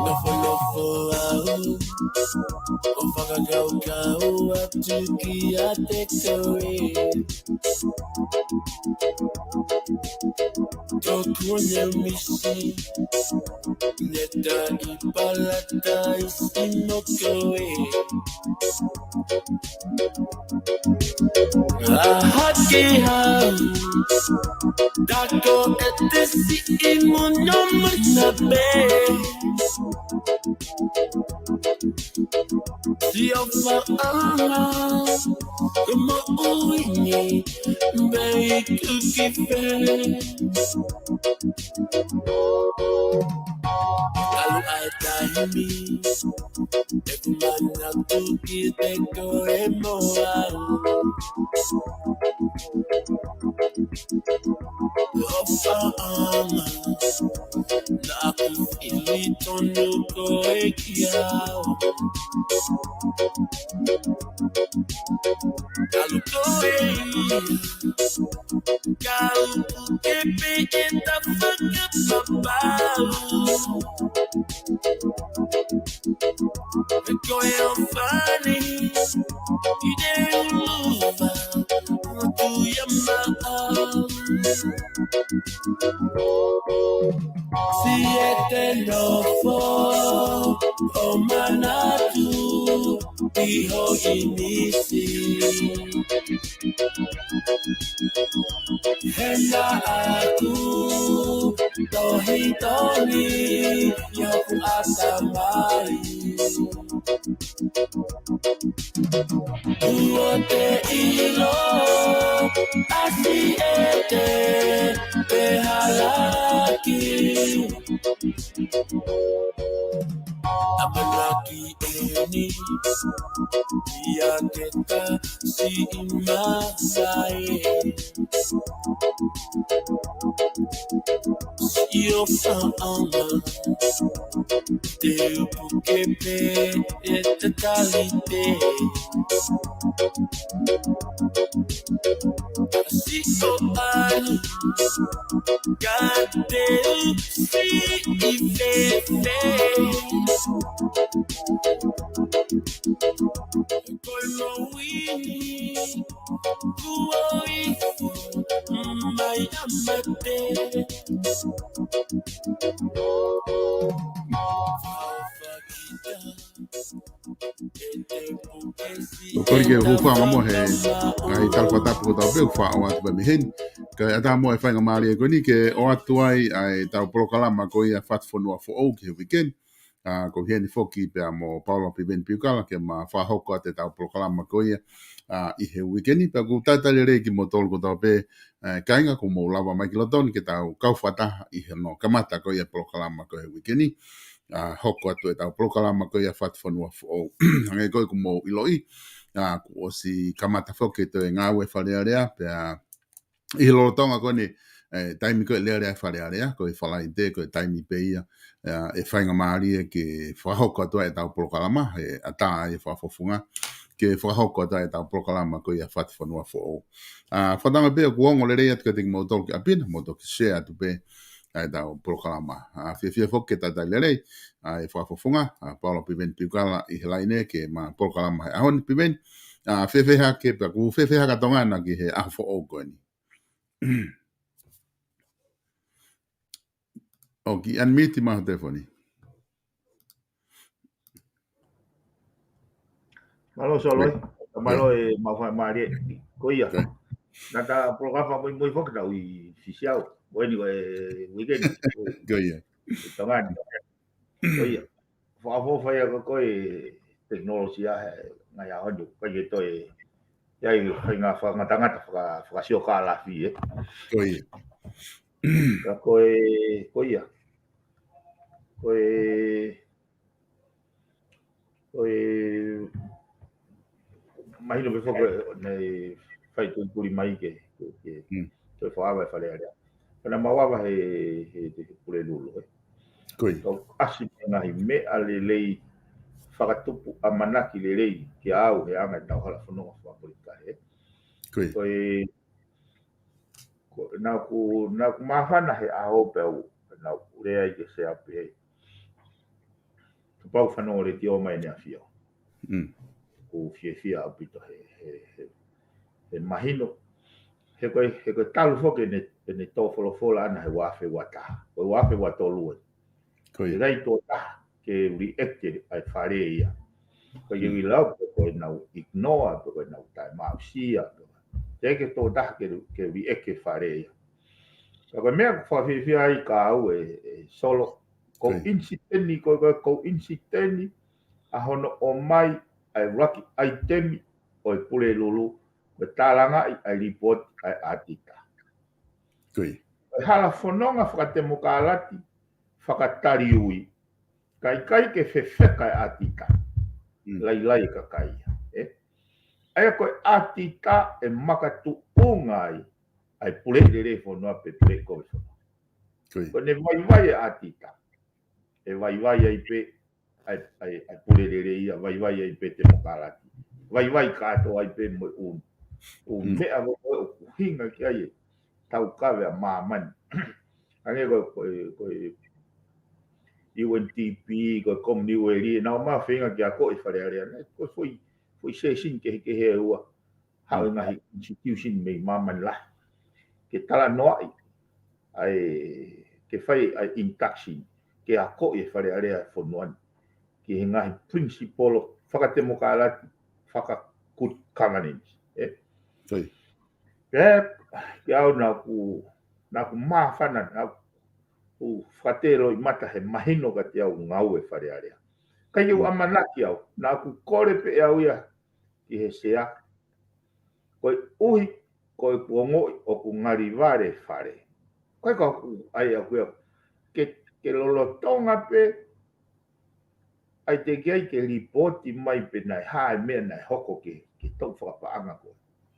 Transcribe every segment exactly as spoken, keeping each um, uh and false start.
Nofonofo au ʻo fakakaukau atu kiate koe. Tokua ne u misi, ne ta ʻi Palataisi mo koe. ʻA hake hau, ta ko e tesi ʻi muno mai na pē. Sio faʻanga, ko moʻui ni, bei kuki fē. Kalu ʻa e taimi, ʻeku manatu kiate koe mo au. ʻO faʻanga, naʻa ku fili tonu koe kiate au. Kalu koe, kau ke pē ke ta fakapapau. Ko e ʻofa ni, ʻi te uluva, ʻo tu ia maʻau. Siʻete nofo ʻo manatu ʻi ho ʻinisi. Hena aku tohi toni ʻi hoku ʻatamai. Kuo te ʻilo ʻa Siʻete pe Halaki. ʻAmanaki eni ia ke ta siʻi masai. Sio faʻanga, te u puke pē ʻete kalite. Sio ʻalu, ka te u siʻi fēfē. Ko e moʻui ni, kuo ifo mai ʻa mate. ʻOku ou kole ke u hūfanga mo e ngaahi tala fakatapu kotoa pē ʻoku faʻa ʻoatu pē mei heni. Kae ʻatā mo e faingamālie ko eni ke ʻoatu ai ʻa ʻetau polokalama ko ia Fatufonua Foʻou ki he uike ni. ʻA, ko heni foki pea mo Paula Piveni Piukala ke ma fakahoko atu ʻetau polokalama ko ia, ʻa, ʻi he uike ni. Pea ʻoku ou talitali lelei kimoutolu kotoa pē, ʻa, kāinga kuo mou lava mai ki loto ni ke tau kau fakataha ʻi hono kamata ko ia polokalama ko ia he uike ni. ʻA, hoko atu ʻetau polokalama ko ia Fatufonua Foʻou. Hangē ko ia kuo mou ʻiloʻi, ʻa, kuo ʻosi kamata foki ʻetau ngāue Fale Alea, pea ʻi he lolotonga ko eni, ʻe, taimi ko e Lea Lea Fale Alea, ko e Falaite, ko e taimi pē ia, ʻa, ʻe faingamālie ke fakahoko atu ai ʻetau polokalama, ʻe ʻatā ai e fakafofonga, ke fakahoko atu ai ʻetau polokalama ko ia Fatufonua Foʻou. ʻA, fakatauange pē ʻoku ongo lelei atu kiate kimoutolu ki ʻapi na, mou toki share atu pē ʻa ʻetau polokalama. ʻA, fiefia foki ke talitali lelei ʻa e fakafofonga, ʻa, Paula Piveni Piukala ʻi he laine ke ma polokalama he ʻaho ni Piveni. ʻA, fēfē hake, pea ʻoku fēfē hake ʻa Tonga na ki he ʻaho foʻou ko eni. ʻOku unmute mai ho telefoni. Mālō, Soloi. Mālō e mau faingamālie. Ko ia. Naʻa ta polokalama muimui foki ta ui sisiau. Ko eni ko e uike ni. Ko ia. ʻI Tonga ni. Ko ia. Fakaʻofoʻofa ia ko e tekinolosia he ngaahi ʻaho ni. Ko ia toe. ʻI ai faʻahinga fakangatangata faka-, fakasiokālafi, ē. Ko ia. Ka ko e, ko ia. Ko e, ko e, mahino pē foki ne fai tui kuli mai ke, ke, ke, Mm. ke fakaava e Fale Alea. Pea naʻa mau ava he, he, he Pulelulu, ē. Ko ia. Kau ʻasi mo e ngaahi meʻa lelei fakatupu ʻamanaki lelei ke au he anga ʻetau hala fononga fakapolitikale. Ko ia. Ko e, ko, naʻa ku, naʻa ku māfana he ʻaho pē ʻoku, naʻa ku lea ai ki he Sea pehē, kapau fanongo letiō mai ʻEne ʻAfio. Mm. ʻOku fiefia ʻaupito he, he, he, he mahino. He ko e, he ko e talu foki ʻene, ʻene tō folofola ʻana he ua afe ua taha. Ko e ua afe ua tolu ē. Ko ia. ʻIkai tō taha ke liʻeke ʻa e fale ia. Ko ia. Mm. ʻIlo pe ko ʻenau ignore, pe ko ʻenau taʻemāʻusia, pe ko e. ʻIkai ke tō taha ke, ke liʻeke fale ia. Ka ko e meʻa ʻoku fakafiefia ai ka au ē, ē Solo. Ko ia. Koʻinisiteni, ko, ko e koʻinisiteni ʻa hono ʻomai ʻa e ʻuluaki ʻaitemi ʻo e Pulelulu, ko e tālangaʻi ʻa e lipooti ʻa e ʻatita. Ko ia. Ko e hala fononga fakatemokalati, fakataliui, ka ʻikai ke fefeka e ʻatita. Mm. Lailai e kakai ia, ē? ʻA ia ko e ʻatita ʻe makatuʻunga ai ʻa e puleʻi lelei fonua pe puleʻi kovi fonua. Ko ia. Ko ʻene vaivai e ʻatita, ʻe vaivai ai pē ʻa e, ʻa e, ʻa e pule lelei ia, vaivai ai pē temokalati. Vaivai kātoa ai pē mo e ʻū, ʻū Mm. meʻa ko ē ʻoku ʻuhinga ki ai e taukave ʻa māmani. Hangē ko e, ko e, ko e U N D P, ko e Commonwealth, naʻa mau feinga ke akoʻi e Fale Alea. Naʻe ko e foʻi, foʻi session kehekehe ʻe ua. Haʻu e ngaahi institution mei māmani lahi ke talanoaʻi, ʻa e, ke fai ʻa e induction, ke akoʻi e Fale Alea e fonua ni ki he ngaahi principle fakatemokalati, faka-good governance, ē? Ko ia. Pea, ke au naʻa ku, naʻa ku māfana, naʻa ku fakatēloimata he mahino kiate au ngāue e Fale Alea. Ka ʻi heʻeku Mm. ʻamanaki au, naʻa ku kole pē ʻe au ia ki he Sea. Koeʻuhi, ko ʻeku ongoʻi ʻoku ngali vale e fale. Ko e ka ʻoku ʻai ʻaku ia. Ke, ke lolotonga pē, ʻai teʻeki ai ke lipooti mai pe naʻe hā e meʻa naʻe hoko ke, ke tau fakapaʻanga ko ē.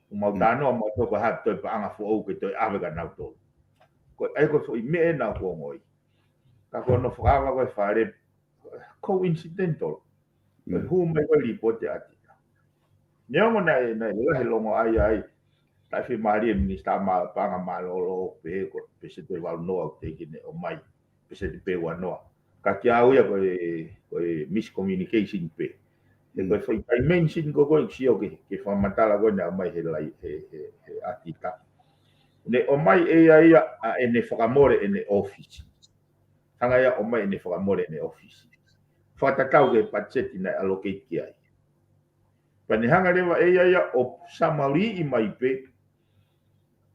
ʻOku mau Mm. talanoa mau toko ha toe paʻanga foʻou ke toe ʻave kia nautolu. Ko e ʻai ko e foʻi meʻa ē naʻa ku ongoʻi. Ka ko hono fakaava ko e Fale coincidental. Ko e Mm. hū mai ko e lipooti ʻatita. Neongo naʻe, naʻe lahi longoaʻa ai, taʻefiemālie e Minisitā mā-, Paʻanga Mālōlō, pehē ko e peseti ʻe valu noa ʻoku teʻeki ke ne ʻomai, peseti pē ua noa. Ka kiate au ia ko e, ko e miscommunication pē. He ko e Mm. foʻi dimension ko ē ʻoku ou sio ki he, ki he fakamatala ko ē naʻe ʻomai he lai-, he, he, he ʻatita. Ne ʻomai ʻe ia ia ʻa ʻene fakamole ʻene ʻōfisi. Hanga ia ʻo ʻomai ʻene fakamole ʻene ʻōfisi. Fakatatau ki he patiseti naʻe allocate ki ai. Pea ne hanga leva ʻe ia ia ʻo summary-ʻi mai pē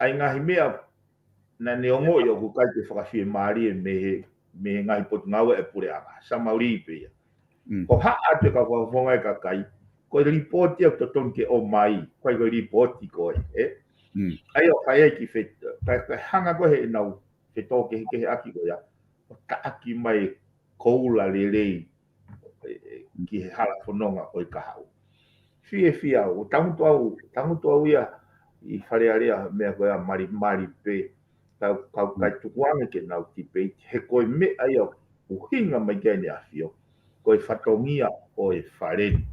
ʻa e ngaahi meʻa naʻa ne ongoʻi ʻoku ʻikai ke fakafiemālie mei he, mei he ngaahi potungāue ʻa e puleʻanga. Summary pē ia. Mm. Ko e haʻu atu e kau fakafofonga ʻa e kakai, ko e lipooti ia ʻoku totonu ke ʻomai, ko e, ko e lipooti ko ē, ē? Mm. ʻA ia ʻoku ʻikai ke fe-, ka, ka hanga ko ē heʻenau fetōkehekeheʻaki ko ia, ʻo taʻaki mai e koula lelei, ē, ē, ki he hala fononga ʻo e kahaʻu. Fiefia au, tangutu au, tangutu au ia ʻi Fale Alea, meʻa ko ia malimali pē, kau, kau Mm. kai tukuange ke nau debate, he ko e meʻa ia ʻoku ʻuhinga mai ki ai ʻEne ʻAfio, ko e fatongia ʻo e Fale ni.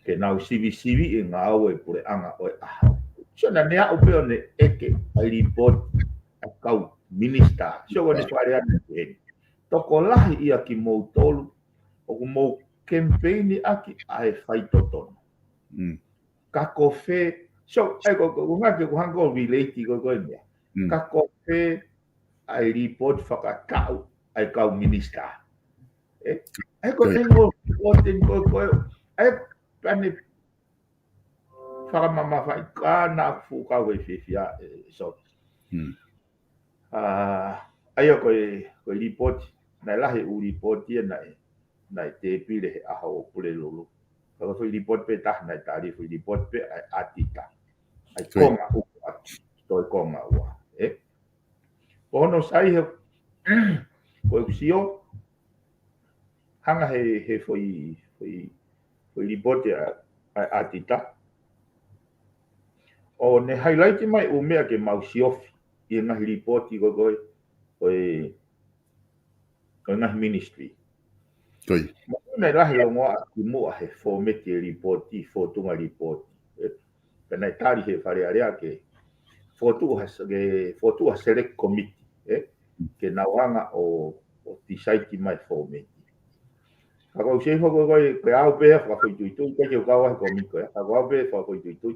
Ke nau sivisiviʻi e ngāue e puleʻanga ʻo e ʻaho. Sio naʻa ne aʻu pē ʻo ne ʻeke ʻa e lipooti ʻa e kau minisitā. Sio ko ʻene Fale Alea ni heni. Tokolahi ia kimoutolu, ʻoku mou kemipeini ʻaki ʻa e faitotonu. Mm. Ka ko fē, so, ʻai ko, ko, ko ngā ke ko hanga ʻo relate ko, ko e meʻa. Mm. Ka ko fē ʻa e lipooti fakataʻu ʻa e kau minisitā. Ē? ʻAi ko Ko e. tengo, ko tengo, ko e, ʻai pane fakamamafaʻi ka naʻa ku fuʻu kau e fiefia, ē, so. Mm. ʻA, ʻa ia ko e, ko e lipooti, naʻe lahi e ʻū lipooti ia naʻe, naʻe tēpile he ʻaho ʻo Pulelulu. Ka ko e foʻi lipooti pē taha naʻe tali, foʻi lipooti pē ʻa e ʻatita. ʻA e Ko ia. konga ua, toe konga ua, ē? Ko hono sai he, ko e sio, hanga he, he foʻi, foʻi, foʻi lipooti ʻa, ʻa, ʻatita. ʻO ne highlight mai ʻū meʻa ke mau siofi ʻi he ngaahi lipooti ko, ko e, ko e, ko e ngaahi ministry. Ko ia. Naʻe lahi longoaʻa kimuʻa he fōmeti e lipooti, fōtunga lipooti. Ē, pea naʻe tali he Fale Alea ke fokotuʻu ha, ke fokotuʻu ha select committee, ē, ke nau hanga ʻo, ʻo decide mai fōmeti. Ka ʻoku ou sio hifo ko e, ko e, ko e au pē fakafoʻituitui, ʻikai ke u kau ai he kōmiti ko ia, ka ko e au pē fakafoʻituitui.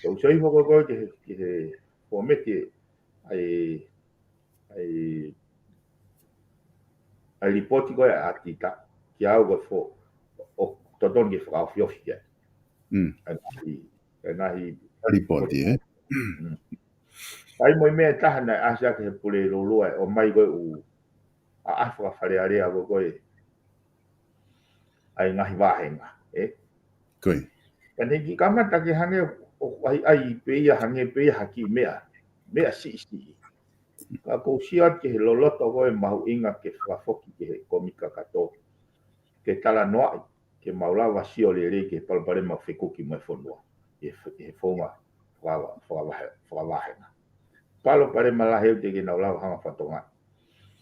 ʻOku ou sio hifo ko e, ko e, ki he, ki he fōmeti ʻa e, ʻa e, ʻa e lipooti ko ē ʻa Tita, kia au ko e fo, ʻoku totonu ke fakaofiofi ki ai. Mm. ʻA e ngaahi, ʻa e ngaahi lipooti, ē? Mm. ʻA ia mo e meʻa ʻe taha naʻe ʻasi ʻaki he Pule Lōlua ʻa e ʻomai ko ē ʻū ʻaʻahi faka-Fale Alea ko ē, ko ē ʻa e ngaahi vāhenga, ē? Ko ia. Ka naʻe kiʻi kamata ke hangē ʻoku ʻaiʻai pē ia, hangē pē ia ha kiʻi meʻa, meʻa siʻisiʻi. Ka ʻoku ou sio atu ki he loloto ko ē mahuʻinga ke fakafoki ki he kōmiti kakato, ke talanoaʻi, ke mau lava sio lelei ki he palopalema fekuki mo e fonua ʻi he, ʻi he founga fakava-, fakavahe-, fakavāhenga. Palopalema lahi ʻoku teʻeki ke nau lava hanga ʻo fakatokangaʻi.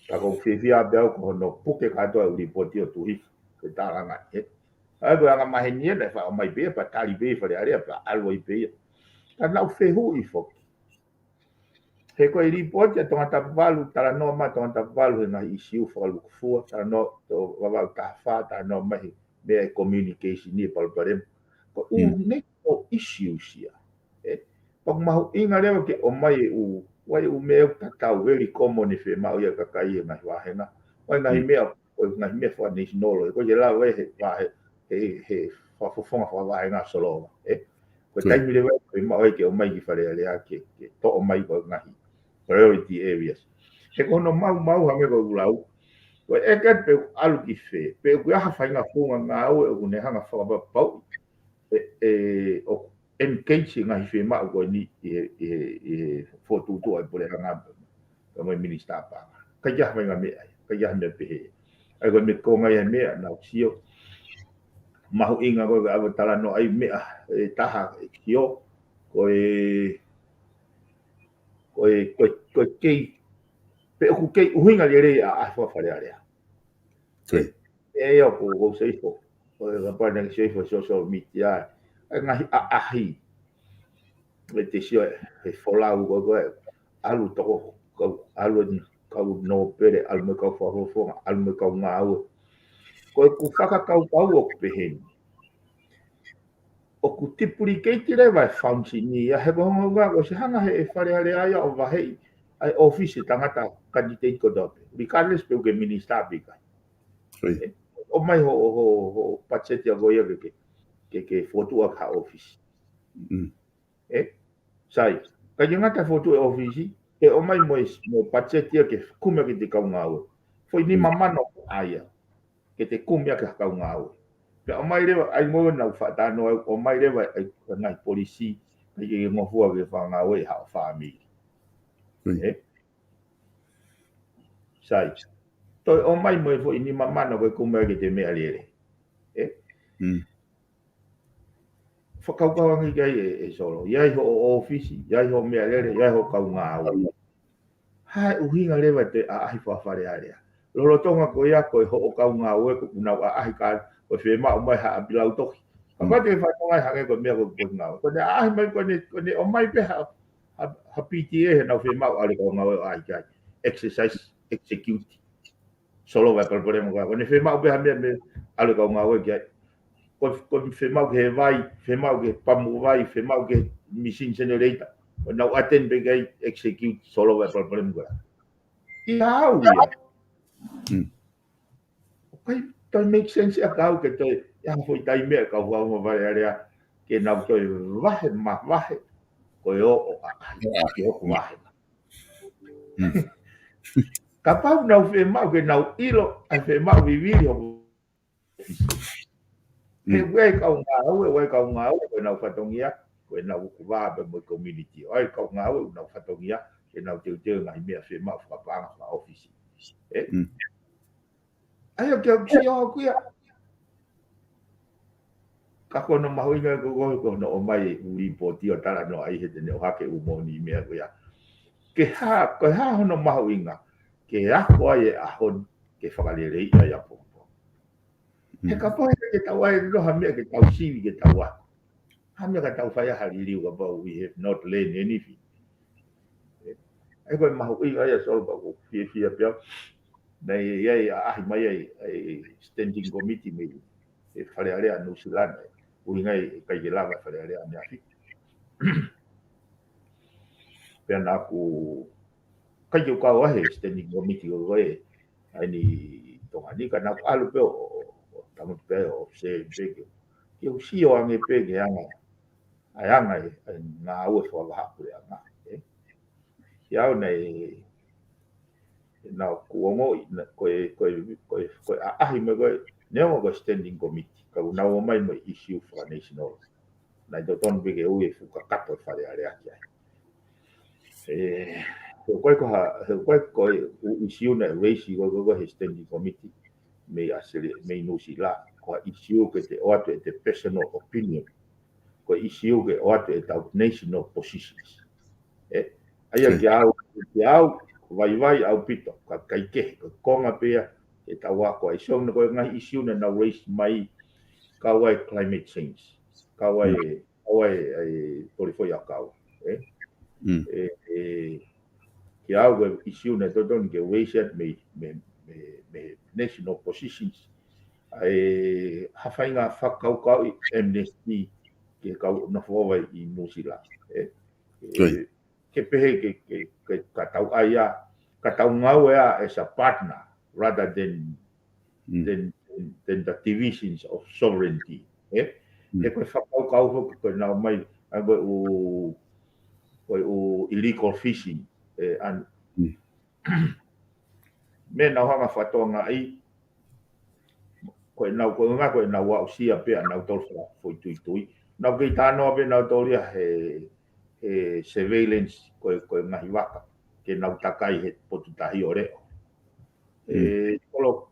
Ka ʻoku ou fiefia pē au ko hono puke kātoa e lipooti ʻo tuʻu hifo ke tālangaʻi, ē. ʻA ia ko e anga maheni ia naʻe faʻa ʻomai pē ia, pea tali pē ia ʻe Fale Alea, pea ʻalu ai pē ia. Ka naʻa ku fehuʻi foki. He ko e lipooti ʻa Tongatapu valu, talanoa mai Tongatapu valu he ngaahi ʻīsiu fakalūkufua, talanoa ʻa Vavaʻu taha fā, talanoa mai he meʻa ʻa e communication ʻi he palopalema. Ko e ʻū Mm. nei ʻo ʻīsiu ia. Ē, pea ʻoku mahuʻinga leva ke ʻomai e ʻū, ʻa e ʻū meʻa ʻoku tatau, very common ʻi he fiemaʻu ia ʻa e kakai he ngaahi vāhenga. ʻA e ngaahi Mm. meʻa, ʻa e ngaahi meʻa faka-national, ʻoku ʻikai ke lava ʻe he vā-, he, he, he fakafofonga fakavāhenga ʻo solova, ē. Ko e Sure. taimi leva ʻoku fiemaʻu ai ke ʻomai ki Fale Alea ke, ke toʻo mai ko e ngaahi priority areas. He ko hono maumau hangē ko ʻeku lau, ko e ʻeke pe ʻoku ʻalu ki fē, pe ʻoku ʻi ai ha faʻahinga founga ngāue ʻoku ne hanga ʻo fakapapauʻi ʻe, ʻe, ʻoku engage e ngaahi fiemaʻu ko eni ʻi he, ʻi he, ʻi he fokotuʻutuʻu ʻa e puleʻanga pea mo e Minisitā Paʻanga. ʻIkai ke ʻi ai ha faʻahinga meʻa ia, ʻikai ke ʻi ai ha meʻa pehē. ʻA ia ko e meʻa ko e ngaahi meʻa naʻa ku sio. Mahuʻinga ko e ʻave talanoa ai meʻa ʻe taha ʻeku sio. Ko e, ko e, ko e, ko e kei, pe ʻoku kei ʻuhinga lelei ʻa e ʻaʻahi faka-Fale Alea. Ko ia. ʻE ia ʻoku, ʻoku ou sio hifo. Ko e kapau naʻe sio hifo he social media. ʻA e ngaahi ʻaʻahi. ʻE te sio he folau ko ē, ko ē. ʻAlu toko, kau, ʻalu e kau nōpele, ʻalu mo e kau fakafofonga, ʻalu mo e kau ngāue. Ko ʻeku fakakaukau ʻoku pehē ni. ʻOku duplicate leva e function ia, he ko e ʻuhinga ko e ʻosi hanga ʻe he Fale Alea ia ʻo vaheʻi ʻa e ʻōfisi ʻo e tangata candidate kotoa pē. Regardless pe ʻoku ke minisitā pe ʻikai. Ko ia. Ē, ʻomai ho, ho, ho budget ia ko ia ke, ke, ke, ke fokotuʻu ʻaki ha ʻōfisi. Mm. Ē? Sai. ʻIkai ke ngata fokotuʻu e ʻōfisi, ke ʻomai mo e, mo e budget ia ke kumi ʻaki ʻete kau ngāue. Foʻi nima Mm. mano ʻa ia. Ke te kumi ʻaki ha kau ngāue. Pea ʻomai leva, ʻa ia mo ʻenau fakatalanoa, ʻomai leva ʻa e, ʻa e ngaahi policy, ʻikai ke ngofua ke fakangāue ʻe haʻo fāmili. Mm. Ē? Sai. Toe ʻomai mo e foʻi nima mano ko e kumi ʻaki ʻete meʻalele. Ē? Mm. Fakakaukau ange ki ai ē, ē Solo. ʻI ai hoʻo ʻōfisi, ʻi ai hoʻo meʻalele, ʻi ai hoʻo kau ngāue. Hā e ʻuhinga leva ʻete ʻaʻahi faka-Fale Alea? Lolotonga ko ia ko e hoʻo kau ngāue ko ʻenau ʻaʻahi ka ko e fiemaʻu mai ha ʻapi lautohi. Ka Mm. ko e te fanongo ai hangē ko e meʻa ko e potu ngāue. Ko ʻene ʻaʻahi mai, ko ʻene, ko ʻene ʻomai pē ha, ha, ha P T A heʻenau fiemaʻu ʻalu e kau ngāue ʻo ʻaʻahi ki ai. Exercise, execute. Solova e palopalema ko ia. Ko ʻene fiemaʻu pē ha meʻa mei ʻalu e kau ngāue ki ai. Ko, ko e fiemaʻu ki he vai, fiemaʻu ki he pamu vai, fiemaʻu ki he machine generator. Ko ʻenau attend pē ki ai, execute, solova e palopalema ko ia. ʻIa au ia. Mm. ʻOku ʻikai toe make sense ia kia au ke toe ʻi ai ha foʻi taimi ʻa e kau faka-Fale Alea ke nau toe vahe mavahe ko e ʻoʻo ʻaʻahi ki hoku vāhenga. Mm. Kapau naʻa nau fiemaʻu ke nau ʻilo ʻa e fiemaʻu vivili hoku ʻōfisi. He Mm. ʻoku ʻi ai e kau ngāue, ʻoku ʻi ai e kau ngāue, ko ʻenau fatongia, ko ʻenau ukuvā pea mo e community. ʻOku ʻi ai e kau ngāue, ʻoku nau fatongia, ke nau teuteu e ngaahi meʻa fiemaʻu fakapaʻanga fakaʻōfisi. Ē? Mm. ʻA ia ke au sio au ki ai. Ka ko hono mahuʻinga ko, ko, ko hono ʻomai e ʻū lipooti ʻo talanoa ai he te ne ʻohake ʻū moʻoni meʻa ko ia. Ke hā, ko e hā hono mahuʻinga, ke ako ai e ʻaho ni, ke fakaleleiʻi ai ʻapongipongi. He kapau ʻe ʻikai ke tau ʻai ʻe lilo ha meʻa ke tau sivi ke tau ako. Ha meʻa ka tau fai ha liliu kapau we have not learned anything. ʻE, ʻa ia ko e mahuʻinga ia Solo pea ʻoku ou fiefia pē au. Naʻe ʻi ai ʻa ʻaʻahi mai ai ʻa e standing committee mei he Fale Alea Nuʻusila. ʻUhinga ʻikai ke lava Fale Alea ʻaneafi. Pea naʻa ku ʻikai ke u kau ai he standing committee ko ē ʻa eni Tonga ni, ka naʻa ku ʻalu pē ʻo, ʻo, ʻo tangutu pē ʻo se pē ke, ke u sio ange pē ke anga, ʻa e anga ʻa e, ʻa e ngāue fakavahaʻapuleʻanga, ē. Kiate au naʻe, naʻa ku ongoʻi, naʻa, ko e, ko e, ko e, ko e ʻaʻahi mai ko ē, neongo ko e standing committee, ka ʻoku nau ō mai mo e issue faka-national. Naʻe totonu pē ke ui e fuʻu kakato ʻo e Fale Alea ki ai. ʻE, he ko e ko ha, he ko e ko e ʻū issue naʻe raise ko e, ko e, ko e he standing committee mei ʻAositelē-, mei Nuʻusila, ko ha issue ke te ʻoatu ʻete personal opinion. Ko e issue ke ʻoatu ʻetau national positions. ʻE, ʻa ia kiate au, kiate au, vaivai ʻaupito, ka ʻikai ke, ko e konga pē ia ʻetau ako ai. So, ko e ngaahi issue naʻa nau raise mai, kau ai climate change, kau ai, kau ai, ai, pole foʻi ʻakau, ē? ʻE, ʻe, kiate au ko e issue naʻe totonu ke raise atu mei, mei, mei, mei national positions. ʻA e ha faʻahinga fakakaukauʻi amnesty ki he kau nofo ʻi Nuʻusila, ē? ʻE, ke pehē ke, ke, ke, ka tau ʻai ia, ka tau ngāue ia as a partner rather than, than, than, than the divisions of sovereignty. Ē? He ko e fakakaukau foki ko ē naʻe ʻomai, ʻa ko e ʻū, ko e ʻū illegal fishing, ē, ʻa e meʻa naʻa nau hanga fakatokangaʻi, ko ʻenau, ko e ngaahi, ko ʻenau aʻusia pē ʻa nautolu fakafoʻituitui. Nau kei talanoa pē nautolu ia he, he surveillance ko e, ko e ngaahi vaka ke nau takai he potu tahi ʻo leʻo. ʻE, Solo,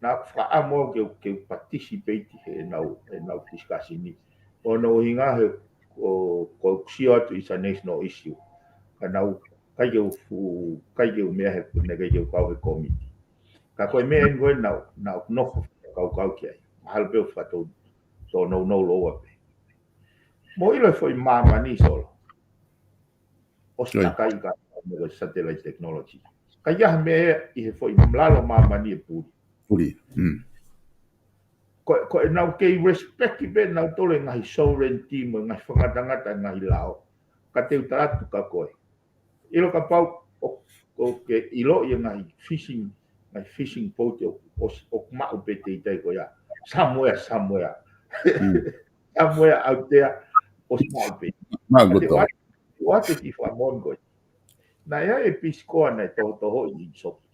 naʻa ku fakaʻamu au ke, ke participate he ʻenau, ʻenau discussion ni. Ko hono ʻuhinga he ko, ko e sio atu is a national issue. Ka naʻa ku ʻikai ke u fu-, ʻikai ke u meʻa he, naʻe ʻikai ke u kau he committee. Ka ko e meʻa eni ko ē naʻa, naʻa ku nofo fakakaukau ki ai. Mahalo pē ʻoku faʻa tōnounou lōua pē. Mou ʻilo e foʻi māmani Solo. ʻOsi takai ka mo e satellite technology. ʻIkai ha meʻa ʻi he foʻi lalo māmani ʻe puli. Puli. Ko, ko ʻenau kei respect pē nautolu e ngaahi sovereignty mo e ngaahi fakangatangata e ngaahi lao. Ka te u tala atu kia koe. ʻIlo kapau ʻoku, ʻoku ke ʻiloʻi e ngaahi fishing, ngaahi fishing boat ʻo, ʻo, ʻoku maʻu pē teitei ko ia. Somewhere, somewhere. Somewhere out there, ʻosi maʻu pē. Maʻu kotoa. Te u ʻoatu, te u ʻoatu e kiʻi fakamoʻoni ko ē. Naʻe ʻi ai e Peace Corps naʻe tohotohoʻi ʻi Sopu.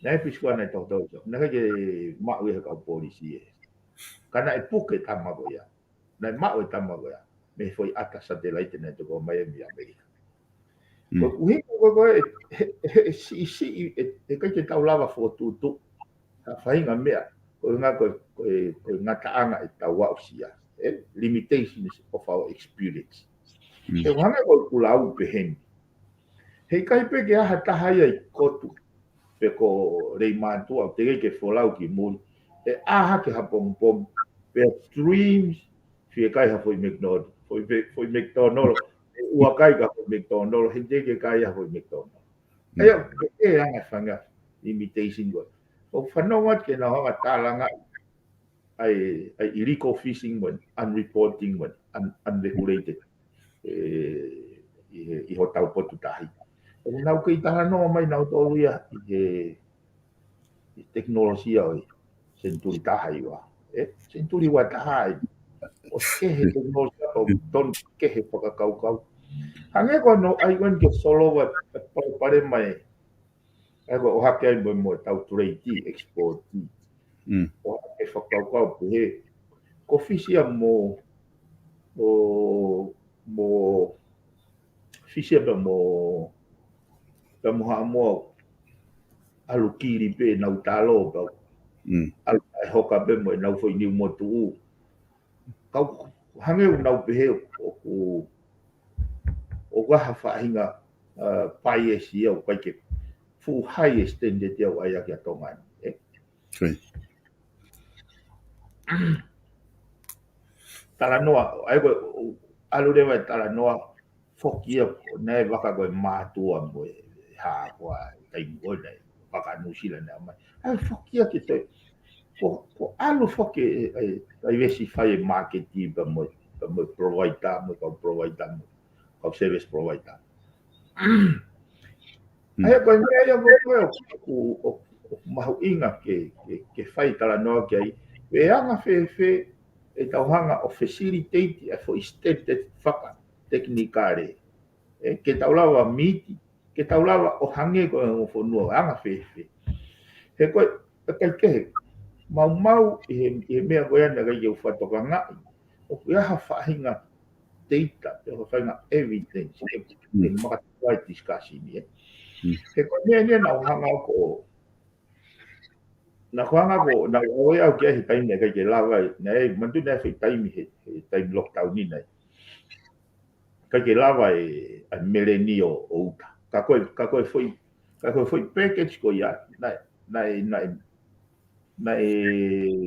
Naʻe Peace Corps naʻe tohotohoʻi ʻi Sopu. Naʻe ʻikai ke maʻu ia he kau polisi ē. Ka naʻe puke e tama ko ia. Naʻe maʻu e tama ko ia mei he foʻi ʻata satellite naʻe toko mai mei ʻAmelika. Ko e ʻuhinga ko ē, ko e, he, he, he siʻisiʻi, ʻe, ʻe ʻikai ke tau lava fokotuʻutuʻu ha faʻahinga meʻa, ko e ʻuhinga ko e, ko e, ko e ngataʻanga ʻetau aʻusia, ē, limitations of our experience. He ʻoku hangē ko ʻeku lau pehē ni. Heʻikai pē ke ʻi ai ha taha ia ʻi Kotu pe ko Leimātuʻa, ʻoku teʻeki ke folau ki muli. ʻE ʻā hake ha pongipongi, pea dreams, fie kai ha foʻi McDonald, foʻi pe-, foʻi McDonald, ʻe ua kai ka foʻi McDonald, he teʻeki ke kai ha foʻi McDonald. ʻA ia, ko e anga e faʻahinga limitation ko ē. ʻOku fanongo atu ke nau hanga tālanga ʻa e, ʻa e illegal fishing mo e unreporting mo e un-, unregulated, ē, ʻi he, ʻi hotau potu tahi. ʻOku nau kei talanoa mai nautolu ia ʻi he, ʻi he tekinolosia ʻo e senituli taha hiva. Ē, senituli ua taha ē. ʻOsi kehe tekinolosia, tau tonu kehe fakakaukau. Hangē ko hono ʻai ko eni ke solova e palopalema ē. ʻA ia ko e ʻohake ai mo, mo ʻetau trade, export. ʻOhake fakakaukau pehē. Ko Fisi ia mo, ʻo, mo Fisi ia pea mo, pea mo Haʻamoa ʻalu kili pē ʻenau talo pea ʻalu ʻa e hoka pē mo ʻenau foʻi niu motuʻu. Kau hangē ʻoku nau pehē ʻoku, ʻoku ʻi ai ha faʻahinga, ā, bias ia ʻoku ʻikai ke fuʻu high standard ia ʻoku ʻai ʻaki ʻa Tonga ni, ē? Talanoa, ʻa ia ko e, ʻalu leva e talanoa, foki ia, naʻe vaka ko e mātuʻa mo e hā ko ā, taimi ko ē naʻe vaka Nuʻusila naʻe mai. ʻA ia foki ia ke toe, ko, ko ʻalu foki e, e, diversify e māketi pea mo e, pea mo e provider, mo e kau provider, mo e kau service provider. ʻA ia ko e meʻa ia ko ē ʻoku, ʻoku, ʻoku mahuʻinga ke, ke, ke fai talanoa ki ai, pe anga fēfē ʻetau hanga ʻo facilitate ʻa e foʻi standard fakatekinikale. ʻE, ke tau lava miti, ke tau lava ʻo hangē ko e ongo fonua, anga fēfē. He ko e, ʻikai ke he, maumau ʻi he, ʻi he meʻa ko ē naʻe ʻikai ke u fakatokangaʻi. ʻOku ʻi ai ha faʻahinga data, pe ha faʻahinga evidence, ke, ke makatuʻu ai discussion ia. He ko e meʻa ia naʻa ku hanga ʻo ko, naʻa ku hanga ʻo ko, naʻa ku ʻave au ki ai he taimi naʻe ʻikai ke lava, naʻe, manatu naʻe fai taimi he, he taimi lockdown ni naʻe ʻikai ke lava e, ʻa e meleni ʻo, ʻo uta. Ka ko e, ka ko e foʻi, ka ko e foʻi package ko ia, naʻe, naʻe, naʻe, naʻe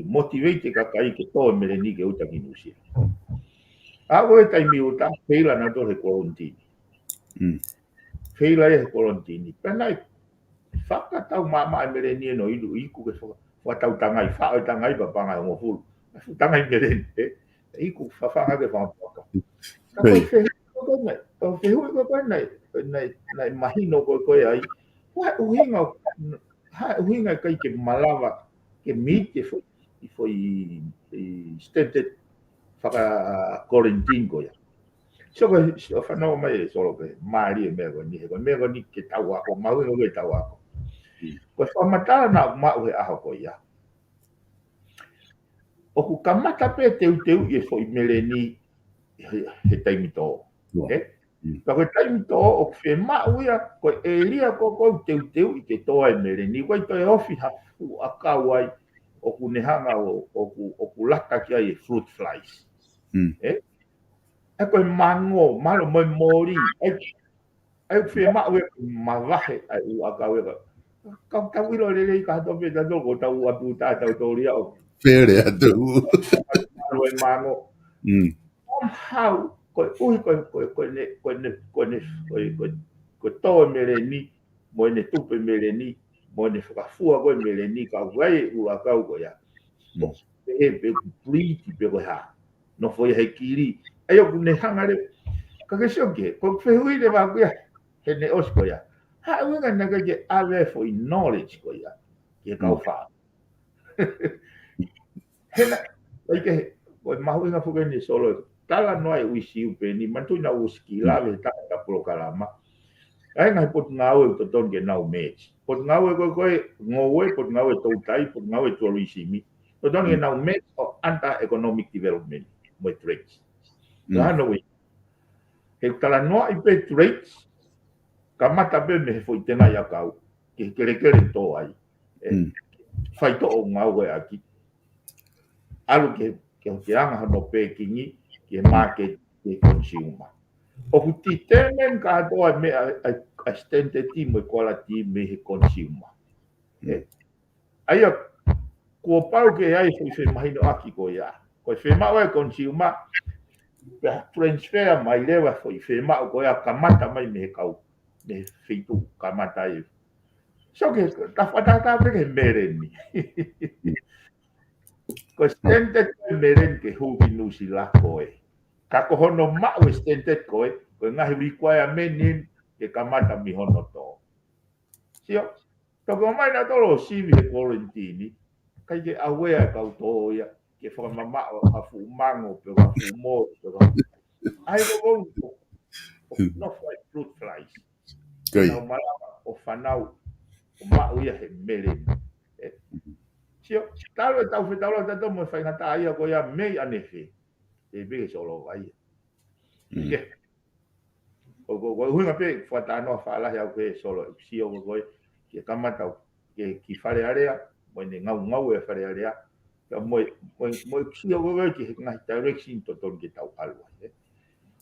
motivate e kakai ke tō e meleni ke uta ki Nuʻusila. ʻA ko e taimi uta, feila nautolu he quarantine. Feila ia he quarantine. Pea naʻe fakatau maʻamaʻa e meleni ʻe nau iku ke faka-, fakatau tangai, faʻo e tangai pea paʻanga ʻe hongofulu. Naʻe fuʻu tangai meleni, ē? Iku fafanga ke fakapuaka. Ka ko e fehuʻi ko ē naʻe, ko e fehuʻi ko ē naʻe, naʻe, naʻe mahino ko ē ko ē ai. Ko e ʻuhinga, ha ʻuhinga ʻikai ke malava ke miti e foʻi, e foʻi, e standard faka-quarantine ko ia. So ko e, so fanongo mai e Solo ke mālie e meʻa ko eni, he ko e meʻa ko eni ke tau ako, mahuʻinga ke tau ako. Ko e fakamatala naʻa ku maʻu he ʻaho ko ia. ʻOku kamata pē teuteuʻi e foʻi meleni he, he taimi tō. Ē? Ka ko e taimi tō, ʻoku fiemaʻu ia, ko e ʻēlia ko ē ʻoku teuteuʻi ke tō ai e meleni, ʻoku ʻikai toe ofi ha fuʻu ʻakau ai, ʻoku ne hanga ʻo, ʻoku, ʻoku lata ki ai e fruit flies. Ē? ʻA ia ko e mango, mālō mo e moli, ʻa ia, ʻa ia ʻoku fiemaʻu ia ke mavahe ʻa e ʻū ʻakau ia ka. Ka tau ʻilo lelei ka tau pē tautolu ko tau atu tā tautolu ia ʻo. Pele atu. Mālō e mango. Somehow, koeʻuhi ko e, ko e, ko ʻene, ko ʻene, ko ʻene, ko e, ko e, ko e tō e meleni, mo ʻene tupu e meleni, mo ʻene fakafua ko ē e meleni, ka ʻoku ʻi ai e ʻū ʻakau ko ia. Mo, pehē pe ʻoku breed pe ko e hā. Nofo ia he kili. ʻA ia ʻoku ne hanga leva. Ka ke sio ki he, ko e fehuʻi leva ʻaku ia, heʻene ʻosi ko ia. Ha ʻuhinga naʻe ʻikai ke ʻave e foʻi knowledge ko ia ki he kau fā. He naʻe, ʻikai ke, ko e mahuʻinga foki eni Solo, talanoa e ʻuisi u pē ni, manatuʻi naʻa ku ʻosi kiʻi lave he taha ʻeta polokalama. ʻA e ngaahi potungāue ʻoku totonu ke nau merge. Potungāue ko ē ko e ngoue, potungāue toutai, potungāue tourisimi. Totonu ke nau merge ʻo ʻai ha economic development mo e trades. Ka hano ui. He talanoaʻi pē trades, kamata pē mei he foʻi tengaʻi ʻakau, ke kelekele tō ai. Ē, faitoʻo ngāue ʻaki. ʻAlu ke, ke, ke anga hono pēkingi, ki he market, ki he consumer. ʻOku determine kātoa e meʻa, ʻa e, ʻa e standard mo e quality mei he consumer. Ē, ʻa ia, kuo pau ke ʻi ai e foʻi femahinoʻaki ko ia. Ko e fiemaʻu e consumer, pea transfer mai leva e foʻi fiemaʻu ko ia kamata mai mei he kau, mei he feituʻu kamata ai. So ke, ta fakatātā pē ki he meleni. Ko e standard ko e meleni ke hū ki Nuʻusila ko ē. Ka ko hono maʻu e standard ko ē, ko e ngaahi requirement ni ke kamata mei hono tō. Sio, toki ō mai nautolu ʻo sivi he quarantine, ʻikai ke aware e kau tō ia, ke fakamamaʻo ha fuʻu mango, pe ha fuʻu moli, pe ha fuʻu. ʻA ia ko e, ko e, nofo ai fruit flies. Nau malava ʻo fanau, ʻo maʻu ia he meleni. Ē. Sio, talu e tau fetaulaki tautolu mo e faingataʻa ia ko ia mei ʻanefē. ʻE pē ke Solo vai ia. Ke. Ko, ko, ko e ʻuhinga pē, fakatalanoa fakalalahi ʻaku he Solo, ʻeku sio ko ē, ke kamata, ke, ki Fale Alea, mo ʻene ngaungaue Fale Alea, ka mo, mo, mo ʻeku sio ko ē, ki he ngaahi direction totonu ke tau ʻalu ai, ē.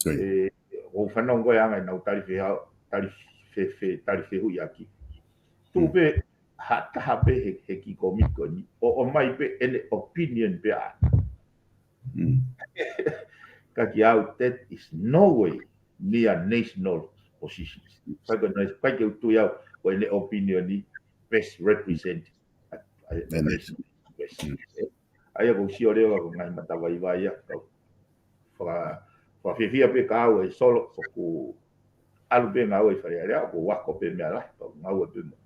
ʻE, ʻoku fanongo ko ē anga ʻenau tali fehau, tali fe, fe, tali fehuʻiʻaki. Tuʻu pē, ha taha pē he, he kiʻi kōmiti ko eni, ʻo, ʻomai pē ʻene opinion pē ʻaʻana. Ka kiate au, that is no way near national positions. ʻIkai ke, ʻikai ke u tui au ko ʻene opinion ni best represent a, a, a national interest. ʻA ia ʻoku ou sio leva ko e ngaahi matavaivai ia, ka u faka-, fakafiefia pē ka au e Solo, ʻoku ʻalu pē ngāue ʻi Fale Alea, ʻoku ou ako pē meʻa lahi, ka u ngāue pē mo.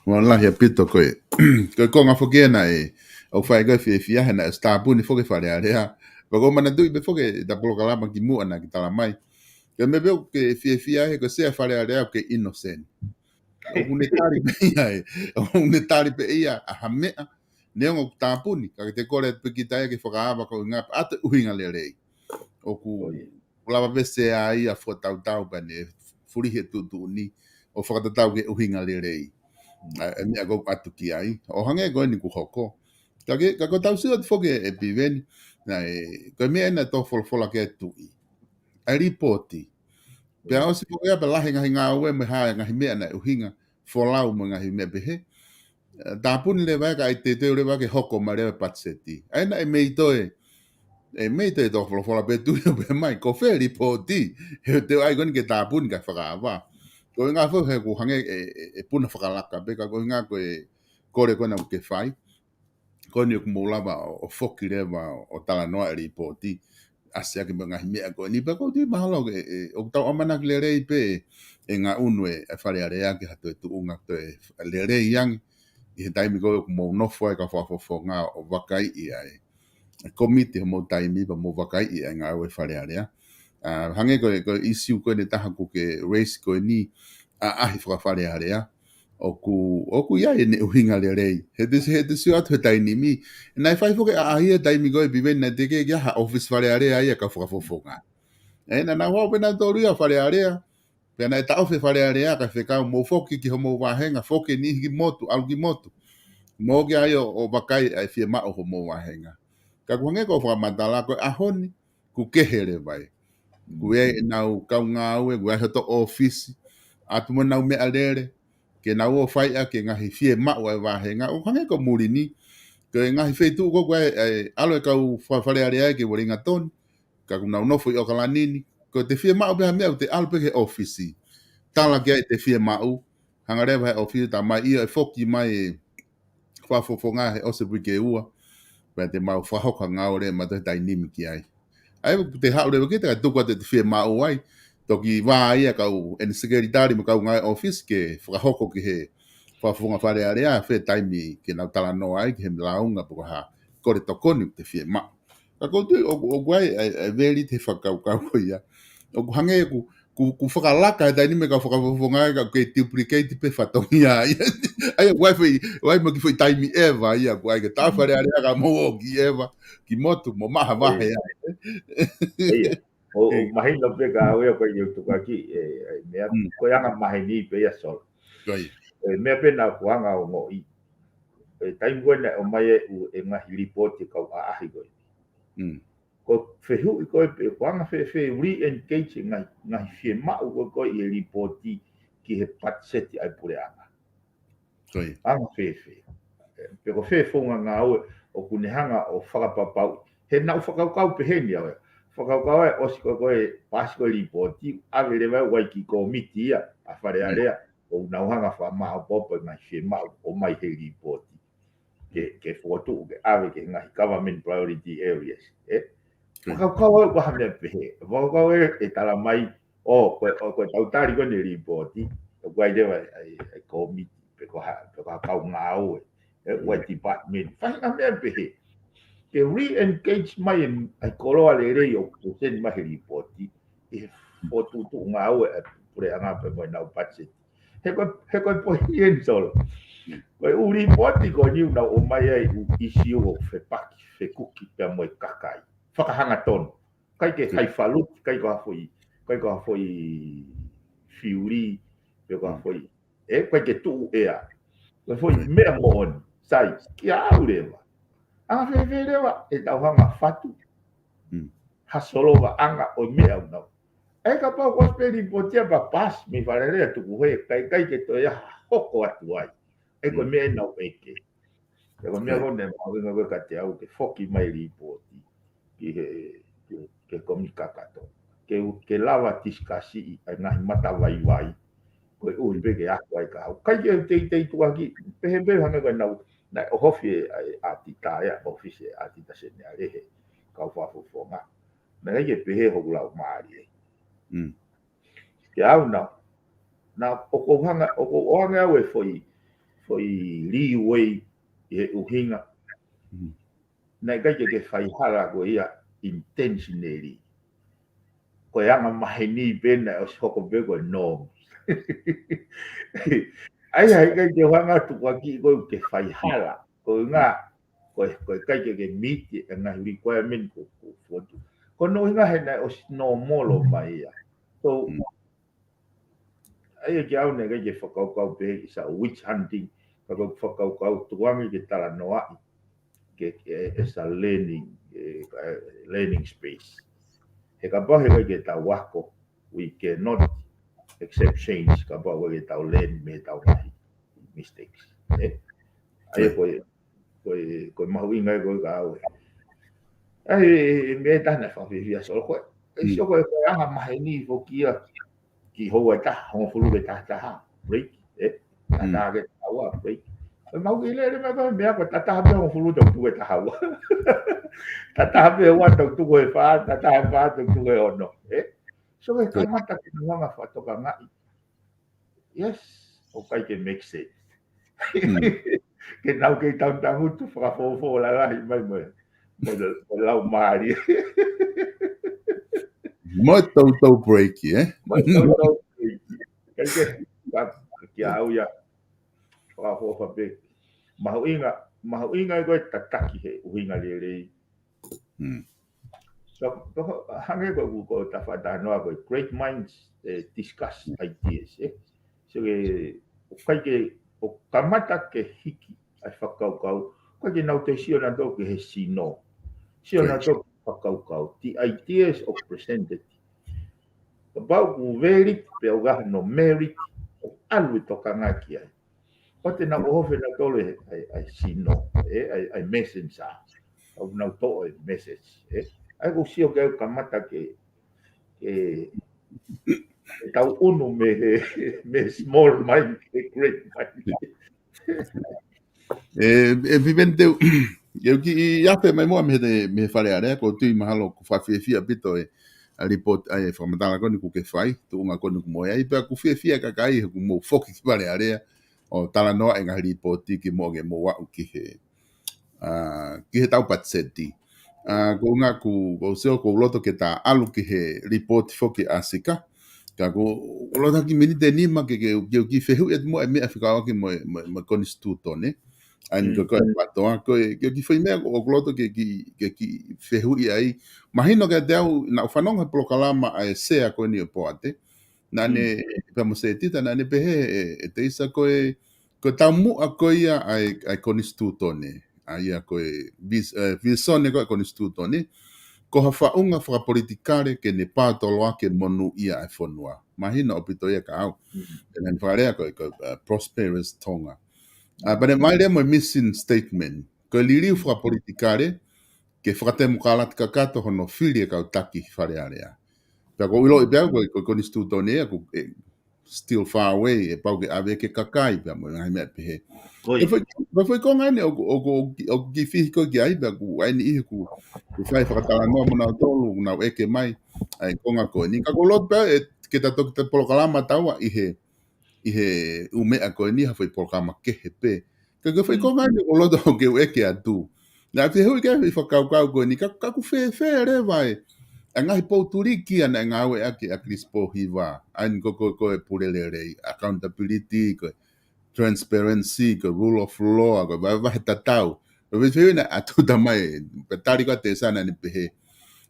Mo lahi ʻaupito ko e. Ko e konga foki ena ē, ʻoku fai ko e fiefia he naʻe ʻosi tāpuni foki Fale Alea. Pea ʻoku ou manatuʻi pē foki ʻeta polokalama kimuʻa naʻa ke talamai. Ko e meʻa pē ʻoku ke fiefia he ko e sea Fale Alea ʻoku ke innocent. ʻOku ne tali pē ia ē. ʻOku ne tali pē ia ʻa ha meʻa. Neongo ʻoku tāpuni, ka ke te kole atu pē kita ia ke fakaava ko e ʻuhinga, ʻa e ʻuhinga lelei. ʻOku lava pē sea ia ʻo fakatautau pē ʻene fulihi e tuʻutuʻuni ʻo fakatatau ki he ʻuhinga lelei. ʻA e meʻa ʻoku ʻatu ki ai. ʻO hangē ko eni kuo hoko. Ka ke, ka ko ʻetau sio atu foki ē Piveni, naʻe, ko e meʻa ena ʻoku tō folofola ki ai e tuʻi. ʻA e lipooti. Pea ʻosi foki ia pea lahi ngaahi ngāue mo e hā e ngaahi meʻa naʻe ʻuhinga, folau mo e ngaahi meʻa pehē. Tāpuni leva ia ka ʻai te teu leva ke hoko mai leva e patiseti. ʻA ia naʻe mei toe, ʻe mei toe tō folofola pē tuʻi ʻo pehē mai, ko fē lipooti, he te u ʻai ko eni ke tāpuni kae fakaava. Ko e ʻuhinga foki he ʻoku hangē e, e, e puna fakalaka pē ka ko e ʻuhinga ko e kole ko ena ʻoku ke fai. Ko eni ʻoku mou lava ʻo, ʻo foki leva ʻo, ʻo talanoa e lipooti. ʻAsi ake mo e ngaahi meʻa ko eni pea ʻoku ou tui mahalo ke, e, ʻoku tau ʻamanaki lelei pē e ngaʻunu e, e Fale Alea ke ha toe tuʻunga toe lelei ange. ʻI he taimi ko ē ʻoku mou nofo ai kau fakafofonga ʻo vakaiʻi ai. E komiti homou taimi pea mou vakaiʻi ai ngāue Fale Alea. ʻA, hangē ko e, ko e issue ko eni ʻe taha ʻoku ke raise ko eni ʻaʻahi faka-Fale Alea. ʻOku, ʻoku ʻi ai ʻene ʻuhinga lelei. He te, he te sio atu he taimi ni. Naʻe fai foki ʻaʻahi he taimi ko ē Piveni naʻe teʻeki ke ʻi ai ha ʻōfisi Fale Alea ia kau fakafofonga. ʻE naʻa nau hao pē nautolu ia Fale Alea. Pea naʻe taʻofi e Fale Alea kae fekau mou foki ki homou vāhenga, foki e niʻihi ki motu, ʻalu ki motu. Mou ō ki ai ʻo, ʻo vakai ʻa e fiemaʻu homou vāhenga. Ka ʻoku hangē ko e fakamatala ko e ʻaho ni, ʻoku kehe leva ē. ʻOku ʻi ai ʻenau kau ngāue, ʻoku ʻi ai hoto ʻōfisi, ʻatu mo ʻenau meʻalele, ke nau ō fai ʻaki e ngaahi fiemaʻu ʻa e vāhenga, ʻo hangē ko muli ni, ko e ngaahi feituʻu ko ē ʻoku ʻi ai, ʻa e ʻalu e kau fa-, Fale Alea ia ki Uelingatoni, ka ʻoku nau nofo ʻi ʻOkalani ni, ko ʻete fiemaʻu pē ha meʻa ʻoku te ʻalu pē ki he ʻōfisi. Tala ki ai ʻete fiemaʻu, hanga leva he ʻōfisi ʻo tala mai ʻio ʻe foki mai e fakafofonga he ʻosi e uike ʻe ua. Pea te mau fakahoko ha ngāue leva mautolu he taimi ni ki ai. ʻA ia ʻoku te haʻu leva ki ai, te ka tuku atu ʻete fiemaʻu ai. Toki vā ia kau ʻene sekelitali mo e kau ngāue ʻōfisi ke fakahoko ki he fakafofonga Fale Alea, fē taimi ke nau talanoa ai, ki he lāunga pe ko e hā, kole tokoni ʻoku te fiemaʻu. Ka ʻoku ou tui ʻoku, ʻoku ʻi ai, ʻa e, ʻa e valid he fakakaukau ko ia. ʻOku hangē ʻoku, ʻoku, ʻoku fakalaka he taimi ni mo e kau fakafofonga ia ka ʻoku kei duplicate pē fatongia ia. ʻA ia, ʻoku ʻi ai foʻi, ʻoku ʻi ai mo e kiʻi foʻi taimi ʻeva ia, ʻoku ʻi ai ke tā Fale Alea ka mou ō ki ʻeva, ki motu, mo maʻu ha vahe ia. ʻIo. ʻO, ʻo mahino pē ka au ia ko e ʻiu tuka ki, e, e, meʻa, ko e anga maheni pē ia Solo. Ko ia. E, meʻa pē naʻa ku hanga ʻo ongoʻi. E, taimi ko ē naʻe ʻomai e ʻū, e ngaahi lipooti kau ʻaʻahi ko ē. Ko e fehuʻi ko ē pē, ko e anga fēfē re-engage ngaahi, ngaahi fiemaʻu ko ē ko ē ʻi he lipooti ki he patiseti ʻa e puleʻanga. Ko ia. Anga fēfē. Pe ko fē founga ngāue ʻoku ne hanga ʻo fakapapauʻi. He naʻa ku fakakaukau pehē ni au ia. Fakakaukau ē ʻosi ko ē ko ē paasi ko ē lipooti, ʻave leva ʻo ʻai ki he kōmiti ia, ʻa Fale Alea, ʻo nau hanga fakamaʻopoʻopo e ngaahi fiemaʻu ʻomai he lipooti. Ke, ke fokotuʻu, ke ʻave ki he ngaahi government priority areas. ʻE? Fakakaukau ē ʻoku ʻi ai ha meʻa pehē. Fakakaukau ē ʻe tala mai, ʻo, ko e, ʻo, ko ʻetau tali ko eni e lipooti, ʻoku ʻi ai leva e, e, e kōmiti, pe ko ha, pe ko ha kau ngāue, e, ʻa e department. Faʻahinga meʻa pehē. Ke re-engage mai e, ʻa e koloa lelei ʻoku present mai he lipooti, ʻi he fokotuʻutuʻu ngāue ʻa e puleʻanga pea mo ʻenau budget. He ko e, he ko e poini eni Solo. Ko e ʻū lipooti ko eni ʻoku nau ʻomai ai ʻū issue ʻoku fepaki, fekuki pea mo e kakai. Fakahangatonu. ʻIkai ke hai faluti, ʻikai ko ha foʻi, ʻikai ko ha foʻi fiuli, pe ko ha foʻi, ʻe, ʻikai ke tuʻu ʻea. Ko e foʻi meʻa moʻoni, sai, kiate au leva. Anga fēfē leva, ʻe tau hanga fatu. Ha solovaʻanga ʻo e meʻa ʻoku nau. ʻE kapau ko e pē lipooti ia pea paasi mei Fale Alea, tuku hē, ʻikai, ʻikai ke toe ʻi ai ha hoko atu ai. ʻE ko e meʻa ʻe nau ʻeke. Ko e meʻa ko ē naʻe mahuʻinga ko ē kiate au ke foki mai lipooti ki he, ki he, ki he kōmiti kakato. Ke, ke lava tisikasiʻi ʻa e ngaahi matavaivai. Koeʻuhi pē ke ako ai ka au. ʻIkai ke teitei tukuakiʻi, pehē pē hangē ko ʻenau, naʻe ʻohofi ʻe, ʻe ʻAtita ia, ʻohofi ʻe ʻAtita Seniale he kau fakafofonga. Naʻe ʻikai ke pehē hoku laumālie. Ke au naʻa, naʻa ʻoku ou hanga, ʻoku ou ʻoange au e foʻi, foʻi leeway ʻi he ʻuhinga. Naʻe ʻikai ke ke faihala ko ia intentionally. Ko e anga maheni pē naʻe ʻosi hoko pē ko e norm. ʻAi, ʻikai ke hanga tukuakiʻi koe ke faihala. Ko e ngā, ko e, ko e ʻikai ke ke meet e ngaahi requirement ko, ko fotu. Ko hono ʻuhinga he naʻe ʻosi normal mai ia. So, ʻai ke au naʻe ʻikai ke fakakaukau pē ʻi sa witch hunting, ka ko e fakakaukau tukuange ke talanoaʻi, ke, ke, as a learning, e, e, learning space. He kapau he ʻikai ke tau ako, we cannot accept change, kapau ʻikai ke tau learn mei heʻetau ngaahi mistakes. ʻE? ʻAi ko e, ko e, ko e mahuʻinga ia ko ē ka au ē. ʻAi, e, e, meʻa taha naʻe fakafiefia solo ko ē. ʻE sio ko e, ko e anga maheni foki ia ki houa ʻe taha, hongofulu ki he taha taha, break, ʻe? Taha taha ki he taha ua, break. Ko e mahuʻinga lelei meʻa ko e meʻa ko e taha taha pē hongofulu tau tuku e taha ua. Taha taha pē ua tau tuku e fā, taha taha fā tau tuku e ono, ʻe? So, ke kamata ke nau hanga fakatokangaʻi. Yes, ʻoku ʻikai ke make sense. Ke nau kei tau tangutu fakafōfō lalahi mai mo e, mo e, mo e laumālie. Mo e toutou break, ʻe? Mo e toutou break. ʻIkai ke, ka, kia au ia. Fakafōfō pē. Mahuʻinga, mahuʻinga ʻe ko e tataki he ʻuhinga lelei. So, ko, hangē ko ʻeku, ko ʻeta fakatalanoa ko e great minds, e, discuss ideas, ʻe. So, ke, ʻoku ʻikai ke, ʻoku kamata ke hiki ʻa e fakakaukau, ʻoku ʻikai ke nau toe sio nautolu ki he sino. Sio nautolu ki he fakakaukau. The ideas of presented. Kapau ʻoku valid, pe ʻoku ʻi ai hano merit, ʻoku ʻalu e tokanga ki ai. ʻOua te nau ʻohofi nautolu e, ʻa e, ʻa e sino, ʻe, ʻa e, ʻa e messenger. ʻOku nau toʻo e message, ʻe. ʻAi ʻoku ou sio ke kamata ke, ke, ke tau ʻunu mei he, mei he small mind, ki he great mind. ʻE, ʻe Viveni te u, ʻe u kiʻi afe mai muʻa mei he, mei he Fale Alea, ʻoku ou tui mahalo ʻoku fakafiefia ʻaupito e, ʻa e lipooti, ʻa e fakamatala ko eni ʻoku ke fai, tuʻunga ko eni ʻoku mou ʻi ai, pea ʻoku fiefia e kakai, he ʻoku mou foki ki Fale Alea, ʻo talanoa e ngaahi lipooti ki muʻa ke mou aʻu ki he, ʻa, ki he tau patiseti. ʻA, ko e ʻuhinga ʻoku, ʻoku ou sio ʻoku ou loto ke ta ʻalu ki he lipooti foki ʻa Sika. Ka ʻoku, ʻoku ou loto ha kiʻi miniti ʻe nima ke, ke, ke, ke fehuʻi atu muʻa e meʻa fekauʻaki mo e, mo e, mo e konisitūtone. ʻA ia ko e, ko e PTOA, ko e, ko e kiʻi foʻi meʻa ʻoku ou loto ke, ke, ke, ke fehuʻi ai. Mahino kiate au, naʻa ku fanongo he polokalama ʻa e sea ko eni ʻo Poate. Naʻa ne, pea mo Setita, naʻa ne pehē ʻe, ʻe Teisa ko e, ko e taumuʻa ko ia ʻa e, ʻa e konisitūtone. ʻA ia ko e vis-, ʻe, visone ko e konisitūtone. Ko ha faʻunga fakapolitikale ke ne paotoloaki e monūʻia ʻa e fonua. Mahino ʻaupito ia kia au. Pea naʻa ne fakalea ko e, ko e, ʻe, Prosperous Tonga. ʻA, pea ne ʻomai leva mo e mission statement. Ko e liliu fakapolitikale, ke fakatemokalati kakato hono fili e kau taki Fale Alea. Pea ʻoku ou ʻiloʻi pē au ko e, ko e konisitūtone ia, ʻoku, ʻe, still far away, ʻe pau ke ʻave ki he kakai, pea mo e ngaahi meʻa pehē. ʻE foʻi, foʻi, foʻi konga eni ʻoku, ʻoku, ʻoku, ʻoku kiʻi fihi koe ki ai, pea ʻoku ʻi ai e niʻihi ʻoku, ʻoku fai fakatalanoa mo nautolu, ʻoku nau ʻeke mai, ʻa e konga ko eni. Ka ʻoku ou loto pē au ʻe, ke ta toki ta polokalama taua ʻi he, ʻi he ʻū meʻa ko eni ha foʻi polokalama kehe pē. Ka ko e foʻi konga eni ʻoku ou loto ke u ʻeke atu. Naʻa ku fehuʻi ki ai e foʻi fakakaukau ko eni, ka, ka ʻoku fēfē leva e, ʻa e ngaahi poutuliki ʻa naʻe ngāueʻaki ʻa Chris Pōhiva, ʻa eni ko, ko, ko e pule lelei, accountability, ko e transparency, ko e rule of law, ko e vahevahe tatau. Ko e foʻi fehuʻi naʻe ʻatu atu mai, pea tali ko ē ʻa Teisa naʻa ne pehē.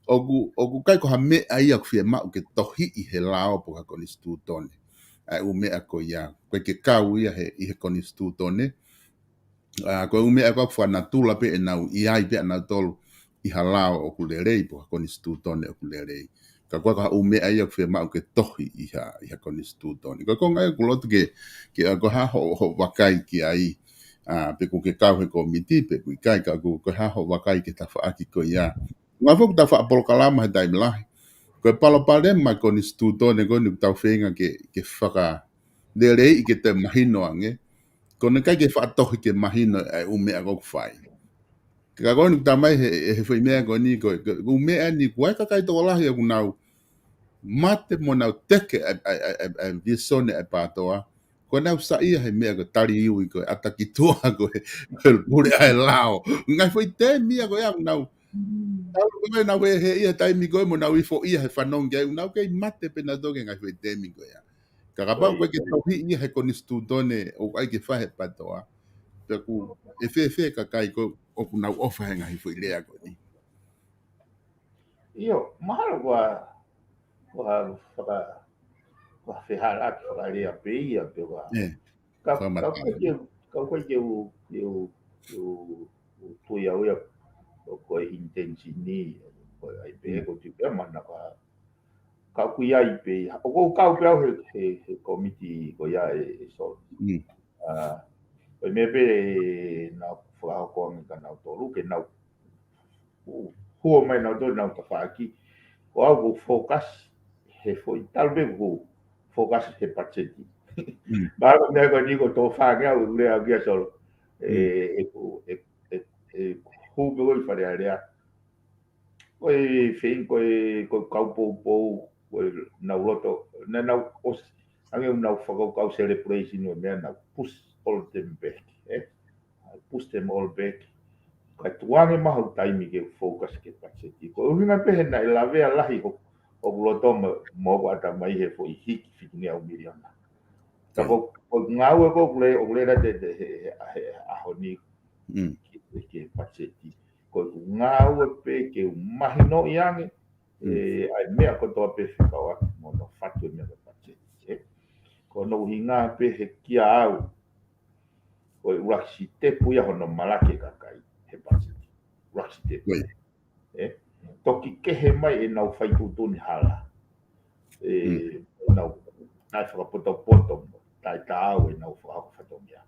ʻOku, ʻoku ʻikai ko ha meʻa ia ʻoku fiemaʻu ke tohiʻi he lao pe ko ha konisitūtone. ʻA e ʻū meʻa ko ia, ʻoku ʻikai ke kau ia he, ʻi he konisitūtone. ʻA, ko e ʻū meʻa ko ē ʻoku fakanatula pē ʻenau ʻi ai pē ʻanautolu ʻi ha lao ʻoku lelei, pe ko ha konisitūtone ʻoku lelei. Ka ko e hā ha ʻū meʻa ia ʻoku fiemaʻu ke tohi ʻi ha, ʻi ha konisitūtone. Ko e konga ia ʻoku loto ke, ke ʻa ko e hā hoʻo, hoʻo vakai ki ai, ʻa, pe ʻoku ke kau he kōmiti, pe ʻoku ʻikai, ka ko, ko e hā hoʻo vakai ki he tafaʻaki ko ia. Ngā foki ta faʻa polokalama he taimi lahi. Ko e palopalema konisitūtone ko eni ʻoku tau feinga ke, ke fakaleleiʻi ke toe mahino ange. Ko ʻene ʻikai ke faʻa tohi ke mahino ʻa e ʻū meʻa ʻoku fai. Ka ko eni ʻoku talamai he, he foʻi meʻa ko eni ko, ko, ʻū meʻa ni ko e kakai tokolahi ʻoku nau mate mo nau teke ʻa e, ʻa e, ʻa e, ʻa e, ʻa e visone ʻa e PATOA. Ko ʻenau saiʻia he meʻa ko e tali iui ko e ʻata ki tuʻa ko e, ko e pule ʻa e lao. Ngaahi foʻi temi ia ko ia ʻoku nau. Tau ko e nau he, he ia taimi ko e mo nau ifo ia he fanongo ki ai ʻoku nau kei mate pē nautolu ki he ngaahi foʻi temi ko ia. Ka kapau ko e ke tohi ia he konisitūtone ʻoku ʻai ke fai he PATOA. Pea ʻoku ʻe fēfē kakai ko ē ʻoku nau ʻofa he ngaahi foʻi lea ko eni. ʻIo, mahalo ko e, ko e faka-, ko e fehālaaki fakalea pē ia pe ko e hā. ʻE, ka, ka fakamatala. Ko e ke, ka ko e ke u, ke u, ke u, u tui au ia, ko e intention ni, ko e ʻai pē, ko e tui pē mana ka, ka ʻoku ʻi ai pē ia. ʻOku ou kau pē au he, he, he kōmiti ko ia ʻe, ʻe Solo. ʻA, ko e meʻa pē naʻa ku fakahoko ange kia nautolu, ke nau, hu-, huo mai nautolu, nau tafaʻaki. Ko au ʻoku ou focus he foʻi talu pē ʻoku ou focus he patiseti. Mahalo ko e meʻa ko eni ko e tō fānge au, ʻe lea au kia Solo. ʻE, ʻe, ʻe, ʻe, ʻe, hū pē ko e Fale Alea. Ko e feinga ko e, ko e kau poupou, ko e nau loto, naʻa nau ʻosi, ange nau fakakaukau celebration ʻo e meʻa nau push all them back, ē? Push them all back. Ka tuange maha ʻeku taimi ke focus ki he patiseti. Ko e ʻuhinga pē he naʻe lavea lahi ho-, hoku loto mo, mo hoku ʻatamai he foʻi hiki fitungeau miliona. Ka ko, ko e ngāue ko ē ʻoku le-, ʻoku lele atu he, he, he, he ʻaho ni ki, ki he patiseti. Ko ʻeku ngāue pē ke u mahinoʻi ange, ʻe, ʻa e meʻa kotoa pē fekauʻaki mo hono fatu e meʻa ko e patiseti, ē. Ko hono ʻuhinga pē he kia au, ko e ʻuluaki sitepu ia hono malaki e kakai he patiseti. ʻUluaki sitepu. Ē, toki kehe mai ʻenau fai tuʻutuʻuni hala. ʻE, ʻenau, naʻe fakapotopoto mo, taʻetaau ʻenau fakahoko fatongia.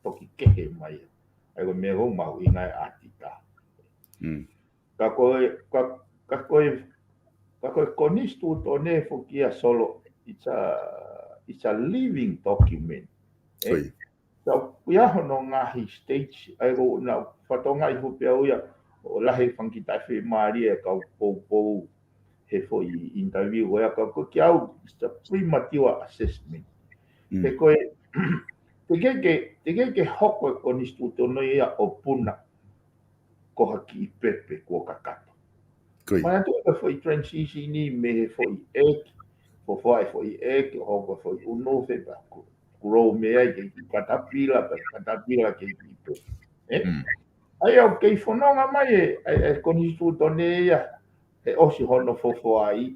Toki kehe mai. ʻA ia ko e meʻa ʻoku mahuʻinga e ʻatita. Ka ko e, ka, ka ko e, ka ko e konisitūtone foki ia Solo, it's a, it's a living document. Ē? Tau ia hono ngaahi stage, ʻa ia ko na fatongia i hupe au ia, ʻo lahi fanga kiʻi taʻefiemālie ʻa e kau poupou he foʻi interview ko ia ka ko kia au, it's a premature assessment. He ko e, te ke ke, te ke ke hoko e konisitūtone ia ʻo puna ko ha kiʻi pepe kuo kakato. Manatu ko e foʻi transition ni mei he foʻi ʻeiki, fofoa e foʻi ʻeiki, ʻo hoko e foʻi ʻunufe, pea ku, grow mei ai ke kiʻi katapila, pea katapila ke kiʻi pepe. Ē? ʻA ia ʻoku kei fononga mai e, e, e konisitūtone ia, he ʻosi hono fofoa ai.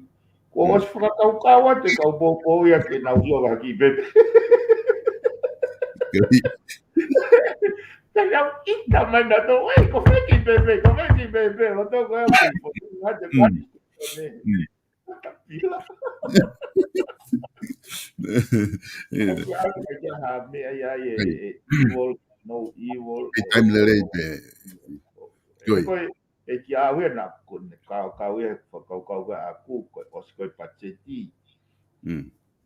Kuo ʻosi fakakaukau atu e kau poupou ia ke nau ʻio ha kiʻi pepe. Ka nau ʻita mai nautolu, ʻe, ko fē kiʻi pepe, ko fē kiʻi pepe, ʻo toko e ʻoku kei fononga atu e konisitūtone. Katapila. ʻOku ʻi ai e kiʻi ha meʻa ia e, e, evil, no evil. Ko e taimi lelei pē. Ko e, ʻe kia au ia naʻa ku ne kau, kau ia he fakakaukau ko ē ʻaʻaku, ko e ʻosi ko e patiseti.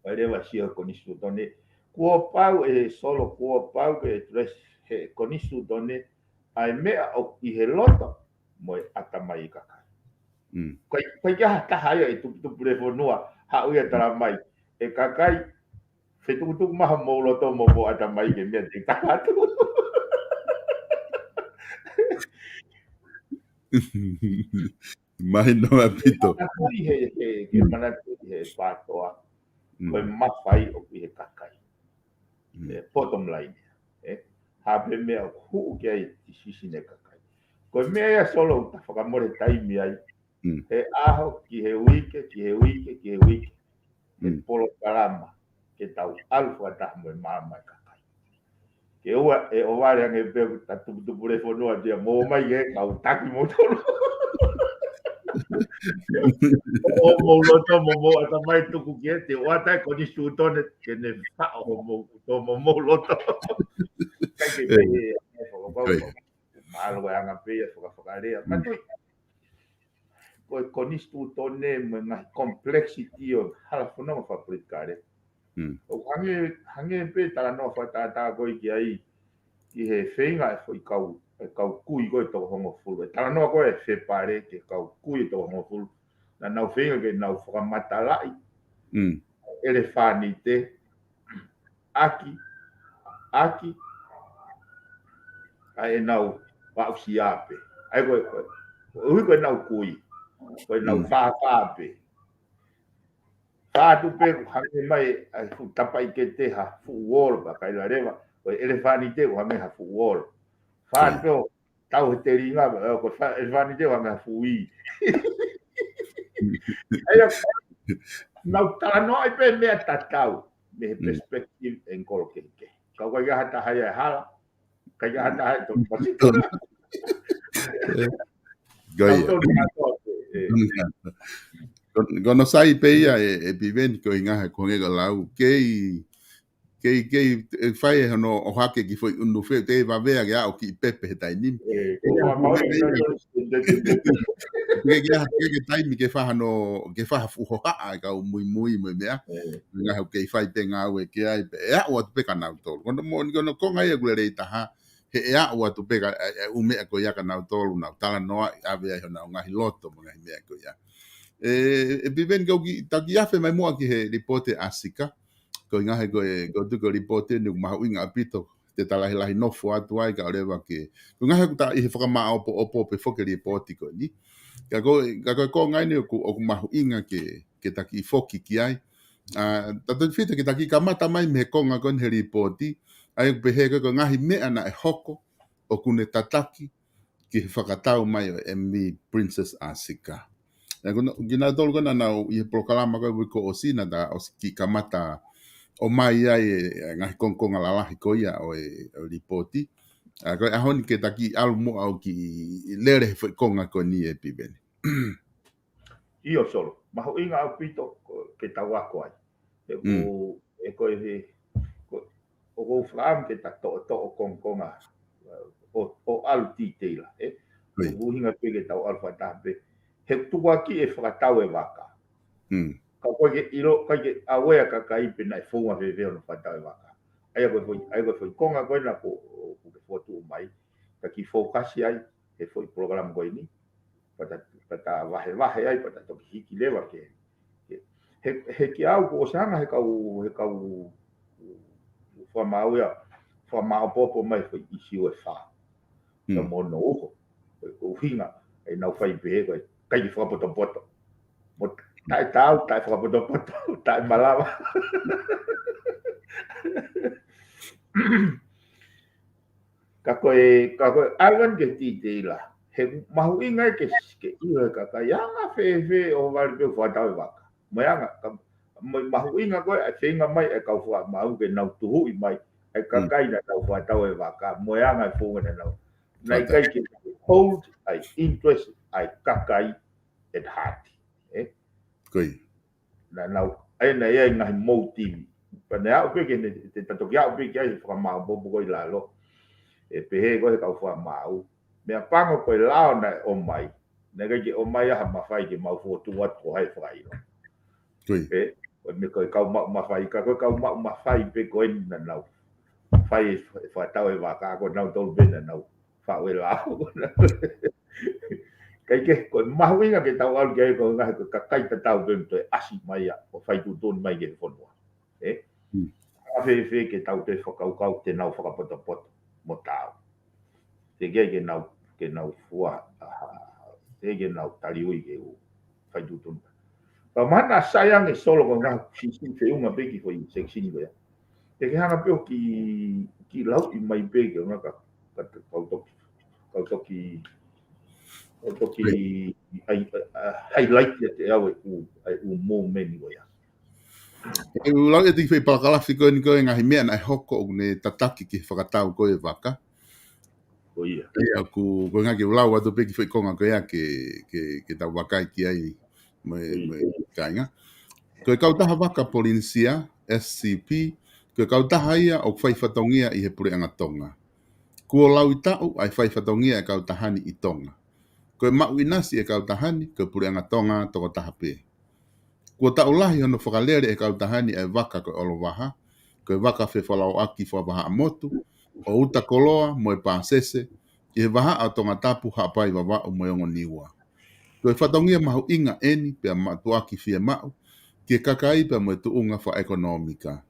Ko e leva sio konisitūtone. Kuo pau ʻe Solo, kuo pau ke address he konisitūtone ʻa e meʻa ʻoku ʻi he loto mo e ʻatamai e kakai. Ko e, ko e ʻikai ha taha ia ʻe tuputupu lefonua, haʻu ia talamai, ʻe kakai, fetukutuku maha mou loto mo mou ʻatamai ke meʻa te taha atu. Mahino ʻaupito. Manatuʻi he, he, ke manatuʻi he PATOA. Ko e mafai ʻoku ʻi he kakai. ʻE, bottom line ia. ʻE, ha pē meʻa ʻoku huʻu ki ai e decision e kakai. Ko e meʻa ia Solo ʻoku ta fakamole taimi ai. He ʻaho, ki he uike, ki he uike, ki he uike. ʻE polokalama, ke tau ʻalu fakataha mo e maama e kakai. Ke ʻoua, ʻe ʻohovale ange pē ʻoku ta tuputupu lefonua tia mo mai ke kau taki moutolu. ʻO mou loto mo mou ʻatamai tuku ki he te ʻoatu e konisitūtone ke ne faʻo homou, to mo mou loto. Kai ke pei e, e, fo, fo, fo. Mālō e anga pē ia fakafakalea. Ka tui, ko e konisitūtone mo e ngaahi complexity ʻo e hala fononga fakapolitikale. ʻOku hangē, hangē pē talanoa fakatātā ko ē ki ai, ki he feinga e foʻi kau, e kau kui ko ē toko hongofulu. E talanoa ko ē ʻa Fepale ki he kau kui toko hongofulu. Naʻa nau feinga ke nau fakamatalaʻi ʻelefānite ʻaki, ʻaki ʻa ʻenau aʻusia pē. ʻA ia ko e, ko e, ko e ʻuhi ko ʻenau kui, ko ʻenau fāfā pē. Fā atu pē ʻoku hangē mai ʻa e fuʻu tapaʻi kete ha fuʻu olo, pea kai la leva, ko e ʻelefānite ʻoku hangē ha fuʻu olo. Fā atu pē ʻo tau he telinga, ʻe, ko e fā, ʻelefānite ʻoku hangē ha fuʻu ī. ʻA ia, nau talanoaʻi pē meʻa tatau, mei he perspective ʻa e kolo kehekehe. Ka ʻoku ʻikai ha taha ia ʻe hala, ʻikai ha taha ia ʻe tonu pasi. Ko ia. Nau tonu mātuʻa pē, ē. Ko, ko hono sai pē ia ʻe, ʻe Piveni ko e ʻuhinga he ko e hangē ko e lau. Kei, kei, kei, ʻe fai e hono ʻohake ki he foʻi ʻunu fē, te vavea ke aʻu ki he pepe he taimi ni. Ē, ko e hangē ko e, ke, ke, ke, ke taimi ke fai hano, ke fai ha fuʻu hohaʻa e kau muimui mo e meʻa. Ē. Ngaahi ʻoku kei fai pē ngāue ki ai, pea ʻe aʻu atu pē kia nautolu. Ko hono moʻoni ko hono konga ia ʻoku lelei taha, he ʻe aʻu atu pē ka, e, e, ʻū meʻa ko ia kia nautolu, nau talanoa, ʻave ai honau ngaahi loto mo e ngaahi meʻa ko ia. Ē, ʻe Piveni, ka u kiʻi, tau kiʻi afe mai muʻa ki he lipooti ʻa Sika. Ko e ʻuhinga he ko e, ko e tuʻu ko e lipooti ni ʻoku mahuʻinga ʻaupito, te ta lahilahi nofo atu ai kae ʻoua leva ke, ko e ʻuhinga he ʻoku ta ʻi he fakamāʻopoʻopo pē foki e lipooti ko eni. Ka ko, ka ko e konga eni ʻoku, ʻoku mahuʻinga ke, ke ta kiʻi foki ki ai. ʻA, tautefito ke ta kiʻi kamata mai mei he konga ko eni he lipooti, ʻa ia ʻoku pehē ko e, ko e ngaahi meʻa naʻe hoko ʻoku ne tataki ki he fakatau mai ʻo e M V Princess ʻa Sika. ʻA ia ko kinautolu ko ē naʻa nau ʻi he polokalama ko ē uike kuo ʻosi naʻa ta ʻosi kiʻi kamata ʻomai ai e, e ngaahi kongokonga lalahi ko ia ʻo e, ʻo e lipooti. ʻA, ko e ʻaho ni ke ta kiʻi ʻalu muʻa ʻo kiʻi lele he foʻi konga ko eni ʻe Piveni. ʻIo Solo, mahuʻinga ʻaupito ko, ke tau ako ai. He ʻoku, ʻe ko e he, ko, ʻoku ou fakaʻamu ke ta toʻotoʻo kongokonga, ʻo, ʻo ʻalu titeila, ē? ʻOku ʻuhinga pē ke tau ʻalu fakataha pē. He tukuakiʻi e fakatau e vaka. Ka ʻoku ʻikai ke ʻilo, ʻikai ke ʻave ʻa e kakai pe naʻe founga fēfē hono fakatau e vaka. ʻA ia ko e foʻi, ʻa ia ko e foʻi konga ko ena ʻoku, ʻoku ke fokotuʻu mai. Ka kiʻi fokasi ai, he foʻi polokalama ko eni. Pea ta, pea ta vahevahe ai, pea ta toki hiki leva ke, ke, he, he kiate au kuo ʻosi hanga he kau, he kau fakamāuʻi ia, fakamāʻopoʻopo mai foʻi ʻīsiu ʻe fā. Ka mo hono uho, ko e ʻuhinga, ʻenau fai pehē ko e, ʻikai ke fakapotopoto. Mo taʻe taau, taʻe fakapotopoto, taʻe malava. Ka ko e, ka ko e ʻalu eni ki he titeila. He mahuʻinga ke, ke ʻilo he kakai, anga fēfē ʻo vale pē ʻo fakatau e vaka. Mo e anga, ka, mo e mahuʻinga ko ē, ʻa e feinga mai, ʻa e kau fakamāu ke nau tuhuʻi mai, ʻa e kakai naʻa nau fakatau e vaka, mo e anga e founga naʻa nau. Naʻe ʻikai ke hold ʻa e interest ʻa e kakai at heart. Ē? Ko ia. Naʻa nau, ʻa ia naʻe ʻi ai e ngaahi motive. Pea ne aʻu pē ke ne, te ta toki aʻu pē ki ai he fakamāʻopoʻopo ko ē ʻi lalo. ʻE pehē ko ē he kau fakamāu. Meʻapango ko e lao naʻe ʻomai. Naʻe ʻikai ke ʻomai ha mafai ke mau fokotuʻu atu ko hai fakaʻilo. Ko ia. Ē, ko e meʻa ko e kau maʻu mafai, ka ko e kau maʻu mafai pē ko eni naʻa nau fai e, e fakatau e vaka, ko nautolu pē naʻa nau faʻu e lao. Kae kehe, ko e mahuʻinga ke tau ʻalu ki ai ko e ngaahi ko e kakai tatau pē mo toe ʻasi mai ia, ʻo fai tuʻutuʻuni mai ki he fonua. Ē? ʻA fēfē ke tau toe fakakaukau te nau fakapotopoto mo taau. Teʻeki ai ke nau, ke nau fua, ʻa, teʻeki ke nau taliui ke u fai tuʻutuʻuni. Ka mahalo naʻa sai ange Solo ko e ngaahi siʻisiʻi feʻunga pē ki he foʻi section ko ia. Te ke hanga pē ʻo kiʻi, kiʻi lauʻi mai pē ke ʻoua ka, ka, kau toki, kau toki, kau toki, ai, ʻa, highlight ia ʻe au e ʻū, ʻa e ʻū moment ko ia. ʻE u lau ia te ke fai palakalafi ko eni ko e ngaahi meʻa naʻe hoko ʻoku ne tataki ki he fakatau ko ē e vaka. Ko ia. Ia, ʻoku, ko e ʻuhinga ke u lau atu pē ki he foʻi konga ko ia ke, ke, ke tau vakai ki ai mo e, mo e kāinga. Ko e kautaha vaka Polinisia, S C P, ko e kautaha ia ʻoku fai fatongia ʻi he Puleʻanga Tonga. Kuo laui taʻu ʻa e fai fatongia ʻa e kautaha ni ʻi Tonga. Ko e maʻu ʻinasi ʻa e kautaha ni, ko e Puleʻanga Tonga tokotaha pē. Kuo taʻu lahi hono fakalele ʻe he kautaha ni ʻa e vaka ko e ʻOlovaha, ko e vaka fefolauʻaki fakavahaʻamotu, ʻo uta koloa mo e pāsese, ʻi he vahaʻa ʻo Tongatapu, Haʻapai, Vavaʻu mo e ongo Niua. Ko e fatongia mahuʻinga ʻeni pea mātuʻaki fiemaʻu ki he kakai pea mo e tuʻunga fakaʻekonōmika.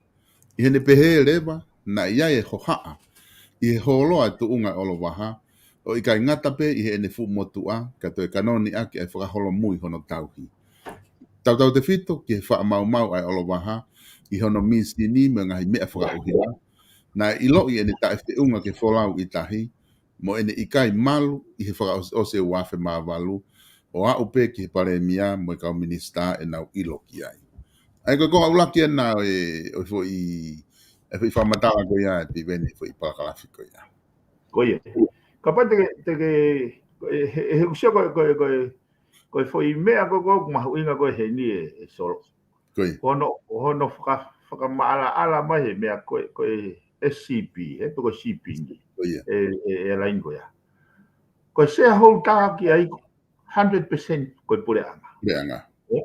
ʻI heʻene pehē leva, naʻe ʻi ai e hohaʻa ʻi he hōloa e tuʻunga ʻo e ʻOlovaha, ʻo ʻikai ngata pē ʻi heʻene fuʻu motuʻa, ka toe kanoni ʻaki ʻa e fakaholomui hono tauhi. Tautautefito ki he faʻa maumau ʻa e ʻOlovaha ʻi hono mīsini mo e ngaahi meʻa fakaʻuhinga, naʻe ʻiloʻi ʻene taʻefeʻunga ke folau ʻi tahi, mo ʻene ʻikai malu ʻi he fakaʻosiʻosi ʻo e ua afe mā valu, ʻo aʻu pē ki he Palēmia mo e kau minisitā ʻenau ʻilo ki ai. ʻA ia ko e konga ʻuluaki ʻena ʻo e, ʻo e foʻi, e foʻi fakamatala ko ia ʻa Piveni, foʻi palakalafi ko ia. Ko ia. Kapau te ke, te ke, he, he, he ʻusia ko e, ko e, ko e, ko e foʻi meʻa ko e, ko e mahuʻinga ko e heni ʻe, ʻe Solo. Ko ia. Ko hono, ko hono faka-, fakamaʻalaʻala mai he meʻa ko e, ko e S C P, he pe ko e shipping. Ko ia. E, e, e line ko ia. Ko e shareholder ki ai hundred percent ko e Puleʻanga. Puleʻanga. Ē?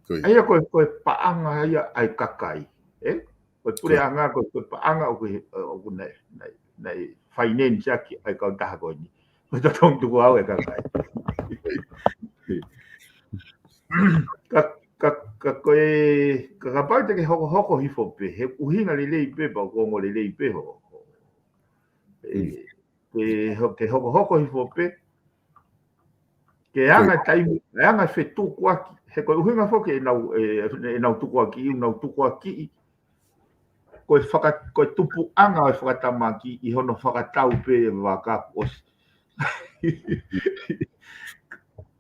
Ko ia. ʻA ia ko e, ko e paʻanga ia ʻa e kakai. Ē? Ko e Puleʻanga, ko e, ko e paʻanga ʻoku, ʻoku ne, ne, ne finance ʻaki ʻa e kautaha ko eni. Ko e totonu tuku au e kakai. Ka, ka, ka ko e, ka kapau te ke hokohoko hifo pē, he ʻuhinga lelei pē, pea ʻoku ongo lelei pē ho, ho, e, ke ho-, ke hokohoko hifo pē, ke anga taimi, ke anga fetukuaki, he ko e ʻuhinga foki ʻenau, e, ʻenau tukuakiʻi, ʻenau tukuakiʻi, ko e faka-, ko e tupuʻanga ʻo e fakatamaki ʻi hono fakatau pē e vaka kuo ʻosi.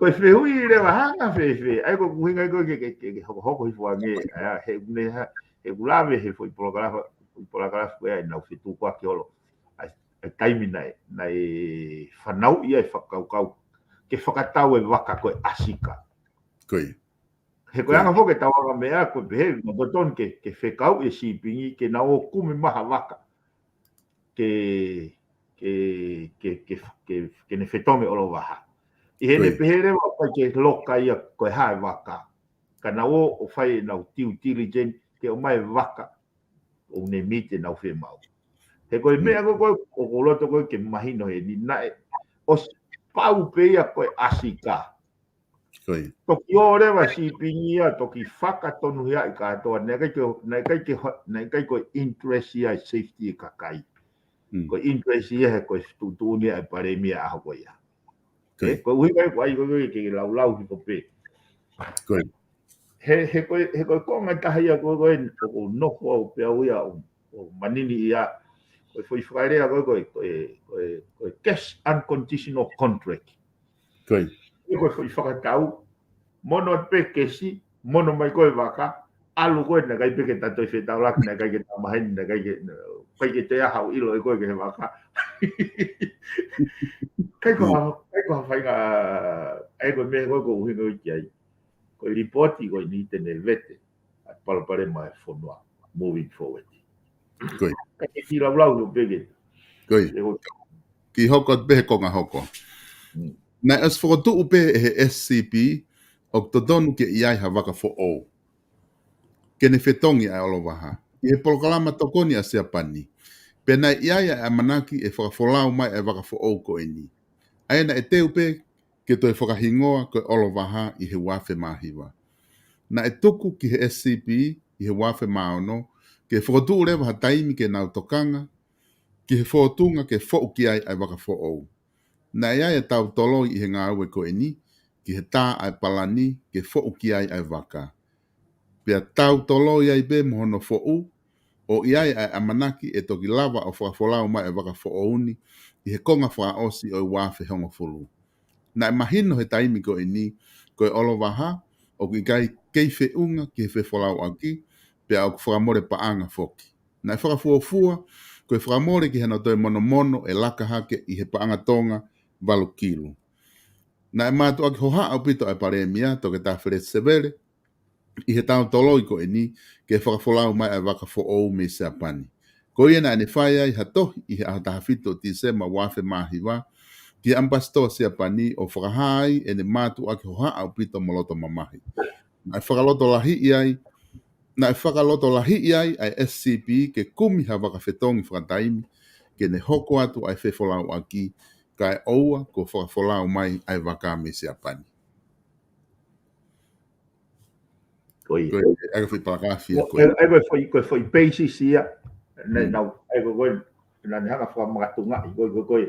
Ko e fehuʻi leva hanga fēfē, ʻa ia ko e ʻuhinga ko e ke, ke, ke, ke hokohoko hifo ange, ʻa ia, he ʻoku ne ha-, he ʻoku lave he foʻi palakalafi, foʻi palakalafi ko ia ʻenau fetukuaki holo. ʻA e, ʻa e taimi naʻe, naʻe fanauʻi ai e fakakaukau ke fakatau e vaka ko e ʻAsika. Ko ia. He ko e anga foki e tau anga meʻa ko e pehē, ʻoku totonu ke, ke fekau e shipping ke nau ō kumi mai ha vaka ke, ke, ke, ke, ke, ke ne fetongi ʻOlovaha. ʻI heʻene pehē leva ʻoku ʻikai ke loka ia ko e hā e vaka. Ka nau ō ʻo fai ʻenau due diligence ke ʻomai e vaka ʻoku ne meet ʻenau fiemaʻu. He ko e meʻa ko e, ko e, ʻoku ou loto ko e ke mahino heni naʻe ʻosi pau pē ia ko e ʻAsika. Ko ia. Toki ō leva shipping ia, toki fakatonuhiaʻi kātoa, naʻe ʻikai ke, naʻe ʻikai ke ho-, naʻe ʻikai ko e interest ia e safety e kakai. Mm. Ko e interest ia he ko e tuʻutuʻuni ia e Palēmia ʻaho ko ia. Ko ia. Ē, ko e ʻuhinga ia ko e ʻai ko e ke laulau hifo pē. Ko ia. He, he ko e, he ko e konga taha ia ko e, ko e, ʻoku ou nofo au pē au ia ʻo, ʻo manini ia. Ko e foʻi fakalea ko e, ko e, ko e, ko e, ko e cash unconditional contract. Ko ia. Ko e foʻi fakatau, mono pē kesi, mono mai ko e vaka, ʻalu ko e naʻe ʻikai pē ke ta toe fetaulaki, naʻe ʻikai ke ta maheni, naʻe ʻikai ke, ʻikai ke toe ʻi ai haʻo ʻilo ʻe koe ki he vaka. ʻIkai ko ha, ʻikai ko ha faʻahinga, ʻa ia ko e meʻa ko e ʻoku ou ʻuhinga ki ai. Ko e lipooti ko eni te ne vete ʻa e palopalema e fonua moving forward. Ko ia. Ka ke kiʻi laulau ʻo peke. Ko ia. Ē, ko Kiʻi hoko atu pē he konga hoko. Mm. Naʻe ʻosi fokotuʻu pē ʻe he S C P ʻoku totonu ke ʻi ai ha vaka foʻou ke ne fetongi ʻa e ʻOlovaha ʻi he polokalama tokoni ʻa Siapani. Pea naʻe ʻi ai ʻa e ʻamanaki ʻe fakafolau mai ʻa e vaka foʻou ko eni, ʻa ia naʻe teu pē ke toe fakahingoa ko e ʻOlovaha ʻi he ua afe mā hiva. Naʻe tuku ki he S C P ʻi he ua afe mā ono ke fokotuʻu leva ha taimi ke nau tokanga ki he fōtunga ke foʻu ki ai ʻa e vaka foʻou. Naʻe ʻi ai e tau toloi ʻi he ngāue ko eni ki he tā ʻa e palani ke foʻu ki ai ʻa e vaka. Pea tau toloi ai pē mo hono foʻu, ʻo ʻi ai ʻa e ʻamanaki ʻe toki lava ʻo fakafolau mai e vaka foʻou ni ʻi he konga fakaʻosi ʻo e ua afe hongofulu. Naʻe mahino he taimi ko eni, ko e ʻOlovaha ʻoku ʻikai kei feʻunga ki he fefolauʻaki, pea ʻoku fakamole paʻanga foki. Naʻe fakafuofua ko e fakamole ki hano toe monomono e laka hake ʻi he paʻanga tonga valu kilu. Naʻe mātuʻaki hohaʻa ʻaupito ʻa e Palēmia, Toketā Feleti Sevele, ʻi he taʻu toloi ko eni ke fakafolau mai ʻa e vaka foʻou mei Siapani. Ko ia naʻa ne fai ai ha tohi ʻi he ʻaho taha fitu ʻo Tīsema ua afe mā hiva ki he ʻAmipasitoa Siapani ʻo fakahā ai ʻene mātuʻaki hohaʻa ʻaupito mo loto mamahi. Naʻe fakalotolahiʻi ai, naʻe fakalotolahiʻi ai ʻa e S C P ke kumi ha vaka fetongi fakataimi ke ne hoko atu ʻa e fefolauʻaki, kae ʻoua kuo fakafolau mai ʻa e vaka mei Siapani. Ko ia. Ko ia, ʻa e foʻi palakaafi ia ko ia. ʻA e, ʻa e ko e foʻi, ko e foʻi peisisi ia. Naʻe, Mm. naʻe, ʻa e ko e, ko e, naʻa ne hanga fakamakatuʻungaʻi, ko e, ko e, ko e,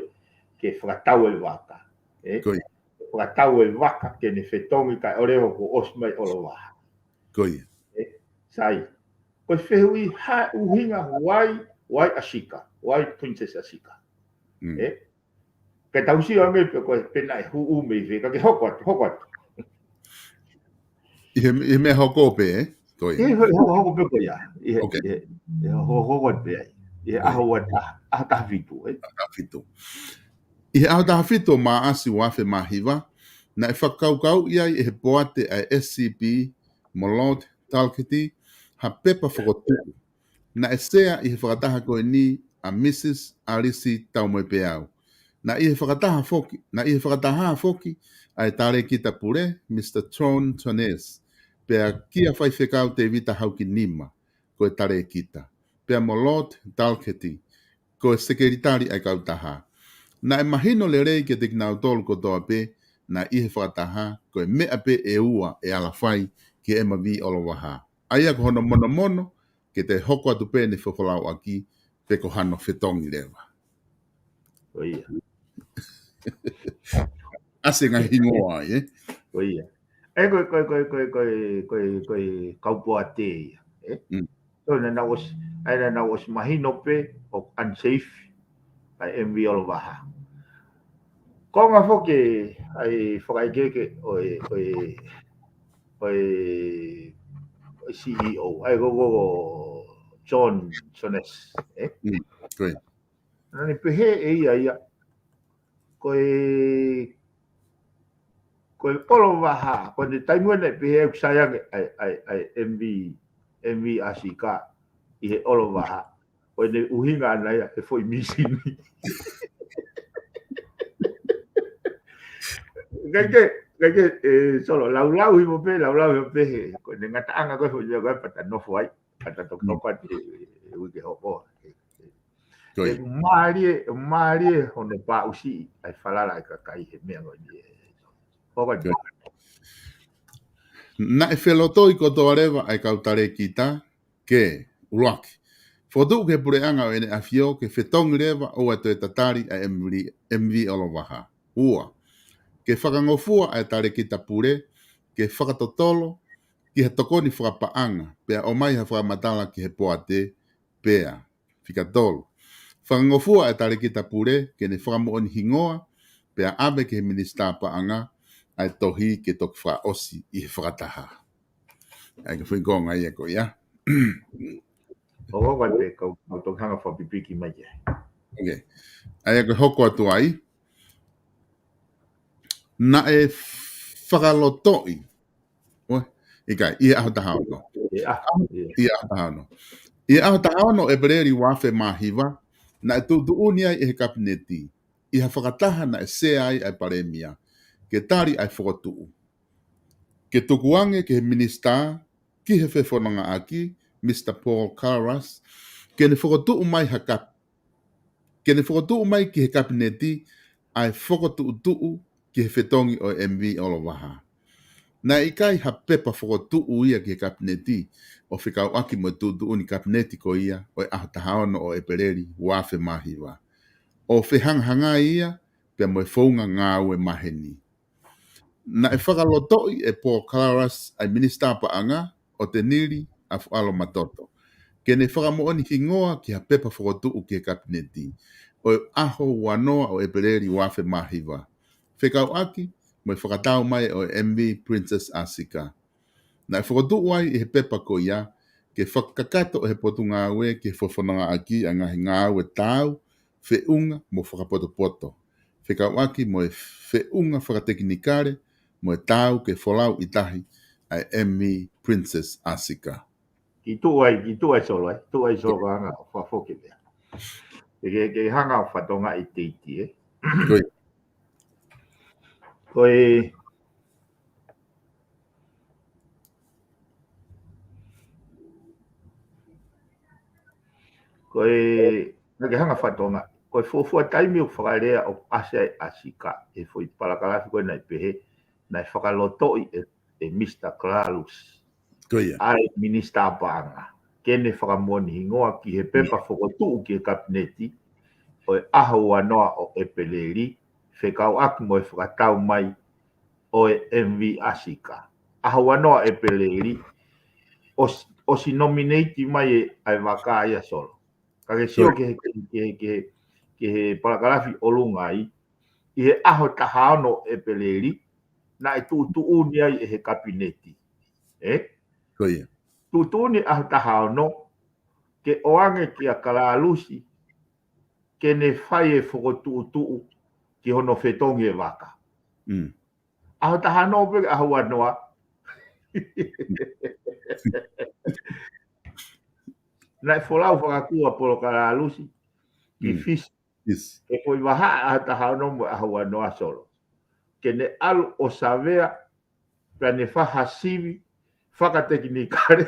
ke fakatau e vaka. ʻE? Ko ia. Fakatau e vaka ke ne fetongi kae ʻoua kuo ʻosi mai ʻOlovaha. Ko ia. ʻE? Sai. Ko e fehuʻi ha ʻuhinga why, why Ashika? Why Princess Ashika? Mm. ʻE? Ke tau sio ange pe ko e pe naʻe hū mei fē, ka ke hoko atu, hoko atu. ʻI he, ʻi he meʻa hoko pē, ē? Ko ia. ʻI he hoko, hoko pē ko ia. ʻI he, Ok. ʻi he, ʻi he hoko, hoko pē ai. ʻI he Ko ia. ʻaho ua taha, ʻaho taha fitu, ē? ʻAho taha fitu. ʻI he ʻaho taha fitu ʻo Māʻasi ua afe mā hiva, naʻe fakakaukauʻi ai ʻe he poate ʻa e S C P mo Lord Tulkety ha pepa fokotuʻu. Naʻe sea ʻi he fakataha ko eni ʻa Mrs Alice Taumoepeau. Naʻe ʻi he fakataha foki, naʻe ʻi he fakataha foki ʻa e Talēkita Pule, Mr John Jones, pea kia Faifekau Tēvita Haukinima, ko e Talēkita, pea mo Lord Tulkety, ko e Sekelitali ʻa e Kautaha. Naʻe mahino lelei kiate kinautolu kotoa pē, naʻe ʻi he fakataha, ko e meʻa pē ʻe ua ʻe ala fai ki he M V ʻOlovaha. ʻA ia ko hono monomono, ke toe hoko atu pē ʻene fefolauʻaki, pe ko hano fetongi leva. Ko ia. ʻAsi e ngaahi hingoa ai, ē? Ko ia. ʻE ko e, ko e, ko e, ko e, ko e, ko e, ko e kau poate ia, ē? Mm. So, naʻa nau ʻosi, ʻa ia naʻa nau ʻosi mahino pē ʻoku unsafe ʻa e M V ʻOlovaha. Ko e ngaahi foki ʻa e fakaʻekeʻeke ʻo e, ʻo e, ʻo e, ʻo e C E O, ʻa ia ko, ko, ko John Jones, ē? Mm, ko ia. Naʻa ne pehē ʻe ia ia, ko e, ko e ʻOlovaha, ko e taimi naʻe pehē ʻoku sai ange ʻa e, ʻa e, ʻa e M V, M V Ashika ʻi he ʻOlovaha. Ko ʻene ʻuhinga ʻana ia he foʻi mīsini. Kae kehe, kae kehe, ʻe, Solo, laulau hifo pē, laulau hifo pē he, ko ʻene ngataʻanga ko e foʻi meʻa ko ē pea ta nofo ai, pea ta toki Mm. nofo atu he, he uike hoko. Ko ia. ʻE mālie, mālie hono paʻusiʻi ʻa e falala ʻa e kakai he meʻa ko eni. Hoko atu. Ko ia. Naʻe felotoi kotoa leva ʻa e kau talēkita ke, ʻuluaki, fokotuʻu ki he Puleʻanga ʻo ʻEne ʻAfio ke fetongi leva ʻoua toe tatali ʻa e M V, M V ʻOlovaha. Ua, ke fakangofua ʻa e Talēkita Pule ke fakatotolo ki ha tokoni fakapaʻanga, pea ʻomai ha fakamatala ki he poate, pea, fika tolu, fakangofua ʻa e Talēkita Pule ke ne fakamoʻoni hingoa, pea ʻave ki he Minisitā Paʻanga ʻa e tohi ke toki fakaʻosi ʻi he fakataha. ʻA ia ko e foʻi konga ia ko ia. ʻO, ʻo, ʻo, ʻo, kau, kau toki hanga fakapipiki mai ia. Ok. ʻA ia ko e hoko atu ai, naʻe fakalotoʻi. ʻOi, ʻikai, ʻi he ʻaho taha ono. ʻI he ʻaho, ʻi he ʻaho taha ono. ʻI he ʻaho taha ono ʻEpeleli ua afe mā hiva, naʻe tuʻutuʻuni ai ʻe he Kapineti, ʻi ha fakataha naʻe sea ai ʻa e Palēmia, ke tali ʻa e fokotuʻu. Ke tukuange ki he Minisitā, ki he Fefonongaʻaki, Mr Paul Colaous, ke ne fokotuʻu mai ha kap-, ke ne fokotuʻu mai ki he Kapineti ʻa e fokotuʻutuʻu ki he fetongi ʻo e M V ʻOlovaha. Naʻe ʻikai ha pepa fokotuʻu ia ki he Kapineti ʻo fekauʻaki mo e tuʻutuʻuni Kapineti ko ia ʻo e ʻaho taha ono ʻo ʻEpeleli ua afe mā hiva, ʻo fehangahangai ia pea mo e founga ngāue maheni. Naʻe fakalotoʻi ʻe Paul Colaous ʻa e Minisitā Paʻanga ʻo Tenili ʻAfuʻalo Matoto ke ne fakamoʻoni hingoa ki ha pepa fokotuʻu ki he Kapineti ʻo e ʻaho ua noa ʻo ʻEpeleli ua afe mā hiva, fekauʻaki mo e fakatau mai ʻo e M V Princess Ashika. Naʻe fokotuʻu ai ʻi he pepa ko ia ke fakakakato ʻe he Potungāue ki he fefonongaʻaki ʻa e ngaahi ngāue taau, feʻunga mo fakapotopoto, fekauʻaki mo e feʻunga fakatekinikale mo e taau ke folau ʻi tahi ʻa e M V Princess Asika. Ki tuʻu ai, ki tuʻu ai Solo, ē? Tuʻu ai Solo, ko e hanga ʻo fakafoki mea. Ke, ke, ke hanga ʻo fatongia ʻi te iti, ē? Ko e, ko e, ko e, naʻa ke hanga fatongia. Ko e fuofua taimi ʻoku fakalea ʻo ʻasi ai Asika, ʻe foʻi palakalafi ko ē naʻe pehē, naʻe fakalotoʻi ʻe, ʻe Mr Clarus. Ko ia. ʻA e Minisitā Paʻanga. Ke ne fakamoʻoni hingoa ki he pepa fokotuʻu ki he Kapineti ʻo e ʻaho ua noa ʻo ʻEpeleli, fekauʻaki mo e fakatau mai ʻo e M V Asika. ʻAho ua noa ʻEpeleli, ʻosi, ʻosi nominate mai ʻe, ʻa e vaka ia Solo. Ka ke sio ki he, ki he, ki he, ki he palakalafi ʻolunga ai, ʻi he ʻaho taha ono ʻEpeleli, naʻe tuʻutuʻuni ai ʻe he Kapineti. Ē? Ko ia. Tuʻutuʻuni ʻaho taha ono, ke ʻoange kia Kalalusi, ke ne fai e fokotuʻutuʻu ki hono fetongi e vaka. Mm. ʻAho taha ono pē ki he ʻaho ua noa. Naʻe folau fakakū ʻa Polo Kalalusi ki Mm. Fisi. Yes. Ke foʻi vahaʻa ʻaho taha ono mo e ʻaho ua noa Solo. Ke ne ʻalu ʻo savea, pea ne fai ha sivi fakatekinikale.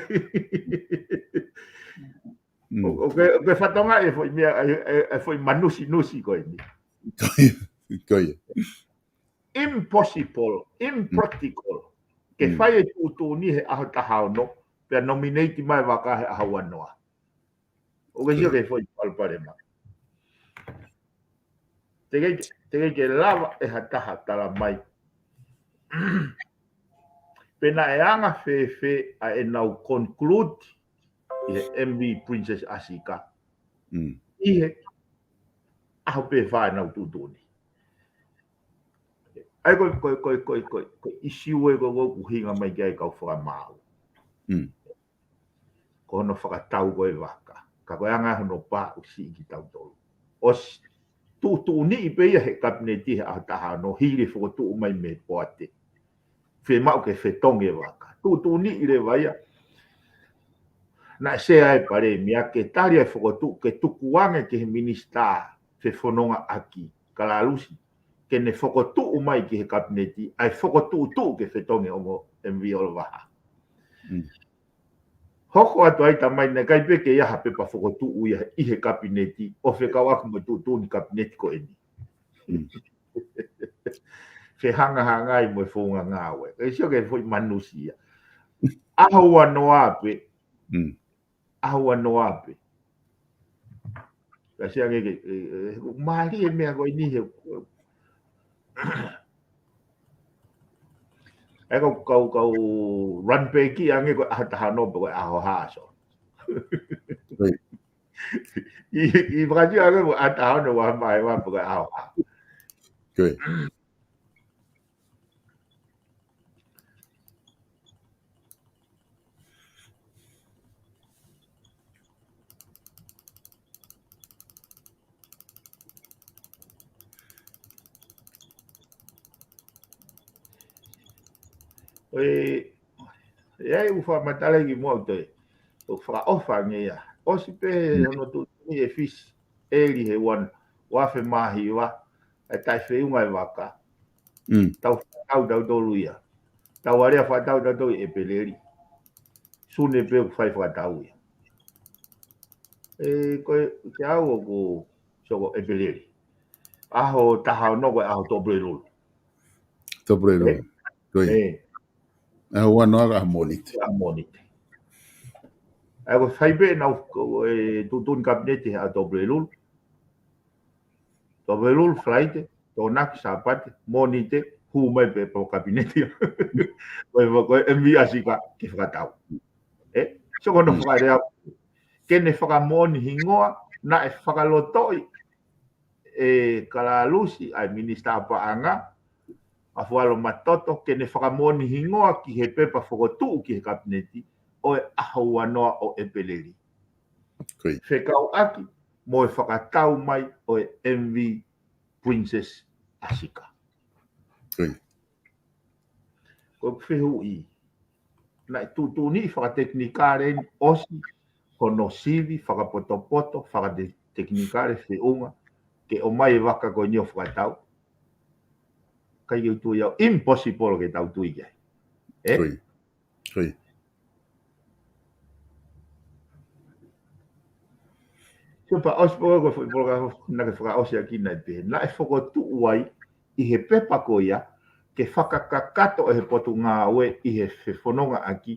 Mm. ʻO, ʻo ke, ʻo ke fatongia e foʻi meʻa, e, e, e foʻi manusinusi ko eni. Ko ia, ko ia. Impossible, impractical. Ke Mm. fai e tuʻutuʻuni he ʻaho taha ono, pea nominate mai vaka he ʻaho ua noa. ʻO ke sio ki he foʻi palopalema. Teʻeki, teʻeki ke lava ʻe ha taha tala mai pe naʻe anga fēfē ʻa ʻenau conclude ʻi he M V Princess Asika. Mm. ʻI he ʻaho pē fā ʻenau tuʻutuʻuni. ʻA ia ko e, ko e, ko e, ko e, ko e, ko e ʻisiū ē ko ē ʻoku hinga mai ki ai kau fakamaau. Mm. Ko hono fakatau ko e vaka. Ka ko e anga hono pā ʻoku siʻi kitautolu. ʻOsi tuʻutuʻuniʻi pē ia he Kapineti he ʻaho taha ono hili fokotuʻu mai mei Poate. Fiemaʻu ke fetongi e vaka. Tuʻutuʻuniʻi leva ia. Naʻe sea e Palēmia ke tali e fokotuʻu ke tukuange ki he Minisitā Fefonongaʻaki, Kalalusi, ke ne fokotuʻu mai ki he Kapineti, ʻa e fokotuʻutuʻu ke fetongi ongo M V ʻOlovaha. Mm. Hoko atu ai tamai naʻe ʻikai pē ke ʻi ai ha pepa fokotuʻu ia ʻi he Kapineti, ʻo fekauʻaki mo e tuʻutuʻuni Kapineti ko eni. Mm. Fehangahangai mo e founga ngāue. Ke sio ki he foʻi manusia. ʻAho ua noa pē. Mm. ʻAho ua noa pē. Ka sia nge ke, e, e, mālie e meʻa ko eni he, e kau, kau, kau run pē ki ange ko e ʻaho taha ono pē ko e ʻaho hā Solo. Right. ʻI, ʻi fakatio ange ko e ʻaho taha ono ua mai ua pē ko e ʻaho hā. Good. ʻOi, ʻe ai ʻoku fakamatala ki muʻa ʻo toe. ʻOku fakaʻofa ange ia. ʻOsi pē Mm. hono tuʻutuʻuni ʻe Fisi, ʻEli he ua noa, ua afe mā hiva, ʻa e taʻefeʻunga e vaka. Mm. Tau, tau, tau tolu ia. Tau alea fakatau, tau tolu ʻEpeleli. Sune pē ʻoku fai fakatau ia. E, ko e, ke au ʻoku, Solo, ʻEpeleli. ʻAho taha ono ko e ʻaho Tuʻapulelulu. Tuʻapulelulu. E? Ko ia. E. ʻAho ua noa ko e ʻaho Mōnite. ʻAho Mōnite. ʻA ia ko e fai pē ʻenau, ko e tuʻutuʻuni Kapineti he ʻaho Tuʻapulelulu. Tuʻapulelulu, Falaite, Tokonaki, Sāpate, Mōnite, hū mai pē pau Kapineti. Ko e, ko e M V Asika ke fakatau. E, Solo, ko hono Mm. fakalea. Ke ne fakamoʻoni hingoa, naʻe fakalotoʻi ʻe Kalalusi, ʻa e Minisitā Paʻanga, ʻa Fualo Matoto, ke ne fakamoʻoni hingoa ki he pepa fokotuʻu ki he Kapineti, ʻo e ʻaho ua noa ʻo ʻEpeleli. Fekauʻaki mo e fakatau mai ʻo e M V Princess Asika. Ko e fehuʻi, naʻe tuʻutuʻuni fakatekinikale eni ʻosi hono sivi fakapotopoto fakatekinikale feʻunga ke ʻomai e vaka ko eni ʻo fakatau? ʻIkai ke u tui au, impossible ke tau tui ki ai. Ē? Sio pea ʻosi pē ko e foʻi polokalama naʻa ke fakaʻosi ʻaki naʻe pehē, naʻe fokotuʻu ai ʻi he pepa ko ia ke fakakakato ʻe he Potungāue ʻi he fefonongaʻaki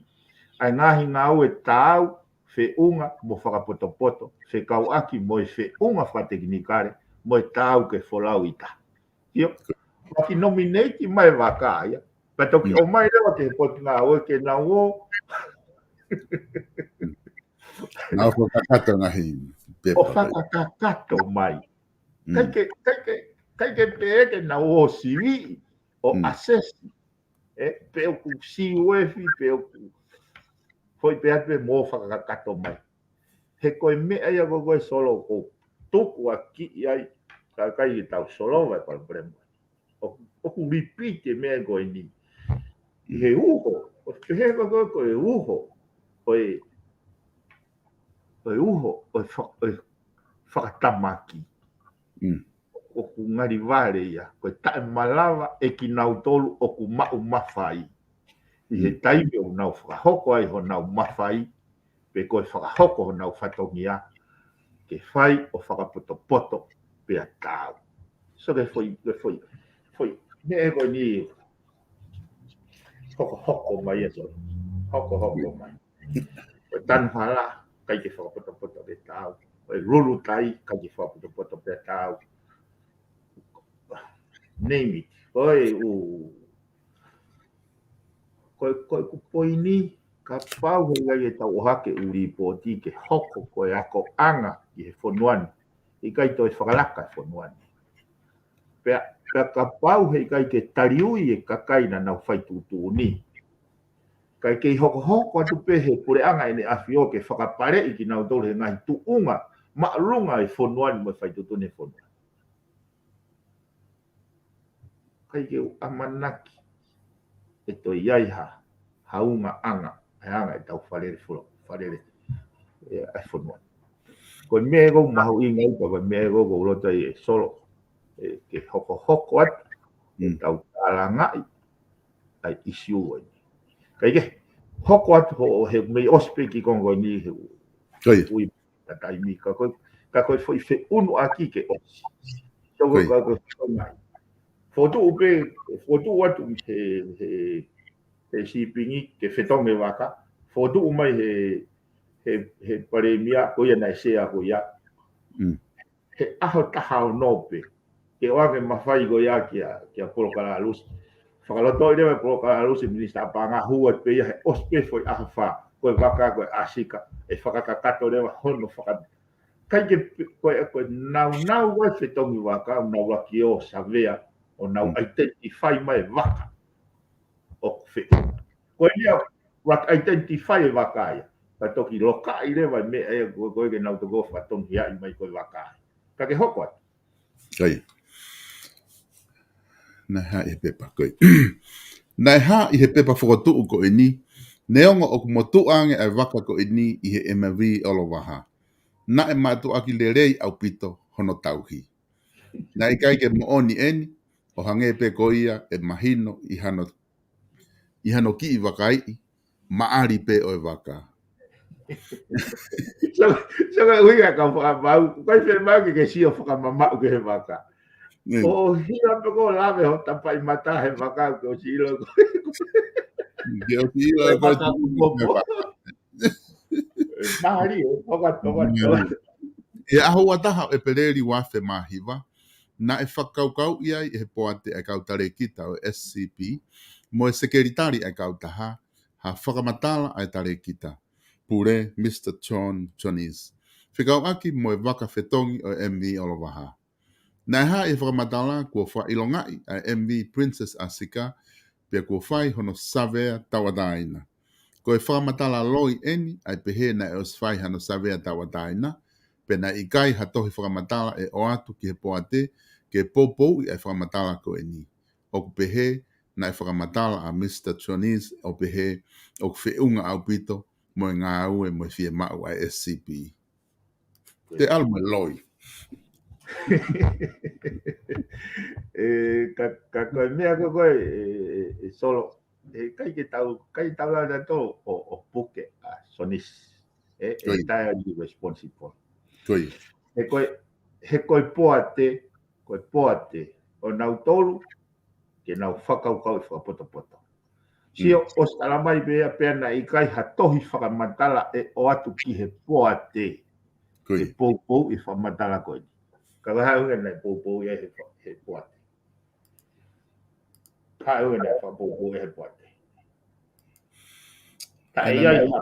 ʻa e ngaahi ngāue taau feʻunga mo fakapotopoto fekauʻaki mo e feʻunga fakatekinikale mo e taau ke folau ʻi tahi. ʻIo, ʻoku nominate mai e vaka ia. Pea toki ʻomai leva ki he Potungāue ke nau ō. Nau fakakakato ngaahi pepa. ʻO fakakakato mai. ʻIkai ke, ʻikai ke, ʻikai ke pehē ke nau ō siviʻi ʻo assess. Ē, pe ʻoku C U F, pe ʻoku foʻi pē atu pē mo fakakakato mai. He ko e meʻa ia ko ē Solo ʻoku tukuakiʻi ai, ka ʻikai ke tau solova e palopalema. ʻOku, ʻoku repeat e meʻa ko eni. ʻI he uho, ʻoku pehē ko ē ko e uho, ko e, ko e uho, ko e fa-, ko e fakatamaki. ʻOku ngali vale ia, ko e taʻemalava ʻe kinautolu ʻoku maʻu mafai. ʻI he taimi ʻoku nau fakahoko ai honau mafai, pe ko e fakahoko honau fatongia, ke fai ʻo fakapotopoto pea taau. So ke foʻi, ke foʻi, foʻi, meʻa ko eni hokohoko mai ia, so. Hokohoko mai. Ko e tanu hala, ʻikai ke fakapotopoto pea taau. Ko e lulu tai, ʻikai ke fakapotopoto pea taau. Name it. Ko e ʻū, ko e, ko e ʻū poini, kapau he ʻikai ke tau ʻohake ʻū lipooti ke hoko ko e akoʻanga ʻi he fonua ni, ʻikai toe fakalaka e fonua ni. Pea, pea kapau he ʻikai ke taliui e kakai naʻa nau fai tuʻutuʻuni, ʻikai ke hokohoko atu pē he puleʻanga ʻEne ʻAfio ke fakapaleʻi kinautolu he ngaahi tuʻunga māʻolunga e fonua ni mo e fai tuʻutuʻuni e fonua ni. ʻIkai ke u ʻamanaki ʻe toe ʻi ai ha, ha ungaʻanga, ha anga ʻetau falele folo-, falele, ē, ʻa e fonua. Ko e meʻa ʻoku mahuʻinga ai, pea ko e meʻa ʻoku ou loto ai ʻe Solo, ē, ke hokohoko atu, ʻetau tālangaʻi ʻa e ʻisiū eni. ʻIkai ke hoko atu ho-, he mei ʻosi pē ki kongo ni he u-, ui ka taimi ka ko e, ka ko e foʻi feʻunuʻaki ke ʻosi. So ko e, ka ko e foʻi mai. Fokotuʻu pē, fokotuʻu atu he, he, he sīpingi ke fetongi e vaka. Fokotuʻu mai he, he, he palēmia ko ia naʻe sea ko ia. He ʻaho taha ono pē. Ke ʻoange mafai ko ia kia, kia Polokalalusi. Fakalotoʻi leva Polokalalusi, Minisitā Paʻanga, hū atu pē ia he ʻosi pē foʻi ʻaho fā. Ko e vaka ko e Asika, ʻe fakakakato leva hono faka-, ʻikai ke pe-, ko e, ko e naunau ai fetongi vaka, ʻo nau ʻaki ʻo savea, ʻo nau identify mai e vaka ʻoku feʻunga. Ko e ia, ʻoku identify e vaka ia. Ka toki lokaʻi leva e meʻa ia, ko, ko e ke nau toko fakatonuhiaʻi mai ko e vaka ia. Ka ke hoko atu. Naʻe hā ʻi he pepa ko ē. Naʻe hā ʻi he pepa fokotuʻu ko eni, neongo ʻoku motuʻa ange ʻa e vaka ko eni ʻi he M V ʻOlovaha. Naʻe mātuʻaki lelei ʻaupito hono tauhi. Naʻe ʻikai ke moʻoni eni, ʻo hangē pē ko ia ʻe mahino ʻi hano, ʻi hano kiʻi vakaiʻi, maʻali pē ʻo e vaka. So, so ka ui ka kau fakamau, kai fe mau ke ke sio fakamamau ke he vaka. ʻO hia pe ko lave ho tapai mata he vaka ke ʻosi ʻilo ko. Ke ʻosi ʻilo ko. Maʻali, ʻo, ʻo ka, ʻo ka, ʻo ka. ʻI he ʻaho ua taha ʻo ʻEpeleli ua afe mā hiva, naʻe fakakaukauʻi ai ʻe he poate ʻa e kau talēkita ʻo e S C P, mo e sekelitali ʻa e kautaha, ha fakamatala ʻa e talēkita pule, Mister John Jones, fekauʻaki mo e vaka fetongi ʻo e M V ʻOlovaha. Naʻe hā ʻi he fakamatala kuo fakaʻilongaʻi ʻa e M V Princess Asika, pea kuo fai hono savea tauʻatāina. Ko e fakamatala loi ʻeni, ʻa e pehē naʻe ʻosi fai hano savea tauʻatāina, pea naʻe ʻikai ha tohi fakamatala ʻe ʻoatu ki he poate ke poupouʻi ʻa e fakamatala ko ʻeni. ʻOku pehē naʻe fakamatala ʻa Mr Jones ʻo pehē ʻoku feʻunga ʻaupito mo e ngāue mo e fiemaʻu ʻa e S C P. Te ʻalu mo e loi. ʻE, ka, ka ko e meʻa ko ē, ʻe, ʻe, ʻe Solo, ʻe, ʻikai ke tau, ʻikai tau lau na tō ʻo, ʻo puke ʻa Jones. ʻE, ʻe Ko ia. Entirely responsible. Ko ia. He ko e, he ko e poate, ko e poate ʻo nautolu, ke nau fakakaukau ʻi fakapotopoto. Sio, ʻosi tala mai pē ia pea naʻe ʻikai ha tohi fakamatala ʻe ʻoatu ki he poate Ko ia. Ke poupouʻi fakamatala ko eni. Ka ko e hā e ʻuhinga naʻe poupouʻi ai he fa-, he poate. Hā e ʻuhinga naʻe fakapoupouʻi he poate. Taʻe ʻi ai ha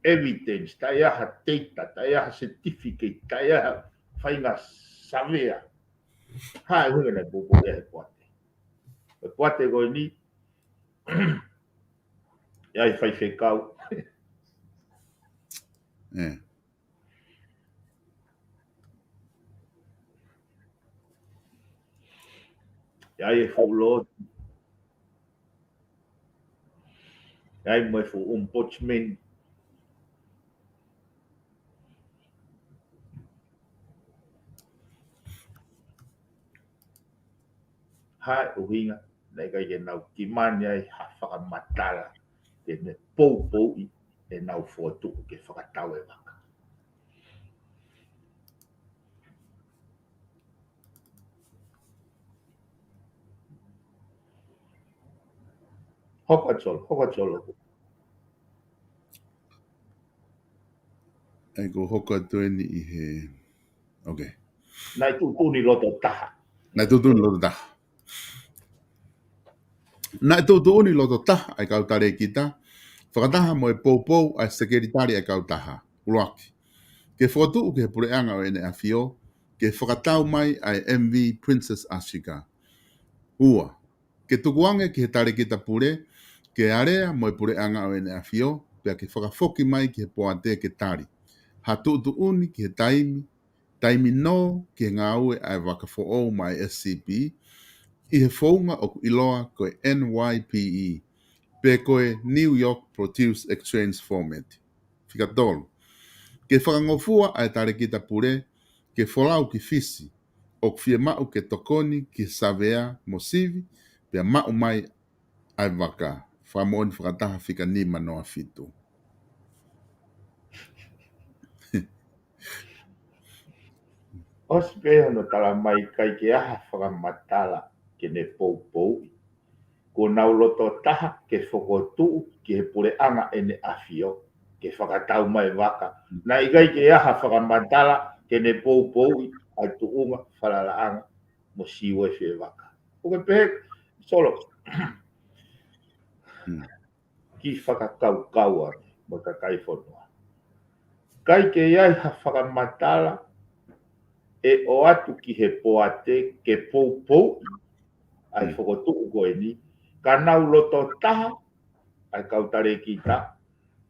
evidence, taʻe ʻi ai ha data, taʻe ʻi ai ha certificate, taʻe ʻi ai ha faʻahinga savea. Hā e ʻuhinga naʻe poupouʻi he poate. He poate ko eni, ʻi ai faifekau. ʻE. ʻI ai e fuʻu lotu. ʻI ai mo e fuʻu ombudsman. Hā e ʻuhinga naʻe ʻikai ke nau kimani ai ha fakamatala ke ne poupouʻi ʻenau fokotuʻu ke fakatau e vaka. Hoko atu Solo, hoko atu Solo. ʻAi ko hoko atu eni ʻi he, okay. Naʻe tuʻutuʻuni loto taha. Naʻe tuʻutuʻuni loto taha. Naʻe tuʻutuʻuni loto taha ʻa e kau talēkita, fakataha mo e poupou ʻa e sekelitali ʻa e kautaha. ʻUluaki, ke fokotuʻu ki he puleʻanga ʻo ʻEne ʻAfio, ke fakatau mai ʻa e M V Princess Ashika. Ua, ke tukuange ki he talēkita pule, ke alea mo e puleʻanga ʻo ʻEne ʻAfio, pea ke fakafoki mai ki he poate ke tali ha tuʻutuʻuni ki he taimi, taimi nō ki he ngāue ʻa e vaka foʻou maʻa e S C P, ʻi he founga ʻoku ʻiloa ko e N Y P E, pe ko e New York Produce Exchange Format. Fika tolu, ke fakangofua ʻa e talēkita pule ke folau ki Fisi, ʻoku fiemaʻu ke tokoni ki he savea mo sivi, pea maʻu mai ʻa e vaka. Fakamoʻoni fakataha fika nima noa fitu. ʻOsi pē hono tala mai ʻikai ke ʻi ai ha fakamatala ke ne poupouʻi. Kuo nau loto taha ke fokotuʻu ki he puleʻanga ʻEne ʻAfio, ke fakatau mai e vaka. Naʻe ʻikai ke ʻi ai ha fakamatala ke ne poupouʻi ʻa e tuʻunga falalaʻanga mo siuefi e vaka. ʻOku ke pehē, Solo. Hmm. Kiʻi fakakaukau ange mo e kakai fonua. ʻIkai ke ʻi ai ha fakamatala ʻe ʻoatu ki he poate ke poupouʻi ʻa e Hmm. fokotuʻu ko eni, ka nau loto taha ʻa e kau talēkita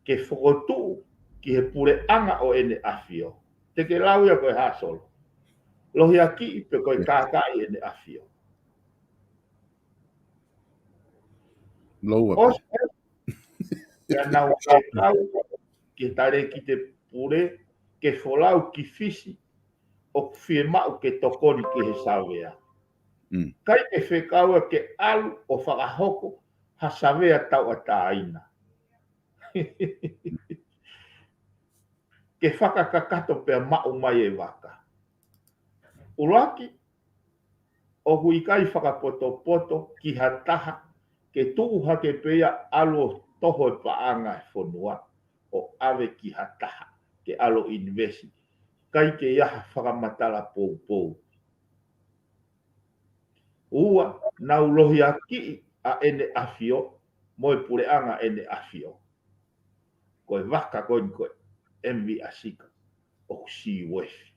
ke fokotuʻu ki he puleʻanga ʻo ʻEne ʻAfio. Te ke lau ia ko e hā, Solo? Lohiakiʻi pe ko e Hmm. kākaaʻi ʻEne ʻAfio? Loua pē. ʻOsi pē ia nau fekau ki he talēkita pule ke folau ki Fisi ʻoku fiemaʻu ke tokoni ki he savea. Mm. ʻIkai ke fekau ia ke ʻalu ʻo fakahoko ha savea tauʻatāina. Ke fakakakato pea maʻu mai e vaka. ʻUluaki, ʻoku ʻikai fakapotopoto ki ha taha ke tuʻu hake pē ia ʻalu ʻo toho e paʻanga e fonua ʻo ʻave ki ha taha ke ʻalu ʻo invest. ʻIkai ke ʻi ai ha fakamatala poupou. Ua, nau lohiakiʻi ʻa ʻEne ʻAfio mo e puleʻanga ʻEne ʻAfio. Ko e vaka ko eni ko e M V Ashika ʻoku siuefi.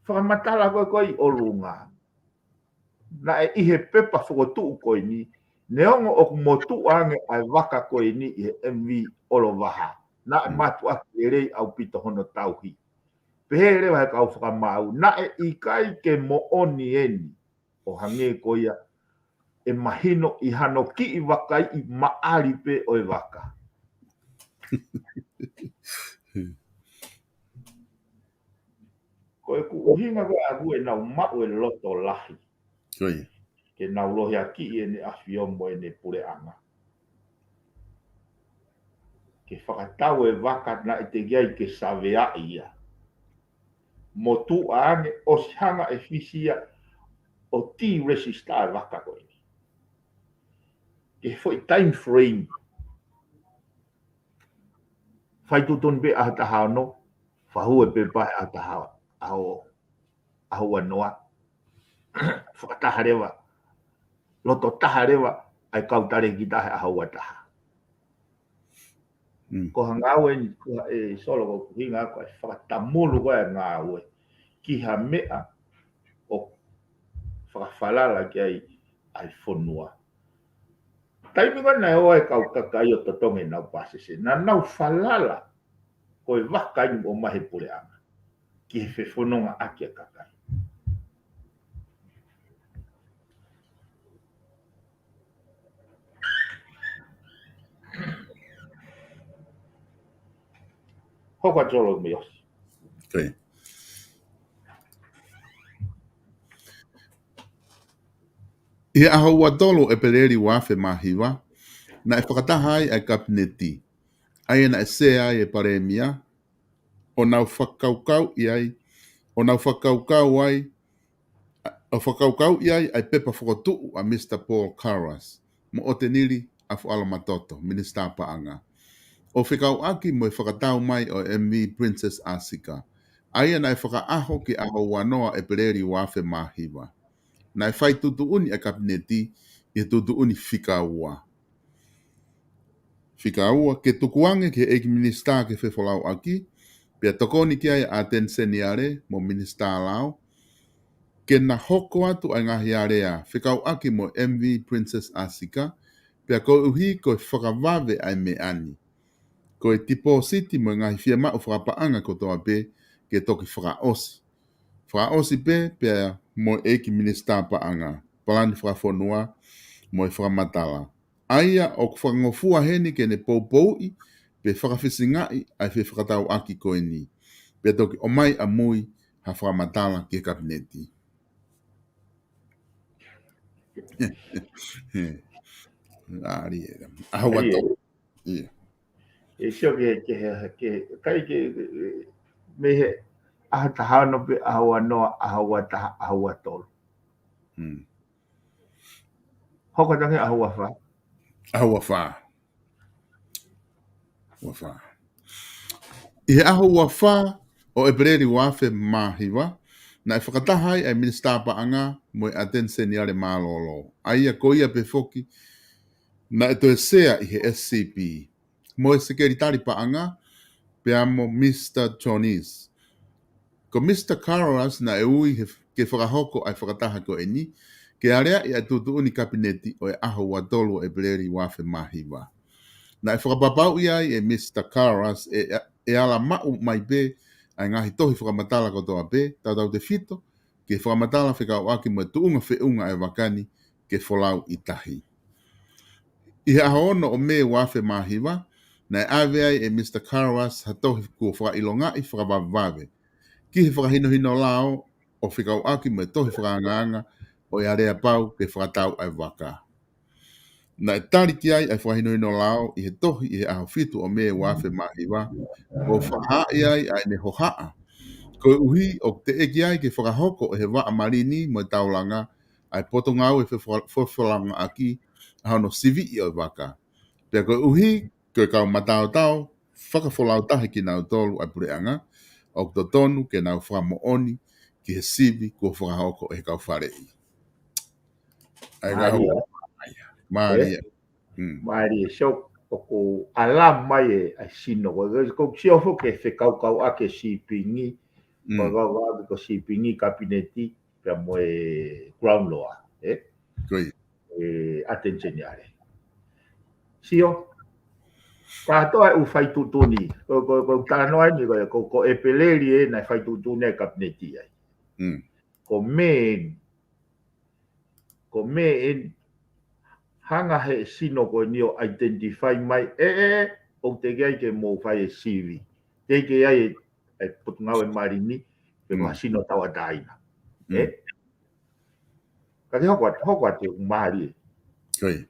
Fakamatala ko ē ko ē ʻi ʻolunga. Naʻe ʻi he pepa fokotuʻu ko eni, Neongo ʻoku motuʻa ange ʻa e vaka ko eni ʻi he M V ʻOlovaha, naʻe mātuʻaki lelei ʻaupito hono tauhi. Pehē leva he kau fakamaau, naʻe ʻikai ke moʻoni eni, ʻo hangē ko ia ʻe mahino ʻi hano kiʻi vakaiʻi maʻali pē ʻo e vaka. Ko e ʻuhinga ko ē ʻoku nau maʻu e loto lahi. Ke nau lohiakiʻi ʻEne ʻAfio mo ʻEne puleʻanga. Ke fakatau e vaka naʻe teʻeki ai ke saveaʻi ia. Motuʻa ange ʻosi hanga ʻe Fisi ia ʻo deregister e vaka ko eni. Ke foʻi time frame. Fai tuʻutuʻuni pē ʻaho taha ono, fakahū e pepa he ʻaho taha, ʻaho, ʻaho ua noa. Fakataha leva, loto taha leva, ʻa e kau talēkita he ʻaho ua taha. Ko ha ngāue ni, ko ha, ʻe Solo, ko e ʻuhinga ko e fakatamulu ko e ngāue ki ha meʻa ʻoku fakafalala ki ai ʻa e fonua. Taimi ko ē naʻe ʻoa e kau kakai ʻo totongi ʻenau pāsese, naʻa nau falala ko e vaka eni ʻoku ʻomai he puleʻanga ki he fefonongaʻaki ʻa e kakai. Hoko atu Solo mei ʻosi. ʻI he ʻaho ua tolu ʻEpeleli ua afe mā hiva, naʻe fakataha ai ʻa e Kapineti, ʻa ia naʻe sea ai e Palēmia, ʻo nau fakakaukauʻi ai, ʻo nau fakakaukau ai, ʻo fakakaukauʻi ai ʻa e pepa fokotuʻu ʻa Mr Paul Karras mo ʻOtenili ʻAfuʻalomatoto, Minisitā Paʻanga, ʻo fekauʻaki mo e fakatau mai ʻo e M V Princess Asika, ʻa ia naʻe fakaʻaho ki he ʻaho ua noa ʻEpeleli ua afe mā hiva. Naʻe fai tuʻutuʻuni ʻa e Kapineti ʻi he tuʻutuʻuni fika ua. Fika ua, ke tukuange ki he ʻEiki Minisitā ke fefolauʻaki, pea tokoni ki ai ʻa e ʻAteni Seniale mo Minisitā Lao, ke na hoko atu ʻa e ngaahi alea fekauʻaki mo M V Princess Asika, pea koeʻuhi ko e fakavave ʻa e meʻa ni, ko e tipōsiti mo e ngaahi fiemaʻu fakapaʻanga kotoa pē ke toki fakaʻosi. Fakaʻosi pē pea mo e ʻEiki Minisitā Paʻanga, Palani Fakafonua mo e Fakamatala, ʻa ia ʻoku fakangofua heni ke ne poupouʻi pe fakafisingaʻi ʻa e fefakatauʻaki ko eni, pea toki ʻomai ʻamui ha fakamatala ki he Kapineti. ʻAho ua tolu. ʻE sio ke, ke, ke, kai ke, mei he ʻaho taha ono pē, ʻaho ua noa, ʻaho ua taha, ʻaho ua tolu. Hoko atu ange ʻaho ua fā. ʻAho ua fā. Ua fā. ʻI he ʻaho ua fā ʻo ʻEpeleli ua afe mā hiva, naʻe fakataha ai ʻa e Minisitā Paʻanga mo e ʻAteni Seniale Mālōlō, ʻa ia ko ia pē foki naʻe toe sea ʻi he S C P, mo e Sekelitali Paʻanga, pea mo Mr Jones. Ko Mr Karras naʻe ui he, ke fakahoko ʻa e fakataha ko eni, ke aleaʻi ʻa e tuʻutuʻuni Kapineti ʻo e ʻaho ua tolu ʻEpeleli ua afe mā hiva. Naʻe fakapapauʻi ai ʻe Mr Karras ʻe, ʻe ala maʻu mai pē ʻa e ngaahi tohi fakamatala kotoa pē, tautautefito ki he fakamatala fekauʻaki mo e tuʻunga feʻunga ʻa e vaka ni ke folau ʻi tahi. ʻI he ʻaho ono ʻo Mē ua afe mā hiva, naʻe ʻave ai ʻe Mr Karras ha tohi kuo fakaʻilongaʻi fakavavevave ki he fakahinohino lao ʻo fekauʻaki mo e tohi fakaangaanga ʻo e aleapau ke fakatau ʻa e vaka. Naʻe tali ki ai ʻa e fakahinohino lao ʻi he tohi ʻi he ʻaho fitu ʻo Mē ua afe mā hiva, ʻo fakahaaʻi ai ʻa ʻene hohaʻa koeʻuhi ʻoku teʻeki ai ke fakahoko ʻe he Vaʻa Malini mo e Taulanga ʻa e potungāue fefa-, fefolauʻaki ʻa hono siviʻi ʻo e vaka. Pea koeʻuhi ko e kau mataotao fakafolautaha kinautolu ʻa e puleʻanga, ʻoku totonu ke nau fakamoʻoni ki he sivi kuo fakahoko ʻe he kau faleʻi. ʻAi ka Mālie. Mālie. Mālie, so, ʻoku ala mai e, ʻa e sino, ko, ko, ko sio foki e fekaukauʻaki e sīpingi, ko, ko, ko, ko sīpingi Kapineti, pea mo e Crown Law, ē? Ko ia. ʻAteni Seniale. Sio, kātoa e ʻū fai tuʻutuʻuni, ko, ko, ko talanoa ni, ko, ko, ko ʻEpeleli ē naʻe fai tuʻutuʻuni e kapineti ai. Ko Mē, ko Mē eni, hanga he sino ko eni ʻo identify mai, ē, ē, ʻoku teʻeki ai ke mou fai e sivi. Teʻeki ai e, e Potungāue Mālini, pe ko ha sino tauʻatāina. Ē? Ka ke hoko atu, hoko atu, mālie. ʻI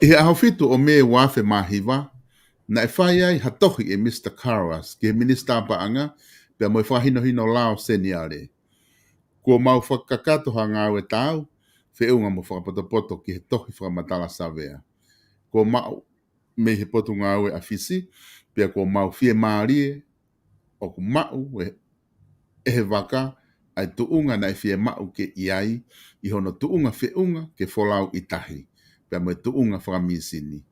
he ʻaho fitu ʻo Mē ua afe mā hiva, naʻe fai ai ha tohi ʻe Mr Karas ki he Minisitā Paʻanga, pea mo e Fakahinohino Lao Seniale. Kuo mau fakakakato ha ngāue taau, feʻunga mo fakapotopoto ki he tohi fakamatala savea. Kuo maʻu mei he Potungāue ʻa Fisi, pea kuo mau fiemālie ʻoku maʻu ʻe, ʻe he vaka ʻa e tuʻunga naʻe fiemaʻu ke ʻi ai ʻi hono tuʻunga feʻunga ke folau ʻi tahi, pea mo e tuʻunga fakamīsini.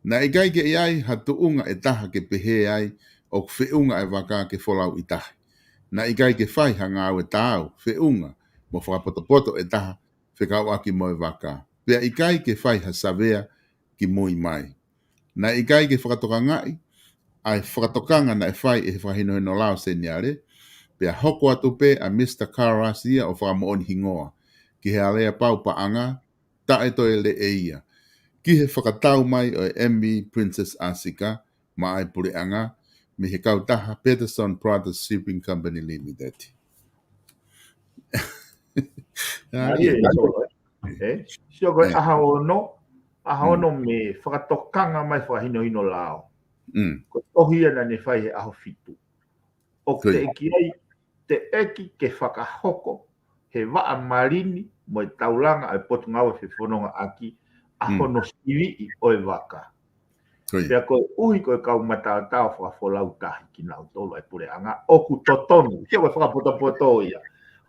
Naʻe ʻikai ke ʻi ai ha tuʻunga ʻe taha ke pehē ai ʻoku feʻunga e vaka ke folau ʻi tahi. Naʻe ʻikai ke fai ha ngāue taau, feʻunga mo fakapotopoto ʻe taha fekauʻaki mo e vaka. Pea ʻikai ke fai ha savea ki mui mai. Naʻe ʻikai ke fakatokangaʻi ʻa e fakatokanga naʻe fai ʻe he Fakahinohino Lao Seniale, pea hoko atu pē ʻa Mr Karas ia ʻo fakamoʻoni hingoa ki he aleapau paʻanga taʻetoeleʻeia, ki he fakatau mai ʻo e M V Princess Asika maʻa e puleʻanga mei he kautaha Peterson Brothers Shipping Company Limited. Mālie, mālie. Sio ko e ʻaho ono, ʻaho ono mei he fakatokanga mai Fakahinohino Lao. Ko e tohi ia naʻa ne fai he ʻaho fitu. ʻOku teʻeki ai, teʻeki ke fakahoko he vaʻa mālini mo e taulanga ʻa e Potungāue Fefonongaʻaki ʻa hono siviʻi ʻo e vaka. Pea koeʻuhi ko e kau mataotao fakafolau tahi kinautolu ʻa e puleʻanga ʻoku totonu, sio ko e fakapotopoto ia,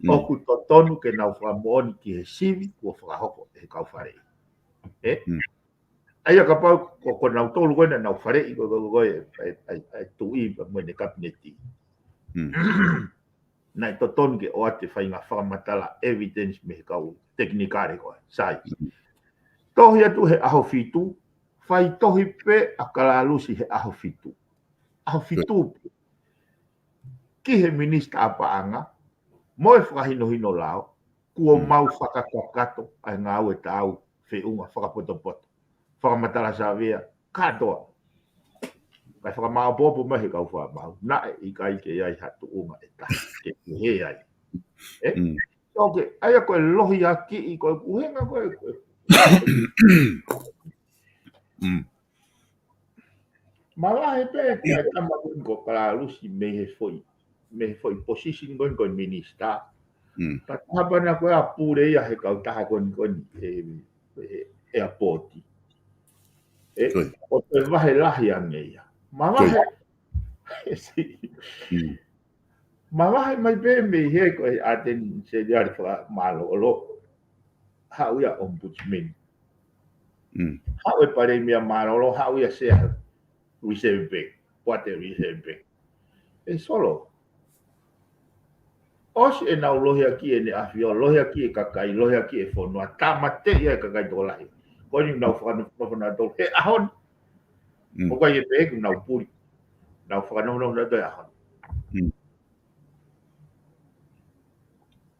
ʻoku totonu ke nau fakamoʻoni ki he sivi kuo fakahoko ʻe he kau faleʻi. Ē? ʻA ia kapau ko, ko nautolu ko ē naʻa nau faleʻi ko, ko, ko, ko e, e, e, e tuʻi pea mo ʻene kapineti. Naʻe totonu ke ʻoatu e faʻahinga fakamatala evidence mei he kau tekinikale ko ē, sai. Tohi atu he ʻaho fitu, fai tohi pē ʻa Kalalusi he ʻaho fitu. ʻAho fitu pē. Ki he Minisitā Paʻanga, mo e Fakahinohino Lao, kuo mau fakakakato ʻa e ngāue taau feʻunga fakapotopoto. Fakamatala savea, kātoa. Kae fakamāʻopoʻopo mai he kau fakamaau. Naʻe ʻikai ke ʻi ai ha tuʻunga ʻe taha ke pehē ai. Ē? ʻOku, ʻa ia ko e lohiakiʻi, ko e ʻuhinga ko e, ko e. Mavahe pē ki he tama ko eni ko Kalalusi mei he foʻi, mei he foʻi position ko eni ko e minisitā. Ka taha pē naʻa ko ē ʻa pule ia he kautaha ko eni ko eni, e, e, ʻeapoti. Ē, ʻo toe vahe lahi ange ia. Mavahe. Mavahe mai pē mei he ko e ʻAteni Seniale fakamālōlō. Haʻu ia Ombudsman. Haʻu e Palēmia mālōlō, haʻu ia Sea Reserve Bank, Poate Reserve Bank. ʻE Solo. ʻOsi ʻenau lohiakiʻi ʻEne ʻAfio, lohiakiʻi e kakai, lohiakiʻi e fonua, tāmateʻi e kakai tokolahi. Ko eni nau fakanofonofo nautolu he ʻaho ni. ʻOku ʻikai ke pehē ʻoku nau puli. Nau fakanofonofo nautolu he ʻaho ni.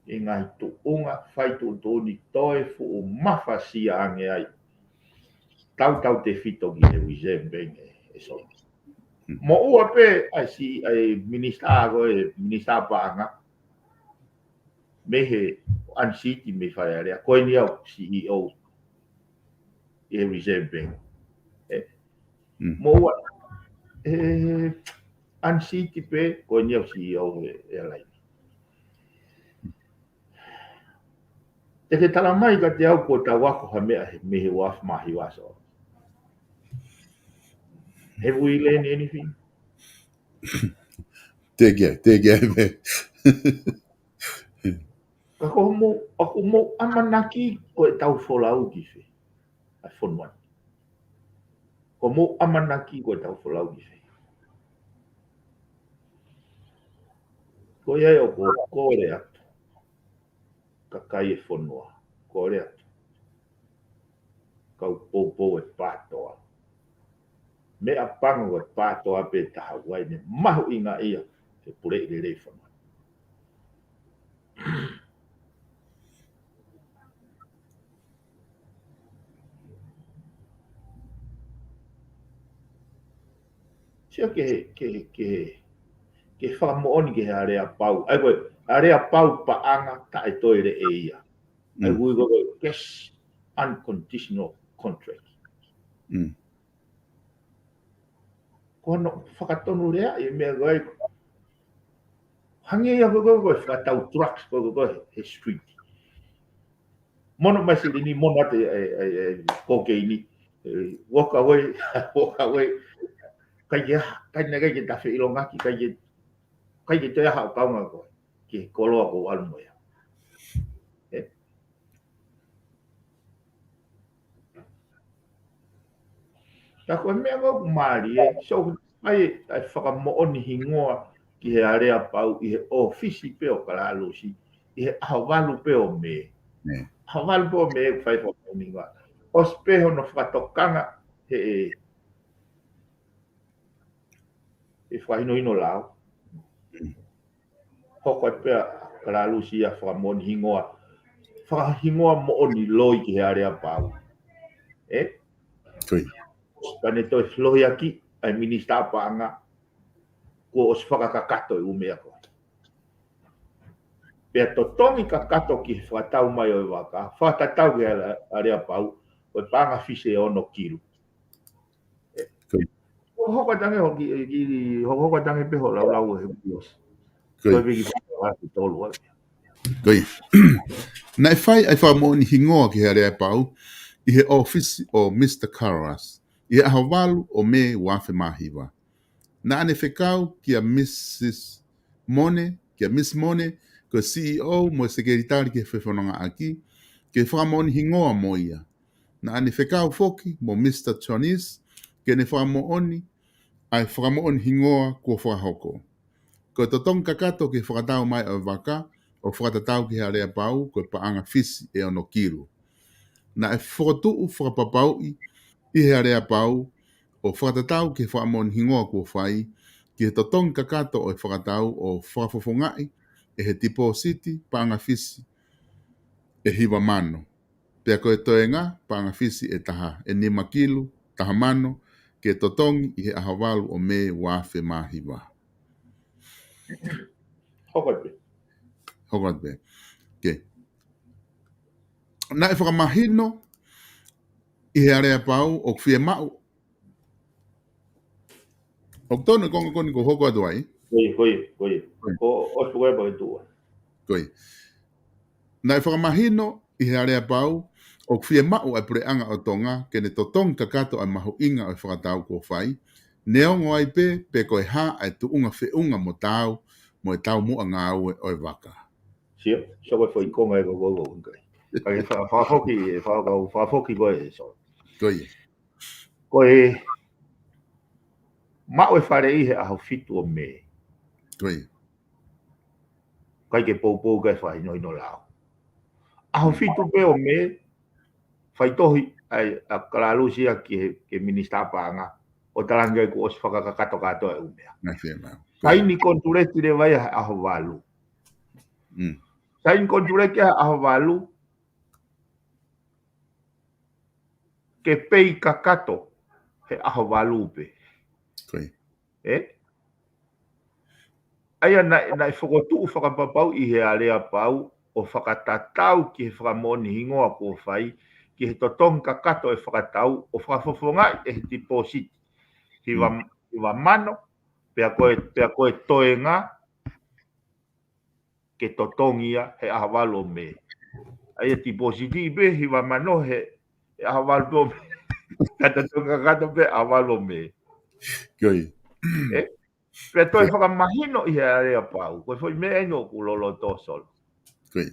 ʻI he ngaahi tuʻunga, fai tuʻutuʻuni toe fuʻu mafasia ange ai. Tautautefito ki he Reserve Bank ē, ʻe Solo. Moʻua pē ʻa e si-, ʻa e minisitā ko e, Minisitā Paʻanga. Mei he unseat mei Fale Alea, ko eni au C E O ʻi he Reserve Bank. Ē, moʻua, ē, unseat pē, ko eni au C E O he airline. Te ke tala mai kiate au kuo tau ako ha meʻa he, mei he ua afe mā hiva, Solo. Have we learned anything? Teʻeki ai, teʻeki ai pē. Ka ko hoʻomou, ʻoku mou ʻamanaki ko ʻetau folau ki fē? ʻA e fonua ni. Ko hoʻomou ʻamanaki ko ʻetau folau ki fē? Ko ia ʻoku ou kole atu. Kakai e fonua. Kole atu. Kau poupou e pātoa. Meʻapango e pātoa pē taha uai ne mahuʻinga ia he puleʻi lelei fanga. Sio ke, ke, ke, ke fakamoʻoni ki he aleapau. ʻAi ko e aleapau paʻanga taʻe toe leʻeia. ʻAi Mm. ui ko e cash unconditional contract. Mm. Ko hono fakatonulea e meʻa ko ē. Hangē ia ko e, ko e, ko e fakatau drugs ko e, ko e, ko e he street. Mono mai silini, mono atu e, e, e, e kokeini. E, walk away, walk away. Kai ke aha, kai na kai ke tafe ʻilongaki, kai ke, kai ke toe aha ʻo kaunga ko e. Ki he koloa ko ʻalu mo ia. E. Ka ko e meʻa ko ʻoku mālie, so, ʻai, ʻai fakamoʻoni hingoa ki he aleapau ʻi he ʻōfisi pē ʻo Kalalusi, ʻi he ʻaho valu pē ʻo Mē. Nē. ʻAho valu pē ʻo Mē, ʻoku fai fakamoʻoni hingoa. ʻOsi pē hono fakatokanga, he, he fakahinohino lao. Mm. Hoko atu pē ʻa Kalalusi ia fakamoʻoni hingoa. Fakahingoa moʻoni loi ki he aleapau. E? Ko ia. Ka ne toe filohi ʻaki, ʻa e minisitā paʻanga, kuo ʻosi fakakakato e ʻū meʻa ko ē. Pea totongi kakato ki he fakatau mai ʻo e vaka, fakatatau ki he ale-, aleapau, ʻo e paʻanga fisi ʻe ono kilu. Ko ia. Hoko atu ange hoki, ki, hoko atu ange pē hoʻo laulau he kuosi. Ko ia. Ko e viki fakaʻosi tolu ai. Ko ia. Naʻe fai ʻa e fakamoʻoni hingoa ki he aleapau, ʻi he ʻōfisi ʻo Mr Carras, ʻi he ʻaho valu ʻo Mē ua afe mā hiva. Naʻa ne fekau kia Mrs Mone, kia Miss Mone, ko e C E O mo e sekelitali ki he fefonongaʻaki, ke fakamoʻoni hingoa mo ia. Naʻa ne fekau foki mo Mr Jones, ke ne fakamoʻoni, ʻa e fakamoʻoni hingoa kuo fakahoko. Ko e totongi kakato ki he fakatau mai ʻo e vaka, ʻo fakatatau ki he aleapau, ko e paʻanga fisi ʻe ono kilu. Naʻe fokotuʻu fakapapauʻi ʻi he aleapau, ʻo fakatatau ki he fakamoʻoni hingoa kuo fai, ki he totongi kakato ʻo e fakatau ʻo fakafofongaʻi ʻe he tipōsiti paʻanga fisi ʻe hiva mano. Pea ko e toenga paʻanga fisi ʻe taha, ʻe nima kilu, taha mano, ke totongi ʻi he ʻaho valu ʻo Mē ua afe mā hiva. Hoko atu pē. Hoko atu pē. Ke. Naʻe fakamahino ʻi he aleapau ʻoku fiemaʻu. ʻOku tonu e konga ko eni kuo hoko atu ai. Ko ia, ko ia, ko ia. Ko ia. Ko, ʻosi ko ia pau e tuʻa. Ko ia. Naʻe fakamahino ʻi he aleapau ʻoku fiemaʻu ʻa e puleʻanga ʻo Tonga ke ne totongi kakato ʻa e mahuʻinga ʻo e fakatau kuo fai. Neongo ai pē, pe ko e hā ʻa e tuʻunga feʻunga mo taau, mo e taumuʻa ngāue ʻo e vaka. Sio, so ko e foʻi konga ē ko, ko, ko, ko. Ka ke fa-, fakafoki, e fa-, ka fakafoki ko ē, so. Ko ia. Ko e maʻu e faleʻi he ʻaho fitu ʻo Mē. Ko ia. ʻIkai ke poupou kae fakahinohino lao. ʻAho fitu pē ʻo Mē, faitohi ai ʻa Kalalusi ia ki he, ki he minisitā paʻanga, ʻo talaange ai kuo ʻosi fakakakato kātoa e ʻū meʻa. Nā fiemaʻu. Ko ia. Saini konituleki leva ia he ʻaho valu. Mm. Saini konituleki he ʻaho valu, ke pei kakato he ʻaho valu pē. Ko ia. Ē? ʻA ia naʻe, naʻe fokotuʻu fakapapauʻi he aleapau ʻo fakatatau ki he fakamoʻoni hingoa kuo fai, ki he totongi kakato e fakatau ʻo fakafofongaʻi ʻe he tipōsiti. Hiva, Mm. hiva mano, pea ko e, pea ko e toenga, ke totongi ia he ʻaho valu ʻo Mē. ʻA ia tipōsiti pē hiva mano he, he ʻaho valu pē ʻo Mē. Ka totongi kakato pē ʻaho valu ʻo Mē. Ko ia. Ē? Pea toe Ko ia. fakamahino ʻi he aleapau. Ko e foʻi meʻa eni ʻoku loloto solo. Ko ia.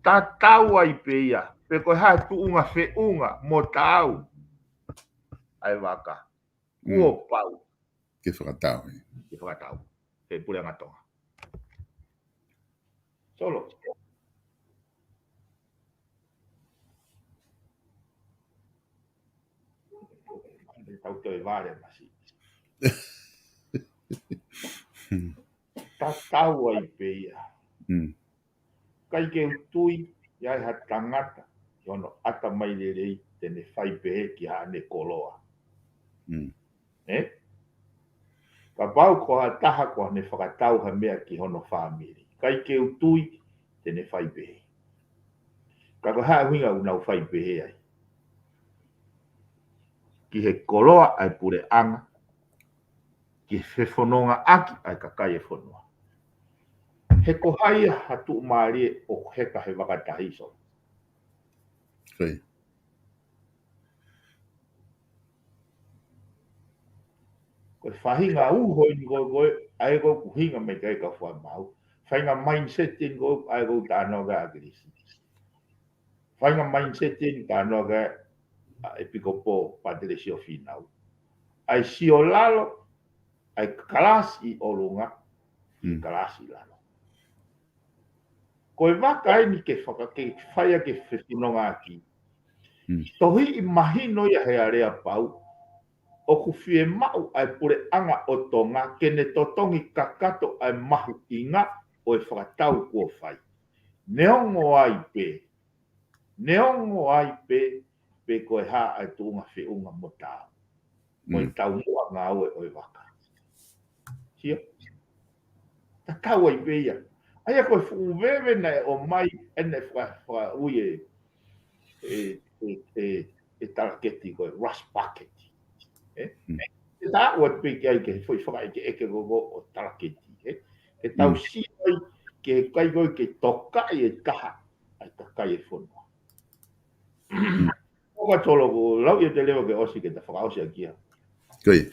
Tatau ai pē ia. Pe ko e hā e tuʻunga feʻunga mo taau ʻa e vaka. Kuo Mm. pau. Ke fakatau, ē. Ke fakatau. He puleʻanga Tonga. Solo. Tau toe vale masi. Tatau ai pē ia. Mm. ʻIkai ke u tui ʻe ʻi ai ha tangata ʻi hono ʻatamai lelei te ne fai pehē ki haʻane koloa. Mm. Ē? Kapau ko ha taha ko ʻene fakatau ha meʻa ki hono fāmili, ʻikai ke u tui te ne fai pehē. Ka ko e hā e ʻuhinga ʻoku nau fai pehē ai? Ki he koloa ʻa e puleʻanga, ki he fefonongaʻaki ʻa e kakai e fonua. He ko hai ia ha tuʻumālie ʻoku heka he vaka tahi, Solo? Ko e faʻahinga uho eni ko ē, ʻa ē ko ē ʻoku hinga mai ki ai e kau fakamaau. Faʻahinga mindset eni ko ē, ʻa ē ko ē ʻoku talanoa ki ai ʻa ʻAkilisi. Faʻahinga mindset eni talanoa ki ai ʻa e ʻEpikopō Pātelesio Fīnau. ʻA e sio lalo, ʻa e kalasi ʻi ʻolunga, ʻi he kalasi ʻi lalo. Ko e vaka eni ke faka-, ke fai ʻaki e fefonongaʻaki. Tohiʻi mahino ia he aleapau, ʻoku fiemaʻu ʻa e puleʻanga ʻo Tonga ke ne totongi kakato ʻa e mahuʻinga ʻo e fakatau kuo fai. Neongo ai pē, neongo ai pē, pe ko e hā ʻa e tuʻunga feʻunga mo taau. Mo e taumuʻa ngāue ʻo e vaka. Sio? Tatau ai pē ia. ʻA ia ko e fuʻu veve naʻe ʻomai, ʻene faka-, fakaui e, e, e, e, e talaketi ko e rust bucket. Ē? Ke taʻu atu pē ki ai ke foʻi fakaʻekeʻeke ko ē ʻo talaketi. Ē? Ke tau sio ai ke kai ko ē ke tokaʻi e kaha ʻa e kakai e fonua. ʻOka tolo ko lau ia te lewa ke ʻosi ke ta fakaʻosi ʻaki ia. Ko ia.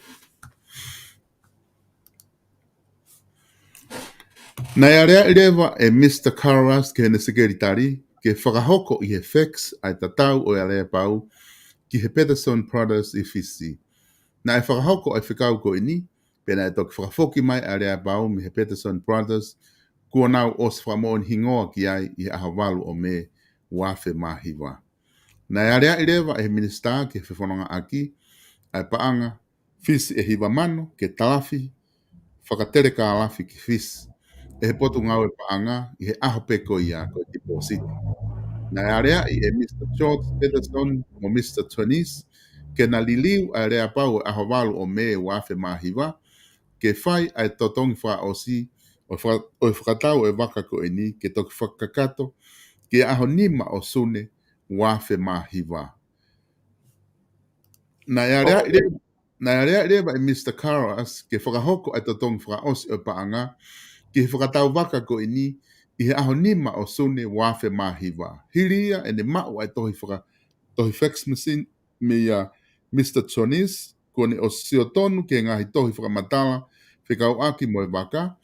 Naʻe aleaʻi leva ʻe Mr Karas ki heʻene sekelitali ke fakahoko ʻi he fax ʻa e tatau ʻo e aleapau ki he Peterson Brothers ʻi Fisi. Naʻe fakahoko ʻa e fekau ko eni, pea naʻe toki fakafoki mai ʻa e aleapau mei he Peterson Brothers, kuo nau ʻosi fakamoʻoni hingoa ki ai ʻi he ʻaho valu ʻo Mē ua afe mā hiva. Naʻe aleaʻi leva ʻe he minisitā ki he fefonongaʻaki ʻa e paʻanga Fisi ʻe hiva mano ke talafi fakatelekalafi ki Fisi ʻe he Potungāue Paʻanga ʻi he ʻaho pē ko ia ko e tipōsiti. Naʻe aleaʻi ʻe Mr George Peterson mo Mr Tonis ke na liliu ʻa e aleapau ʻo e ʻaho valu ʻo Mē ua afe mā hiva ke fai ʻa e totongi fakaʻosi ʻo e faka-, ʻo e fakatau ʻo e vaka ko eni ke toki fakakakato ki he ʻaho nima ʻo Sune ua afe mā hiva. Naʻe aleaʻi leva, naʻe aleaʻi leva ʻe Mr Karas ke fakahoko ʻa e totongi fakaʻosi ʻo e paʻanga ki he fakatau vaka ko eni ʻi he ʻaho nima ʻo Sune ua afe mā hiva. Hili ia ʻene maʻu ʻa e tohi faka-, tohi fax machine meia Mr Tonis, kuo ne ʻosi sio tonu ki he ngaahi tohi fakamatala fekauʻaki mo e vaka,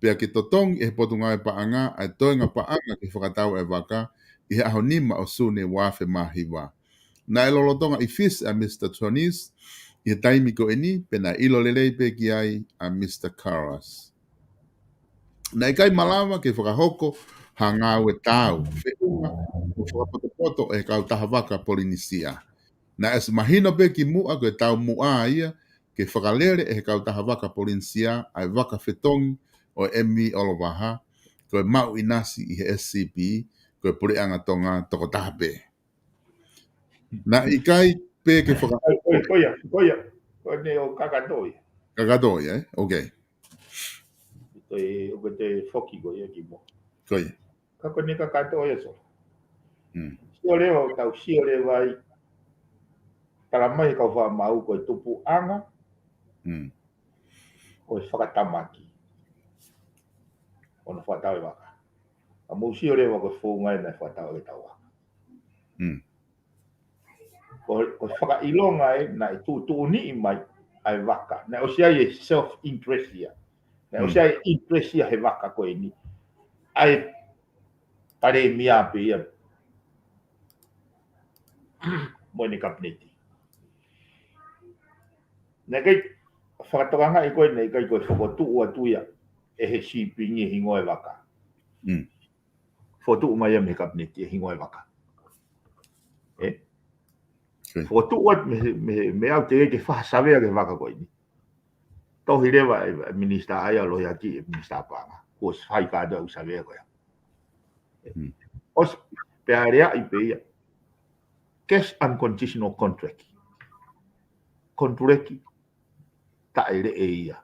pea ke totongi ʻe he Potungāue Paʻanga ʻa e toenga paʻanga ki he fakatau ʻa e vaka ʻi he ʻaho nima ʻo Sune ua afe mā hiva. Naʻe lolotonga ʻi Fisi ʻa Mr Tonis ʻi he taimi ko eni, pea naʻe ʻilo lelei pē ki ai ʻa Mr Karas. Naʻe ʻikai malava ke fakahoko ha ngāue taau, feʻunga mo fakapotopoto ʻe he kautaha vaka Polinisia. Naʻe ʻosi mahino pē kimuʻa ko e taumuʻa ia ke fakalele ʻe he kautaha vaka Polinisia ʻa e vaka fetongi ʻo e M V ʻOlovaha, ko e maʻu ʻinasi ʻi he S C P, ko e puleʻanga Tonga tokotaha pē. Naʻe ʻikai pē ke faka- Ko ia, ko ia, ko ia. Ko ʻene ʻo kakato ia. Kakato ia, ē? Okay. Ko e, ko e te foki ko ia kimuʻa. Ko ia. Ka ko ʻene kakato ia, Solo. Sio leva, tau sio leva ai. Tala mai he kau fakamaau ko e tupuʻanga ʻo e fakatamaki ʻo hono fakatau e vaka. Ka mou sio leva ko e founga ʻena e fakatau e tau vaka. Ko, ko e fakaʻilonga ē naʻe tuʻutuʻuniʻi mai ʻa e vaka. Naʻe ʻosi ʻi ai e self interest ia. Naʻe ʻosi ʻi ai e interest ia he vaka ko eni. ʻA e palēmia pē ia mo ʻene kapineti. Naʻe ʻikai fakatokangaʻi ko ē, naʻe ʻikai ko e fokotuʻu atu ia ʻe he sīpingi e hingoa e vaka. Fokotuʻu mai ia mei he kapineti e hingoa e vaka. Ē? Fokotuʻu atu mei he, mei he, mei he ʻau te ke fakasavea ki he vaka ko eni. Tohi leva ʻe, ʻe Minisitā ʻa ia, lohiakiʻi ʻe Minisitā Paʻanga. Kuo ʻosi fai kātoa ʻeku savea ko ia. ʻOsi, pea lea ai pē ia. Cash unconditional contract. Konituleki taʻeleʻe ia.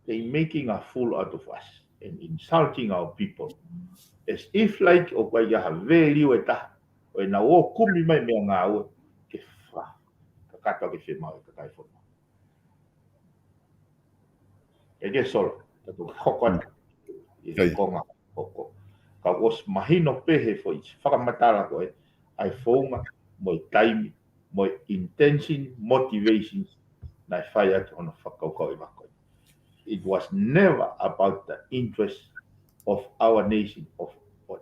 They making a fool out of us and insulting our people. As if like ʻoku ʻikai ha value ʻe taha ʻo ʻenau ō kumi mai meʻangāue ke fakakakato ke fiemaʻu ʻe he kakai fonua. ʻE ke solo, ka tu hoko atu ʻi he konga hoko. Ka ʻosi mahino pē he foʻi fakamatala ko ē, ʻa e founga, mo e taimi, mo e intention, motivations, naʻe fai atu hono fakakaukau ʻi he vaka ko ē. It was never about the interest of our nation, of,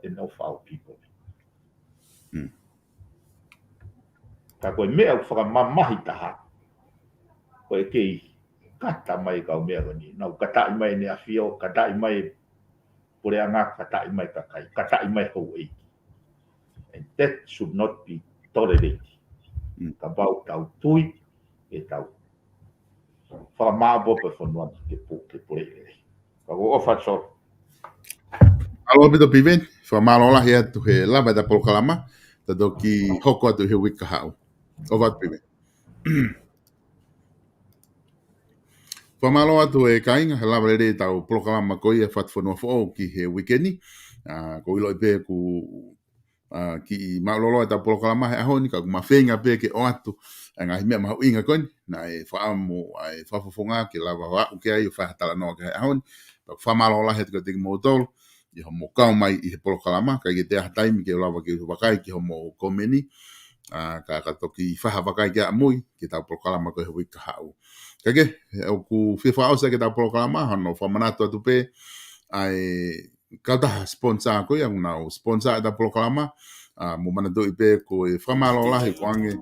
and of our people. Ka ko e meʻa ʻoku fakamamahi taha, ko e kei kata mai kau meʻa ko eni. Nau kataʻi mai ʻEne ʻAfio, kataʻi mai puleʻanga, kataʻi mai kakai, kataʻi mai houʻeiki. And that should not be tolerated. Kapau tau tui, ʻe tau fakamāʻopoʻopo e fonua ni ke pu-, ke puleʻi lelei. Ka ko e ʻofa atu. Mālō ʻaupito Piveni, fakamālō lahi atu he lava ʻeta polokalama, ta toki hoko atu he uike kahaʻu. ʻOfa atu Piveni. Fakamālō atu e kāinga, he lava lelei ʻetau polokalama ko ia Fatufonua Foʻou ki he uike ni. ʻA, ʻoku ou ʻiloʻi pē ʻoku ʻa, kiʻi mālōlō ʻetau polokalama he ʻaho ni, ka ʻoku ma feinga pē ke ʻoatu ʻa e ngaahi meʻa mahuʻinga ko eni, naʻe fakaʻamu ʻa e fakafofonga ke lava ʻo aʻu ki ai ʻo fai ha talanoa ki ai he ʻaho ni. Pea ʻoku fakamālō lahi atu kiate kimoutolu ʻi hoʻomou kau mai ʻi he polokalama, ʻikai ke toe ʻi ai ha taimi ke lava ke vakai ki hoʻomou komeni, ʻa, ka, ka toki fai ha vakai ki ai ʻamui ki heʻetau polokalama ko ē he uike kahaʻu. Ka ke, ʻoku fie fakaʻosi ʻaki ʻetau polokalama, hono fakamanatu atu pē ʻa e kautaha sponsor ko ia, ʻoku nau sponsor ʻeta polokalama, ʻa, mou manatuʻi pē ko e fakamālō lahi ʻoku ʻoange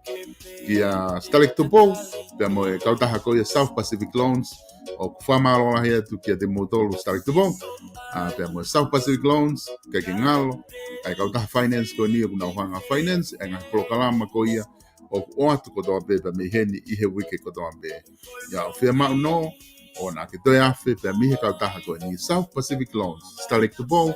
kia Sitaleki Tupou, pea mo e kautaha ko ia South Pacific Loans, ʻoku fakamālō lahi atu kiate kimoutolu Sitaleki Tupou, ʻa, pea mo e South Pacific Loans, ʻikai ke ngalo ʻa e kautaha finance ko eni ʻoku nau hanga finance ʻa e ngaahi polokalama ko ia ʻoku ʻoatu kotoa pē pea mei heni ʻi he uike kotoa pē. ʻIo, ʻoku fiemaʻu nō ʻo naʻa ke toe afe pea mei he kautaha ko eni South Pacific Loans, Sitaleki Tupou,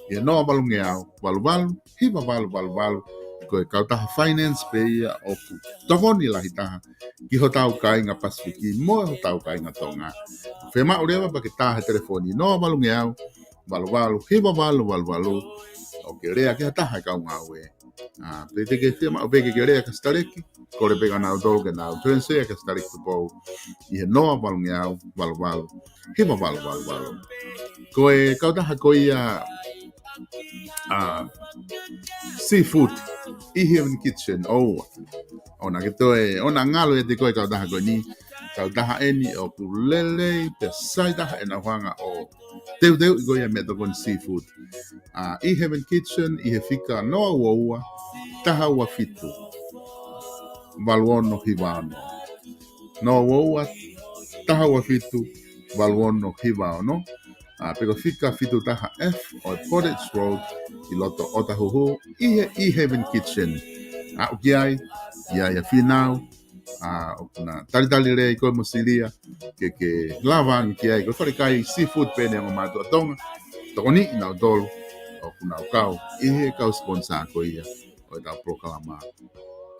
ʻi he noa valungeau, valu valu, hiva valu valu valu, ko e kautaha finance pē ia ʻoku tokoni lahi taha ki hotau kāinga Pasifiki mo hotau kāinga Tonga. Fiemaʻu leva pea ke tā he telefoni noa valungeau, valu valu, hiva valu valu valu, ʻo ke lea ki ha taha e kau ngāue. ʻA, pe te ke fiemaʻu pē ke ke lea kia Sitaleki, kole pē kia nautolu ke nau transfer kia Sitaleki Tupou ʻi he noa valungeau, valu valu, hiva valu valu valu. Ko e kautaha ko ia, ʻa, seafood, ʻi Heaven Kitchen, ʻoua. ʻOua naʻa ke toe, ʻoua naʻa ngalo ʻiate koe e kautaha ko eni, kautaha eni ʻoku lelei, pea sai taha ʻenau hanga ʻo teuteuʻi ko ia meʻatokoni seafood. ʻA, ʻi Heaven Kitchen, ʻi he fika noa ua ua, taha ua fitu, valu ono hiva ono. Noa ua ua, taha ua fitu, valu ono hiva ono. ʻA, pe ko e fika fitu taha F ʻo e Portage Road ʻi loto ʻOtahuhu, ʻi he, ʻi Heaven Kitchen. Aʻu ki ai, ʻi ai ʻa Fīnau, ʻa, ʻoku na talitali lelei koe mo Silia, ke, ke lava ange ki ai, ko e falekai seafood pē eni ʻa e ongo mātuʻa Tonga, tokoniʻi nautolu, ʻoku nau kau ʻi he kau sponsor ko ia ʻo ʻetau polokalama,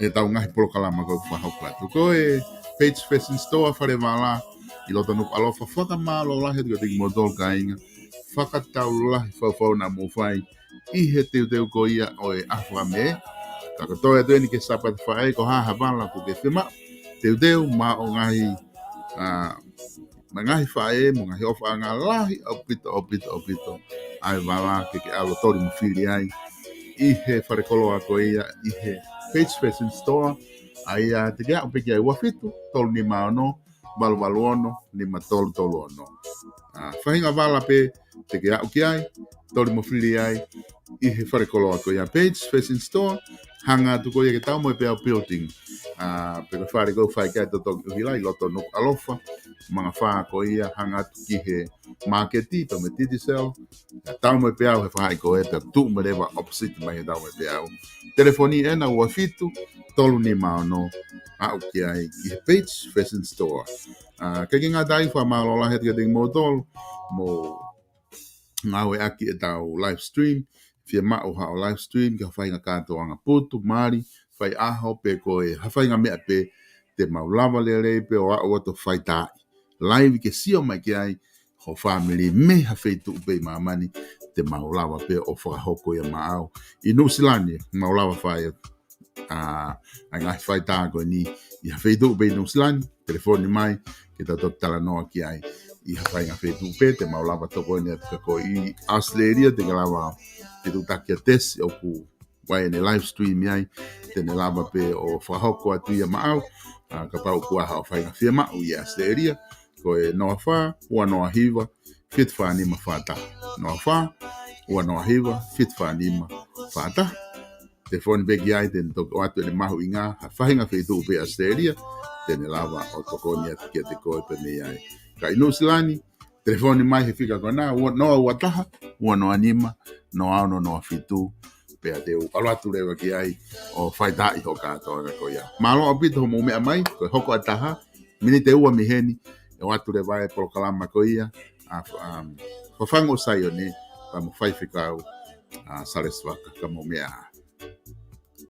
ʻetau ngaahi polokalama ko ē ʻoku fakahoko atu. Ko e Page Fashion Store, Fale Vala, ʻi loto Nukuʻalofa, fakamālō lahi atu kiate kimoutolu kāinga, fakatau lahi e faufau naʻa mou fai ʻi he teuteu ko ia ʻo e ʻaho Fakamē. Ka ko e toe atu eni ki he Sāpate Faʻē, ko e hā ha vala ʻoku ke fiemaʻu teuteu maʻa hoʻo ngaahi, ʻa, maʻa e ngaahi faʻē mo e ngaahi ʻofaʻanga, lahi ʻaupito, ʻaupito, ʻaupito ʻa e vala ke ke ʻalu ʻo toli mo fili ai ʻi he falekoloa ko ia ʻi he Page Fashion Store, ʻa ia te ke aʻu pē ki ai, ua fitu, tolu nima ono, valu valu ono, nima tolu tolu ono. ʻA, faʻahinga vala pē te ke aʻu ki ai, toli mo fili ai ʻi he falekoloa ko ia Page Fashion Store, hanga atu ko ia ki he Taumoepeau Building. ʻA, pe ko e fale ʻoku fai ki ai e totongi ʻuhila ʻi loto Nukuʻalofa, mangafā ko ia, hanga atu ki he māketi pea mo e Digicel, ʻa Taumoepeau he faʻahi ko ē, pea tuʻu mai leva opposite mai he Taumoepeau. Telefoni ena ua fitu, tolu nima ono, aʻu ki ai ki he page Fashion Store. ʻA, ke ke ngata ai, fakamālō lahi atu kiate kimoutolu, mou ngāueʻaki ʻetau live stream, fiemaʻu haʻo live stream ki ha faʻahinga kātoanga, putu, mali, faiʻaho pe ko e ha faʻahinga meʻa pē, te mau lava lelei pē ʻo aʻu atu ʻo faitaaʻi. Live ke sio mai ki ai ho fāmili mei ha feituʻu pē ʻi māmani, te mau lava pē ʻo fakahoko ia maʻau. ʻI Nuʻusila ni, mau lava fai ʻa, ʻa e ngaahi faitā ko eni ʻi ha feituʻu pē ʻi Nuʻusila ni, telefoni mai, ke tau toki talanoa ki ai ʻi ha faʻahinga feituʻu pē, te mau lava tokoni atu kia koe. ʻI ʻAositelēlia, te ke lava ke tuʻutaki ʻa Tesi ʻoku ʻi ai ʻene live stream ai, te ne lava pē ʻo fakahoko atu ia maʻau, ʻa, kapau ʻoku ʻi ai haʻo faʻahinga fiemaʻu ʻi ʻAositelēlia, ko e noa fā, ua noa hiva, fitu fā nima fā taha. Noa fā, ua noa hiva, fitu fā nima fā taha. Telefoni pē ki ai, te ne toki ʻoatu ʻene mahuʻinga, ha faʻahinga feituʻu pē ʻi ʻAositelēlia, te ne lava ʻo tokoni atu kiate koe pē mei ai. Ka ʻi Nuʻusila ni, telefoni mai he fika ko ena, ua noa ua taha, ua noa nima, noa ono noa fitu, pea te u ʻalu atu leva ki ai ʻo faitaaʻi hoʻo kātoanga ko ia. Mālō ʻaupito hoʻomou meʻa mai, ko e hoko ʻa e taha, miniti ʻe ua mei heni, ʻe ʻoatu leva e polokalama ko ia, ʻa, um, Fafangu ʻo Saione, pea mo Faifekau, ʻa, Salesi Vaka, ka mou meʻa ā.